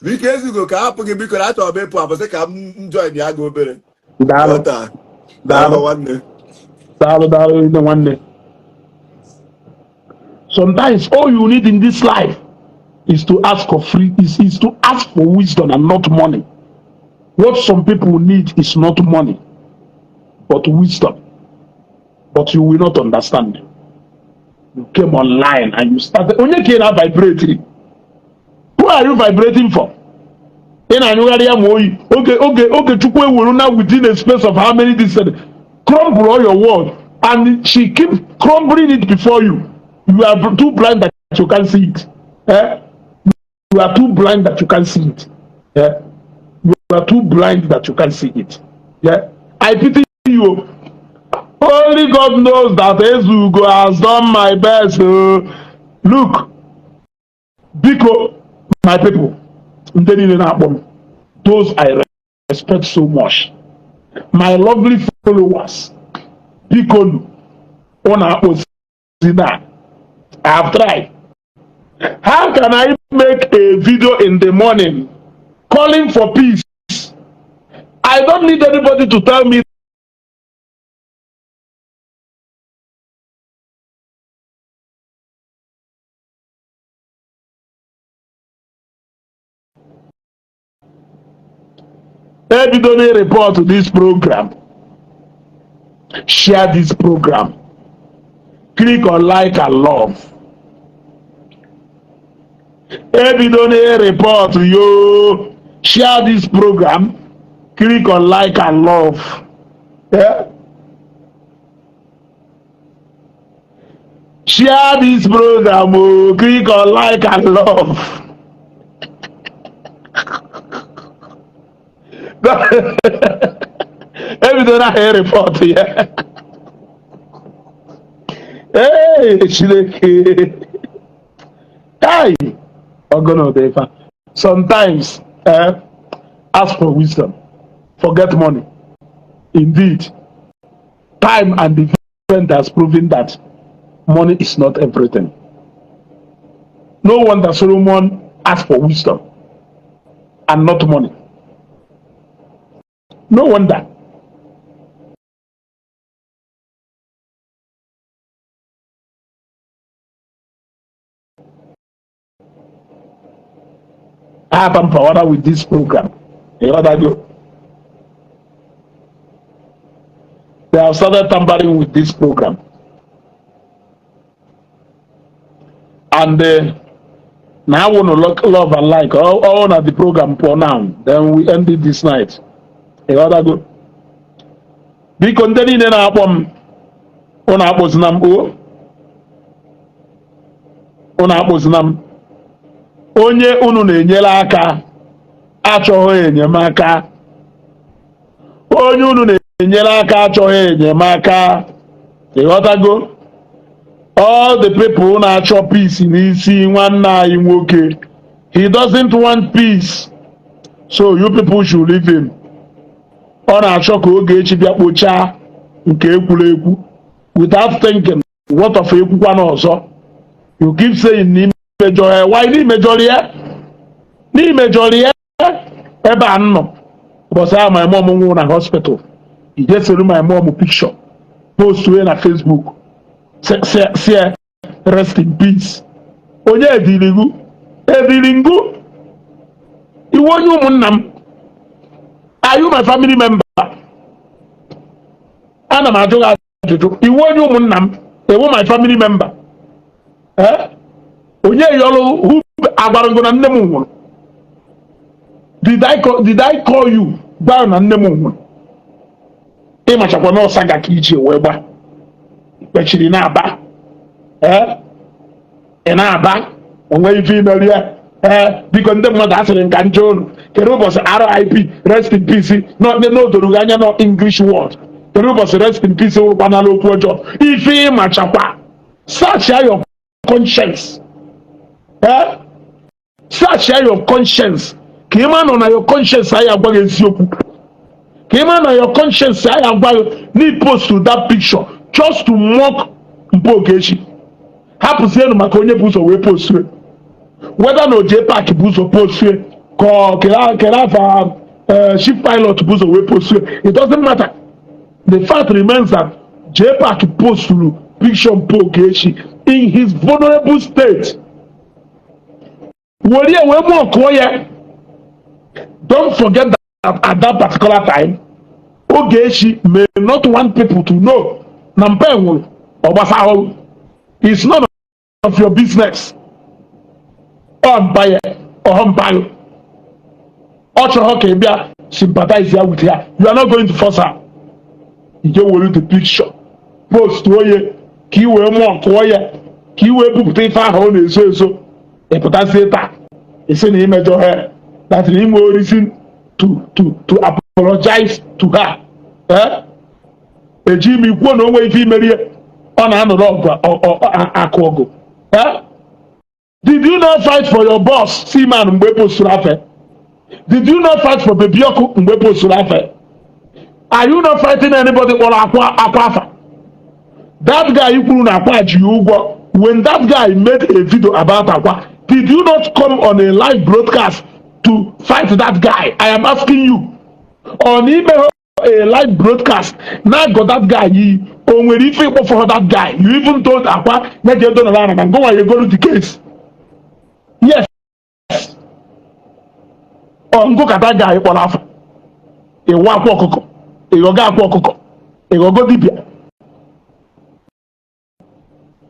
Biko ezugo ka hapụ gị, biko na achọrọ m ịpụ apụ sị ka m join ya gị obere. Daalụ. Ghọta. Daalụ nwanne. Daalụ, daalụ nne nwanne. Sometimes all you need in this life is to ask for free is to ask for wisdom and not money. What some people need is not money but wisdom. But you will not understand. You came online and you started. Onye ka ị na-vibrate? Who are you vibrating for? Ị na-anyụgharị ya ma oyi oge oge oge Chukwu ewuru na within a space of how many distance crumble all your world, and she keep crumbling it before you. You are too blind that you can't see it, eh? You are too blind that you can't see it, eh? You are too blind that you can't see it. Yeah, I pity you. Only God knows that Ezugo has done my best. Oh. Look, biko, my people, ndị niile na-akpọ m, those I respect so much, my lovely followers, biko nu, ụ na-akpọzi na I have tried. How can I make a video in the morning calling for peace? I don't need anybody to tell me. Ebido report this program, share this program, click on like and love. Ebido report yo, share this program, click on like and love. Yeah? Share this program, oh, click on like and love. Ebido na report ya. Hey, Chineke. Kai! Ọgọnọdụ ife a. Sometimes, ask for wisdom, forget money. Indeed, time and event has proven that money is not everything. No wonder Solomon asked for wisdom and not money. No wonder. I have empowered with this program. You know that go. They have started tampering with this program. And now I want to love and like all of the program for now. Then we end it this night. You know that go. Biko, ndị niile na-akpọ m, ụnụ akpọzina m o, ụnụ akpọzina m. Onye unu na-enyere aka achọghị enyemaka. Onye unu na-enyere aka achọghị enyemaka. Ịghọtago? All the people na-achọ peace n'isi nwanne anyị nwoke, he doesn't want peace, so you people should leave him. Ọ na-achọ ka Ogechi bịa kpochaa nke ekwuru ekwu without thinking what of ekwukwa n'ọzọ. You keep saying na imejọrọ ya. Why n'imejọrọ ya? N'imejọrọ ya. Ebe a nọ ụbọchị ahụ my mom nwụrụ na hospital, ijesoro my mom picture post na Facebook, si rest in peace. Onye edirigu ediringu iwe onye ụmụnna m. Are you my family member? Ana m ajụ gị ajụjụ. Iwu onye ụmụnna m, ewu my family member? Eh, onye yọrọ who agwara ngo na nne m nwụrụ? Did I call you gwa na nne m nwụrụ? Ịmachakwa na ọsaga ka iji wee gba kpechiri na-aba. Ee, ị na-aba onwe ife imeri ya. Ee, biko, ndị mmadụ asịrị nka njọ unu. Kedu ụbọchị RIP, rest in peace, n'odoro gị anya nọ English word? Kedu ụbọchị rest in peace wụrụkwanala okwu ọjọọ? Ife ịmachakwa, search your conscience. Ee, search your conscience ka ị ma nọ na your conscience anyị agwa gị eziokwu, ka ị ma na your conscience anyị agwa gị na post that picture just to mock mpa Ogechi. Hapụzienụ maka onye bụ ụzọ wee postue, whether na oje park bụ ụzọ postue ka ọ kere afa chief pilot bụ ụzọ wee postue, it doesn't matter. The fact remains that J Park posturu picture mpa Ogechi in his vulnerable state were wee mọkụọ ya. Don't forget that at that particular time, Ogechi may not want people to know na mpa nwụrụ. Ọ gbasahụ, it's none of your business. Ọ mpa ya, ọhọ mpa ya, ọ chọrọ ka ị bịa sympathize ya with her, you are not going to force her. Ije were the picture post oye ka ị wee mụọ kụọ ya, ka ị wee bupụta ife ahụ ọ na-ezo ezo. Ị pụtazie taa, ị sị na imejọ her, that na inwe reason to apologize to her. Eh? Eji ime ikwuo na o nwee ife imerie, ọ na-anọrọ ọgụ akụ ọgụ. Eh? Did you not fight for your boss Seaman mgbe posturu afe? Did you not fight for Baby Ọkụ mgbe posturu afe? Are you not fighting anybody kpọrọ akwa akwa afa? That guy kwuru na akwa ji ya ụgwọ, when that guy made a video about akwa, did you not come on a live broadcast to fight that guy? I am asking you. Ọ na ime a live broadcast na-agọ that guy iyi, o nwere ife ịkpọfọ that guy? You even told akwa ya jee donara na ngụnwa ya egolu the case. Yes, ọ ngụ ka that guy kpọrọ afa ịwa akwa ọkụkọ, ịghọgo akwa ọkụkọ, ịghọgo dibịa.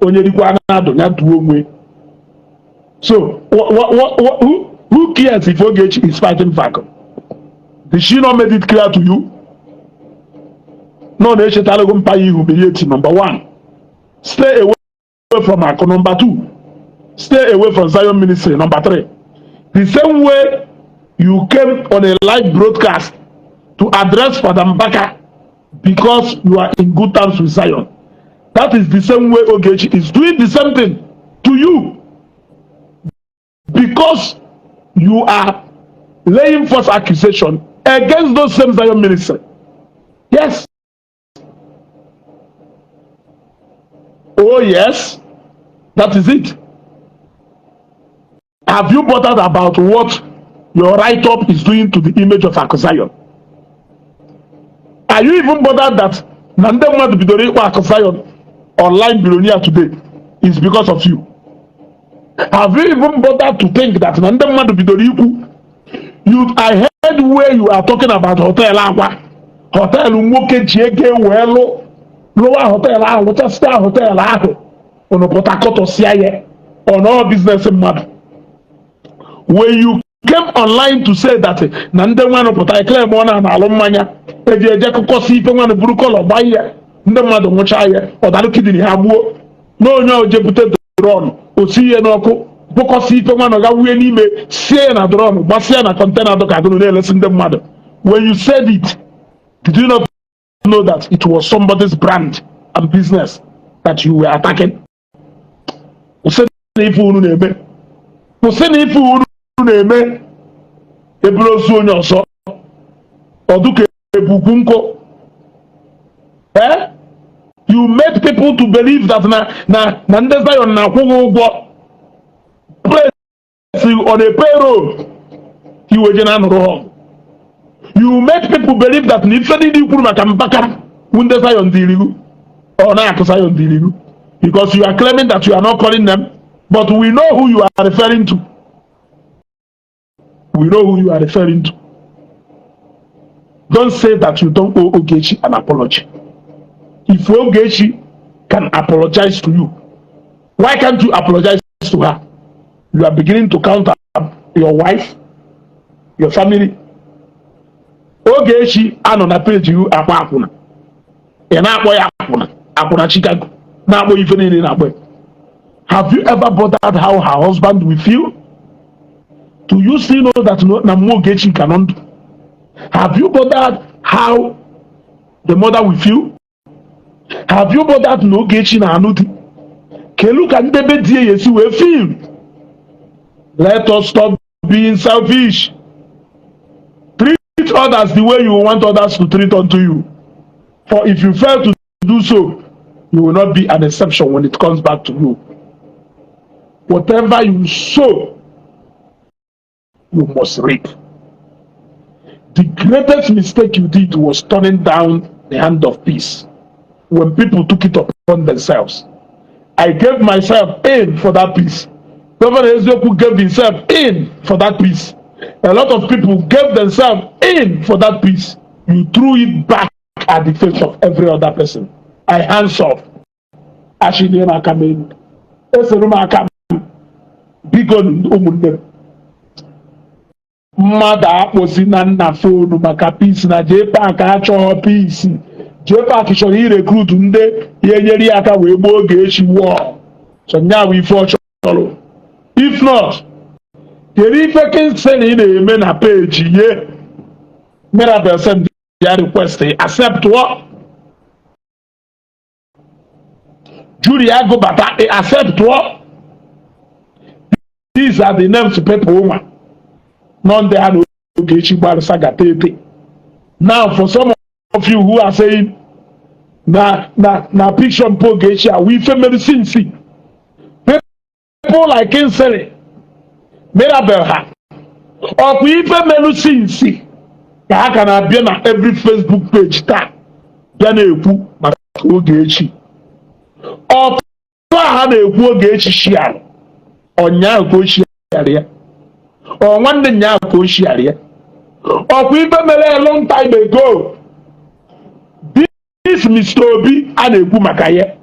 Onye rikwa na-adụ ya duo onwe. So who cares if Ogechi is fighting Falcon? Did she not made it clear to you? No, na-echetara gị mpa ya humiliate. Number one, stay away from Akụ. Number two, stay away from Zion Ministry. Number three, the same way you came on a live broadcast to address Father Mbaka because you are in good terms with Zion, that is the same way Ogechi is doing the same thing to you because You are laying false accusation against those same Zion Ministry. Yes. Oh yes, that is it. Have you bothered about what your write-up is doing to the image of Akụ Zion? Are you even bothered that na ndị mmadụ bidoro ịkpọ Akụ Zion online billionaire today is because of you? Have you even bothered to think that na ndị mmadụ bidoro ikwu you? I heard where you are talking about hotel Akwa, hotel nwoke ji ego wee lụ lụwa hotel ahụ, lụchasịa hotel ahụ, unu pụta kọtọsịa ya ọ nọọ business mmadụ. When you came online to say that na ndị nwanụ pụta claim ọ na alụ mmanya eji eje kụkọsị ife nwanụ buru kọlọ gbaa ya, ndị mmadụ nwụcha ya, ọdalụ kidney ha gbuo na onye oje bute drum, osi ihe n'ọkụ, bụkọsị ife nwanụ ga wunye n'ime, sie ya na drum, gbasịa na container dụka agụrụ na-elesi ndị mmadụ. When you said it, did you not know that it was somebody's brand and business that you were attacking? Kwụsị na ife unu na-eme, kwụsị na ife unu na-eme. Eburu ozu onye ọzọ ọdụka ebukwu nkụ. Eh, you made people to believe that na ndị Zion na-akwụ gị ụgwọ, place on a payroll iwe je na-anụrụ ha ọgụ. You made people believe that na ife niile i kwuru maka Mbaka bụ ndị Zion dịrị gị, ọ na-akụ Zion dịrị gị, because you are claiming that you are not calling them, but we know who you are referring to. We know who you are referring to. Don't say that you don't owe Ogechi an apology. If Ogechi can apologize to you, why can't you apologize to her? You are beginning to count up your wife, your family. Ogechi anọ na page you akwa akwụna, ị na-akpọ ya akwụna, akwụna Chicago, na-akpọ ife niile na-akpọ ya. Have you ever bothered how her husband will feel? Do you still know that no, na mmụọ Ogechi ka nọ ndụ? Have you bothered how the mother will feel? Have you bothered na Ogechi na-anụ di? Kelu ka ndebe di ya esi wee feel? Let us stop being selfish. Treat others the way you want others to treat unto you, for if you fail to do so, you will not be an exception when it comes back to you. Whatever you sow, you must reap. The greatest mistake you did was turning down the hand of peace when people took it upon themselves. I gave myself in for that peace. Governor Ezeoku gave himself in for that peace. A lot of people gave themselves in for that peace. You threw it back at the face of every other person. I hands off. Achilie m aka m elu. Esoro m aka m. Biko, ụmụnne m. Mmadụ akpọzi na nna phone maka peace na JPAC achọghọ peace. JPAC chọrọ irecruit ndị ya enyere ya aka wee gbuo Ogechi wụọ. So nya bụ ife ọ chọrọ. If not, kedu ife Kingsley na-eme na page ye? Mirabel send ya request, accept what? Julia Agụbata, accept what? These are the names people nwa nọ ndị ha na Ogechi gbara saga tete. Now, for some of you who are saying na picture mpo Ogechi a wụ ife mere since, people like Kingsley, Mirabel ha ọkwa ife melu since ka ha ka na-abịa na every Facebook page taa bịa na-ekwu maka Ogechi. Ọtụ a ha na-ekwu Ogechi shiara ọnyaahụ ka o shiara ya, ọ nwanne nyaahụ ka o shiara ya, ọkwa ife mere a long time ago. This Mr. Obi a na-ekwu maka ya,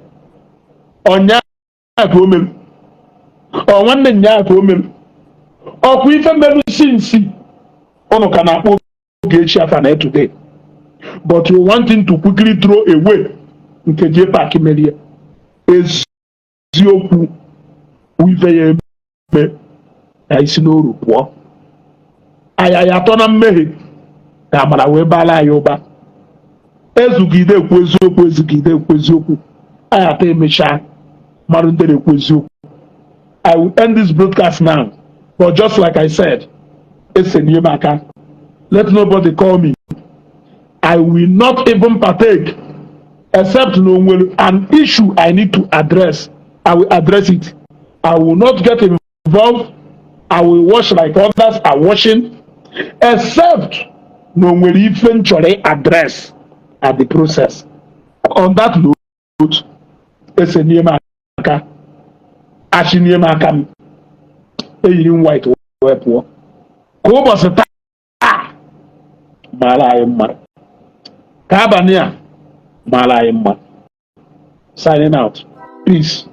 ọnyaahụ ka o mere, ọ nwanne nyaahụ ka o mere, ọkwa ife mere since ụnụ ka na-akpọ Ogechi afa na today, but you wanting to quickly throw away nke JPAC merie. Eziokwu ife ya eme ka isi n'oru pụọ aya ya atọ na mmehie ka amara wee baala anyị ụba. Ezugide ekwu eziokwu, ezugide ekwu eziokwu, anyị atọ emechaa mmadụ ndị na-ekwu eziokwu. I will end this broadcast now, but just like I said, Esenye m aka. Let nobody call me. I will not even partake except na o nwere an issue I need to address. I will address it. I will not get involved. I will watch like others are watching, except na o nwere ife m chọrọ address at the process. On that note, esenye m aka, achịnie m aka m, eyiri m white wee pụọ. Ka ụbọchị taa mara anyị mma, ka abalị a mara anyị mma. Signing out. Peace.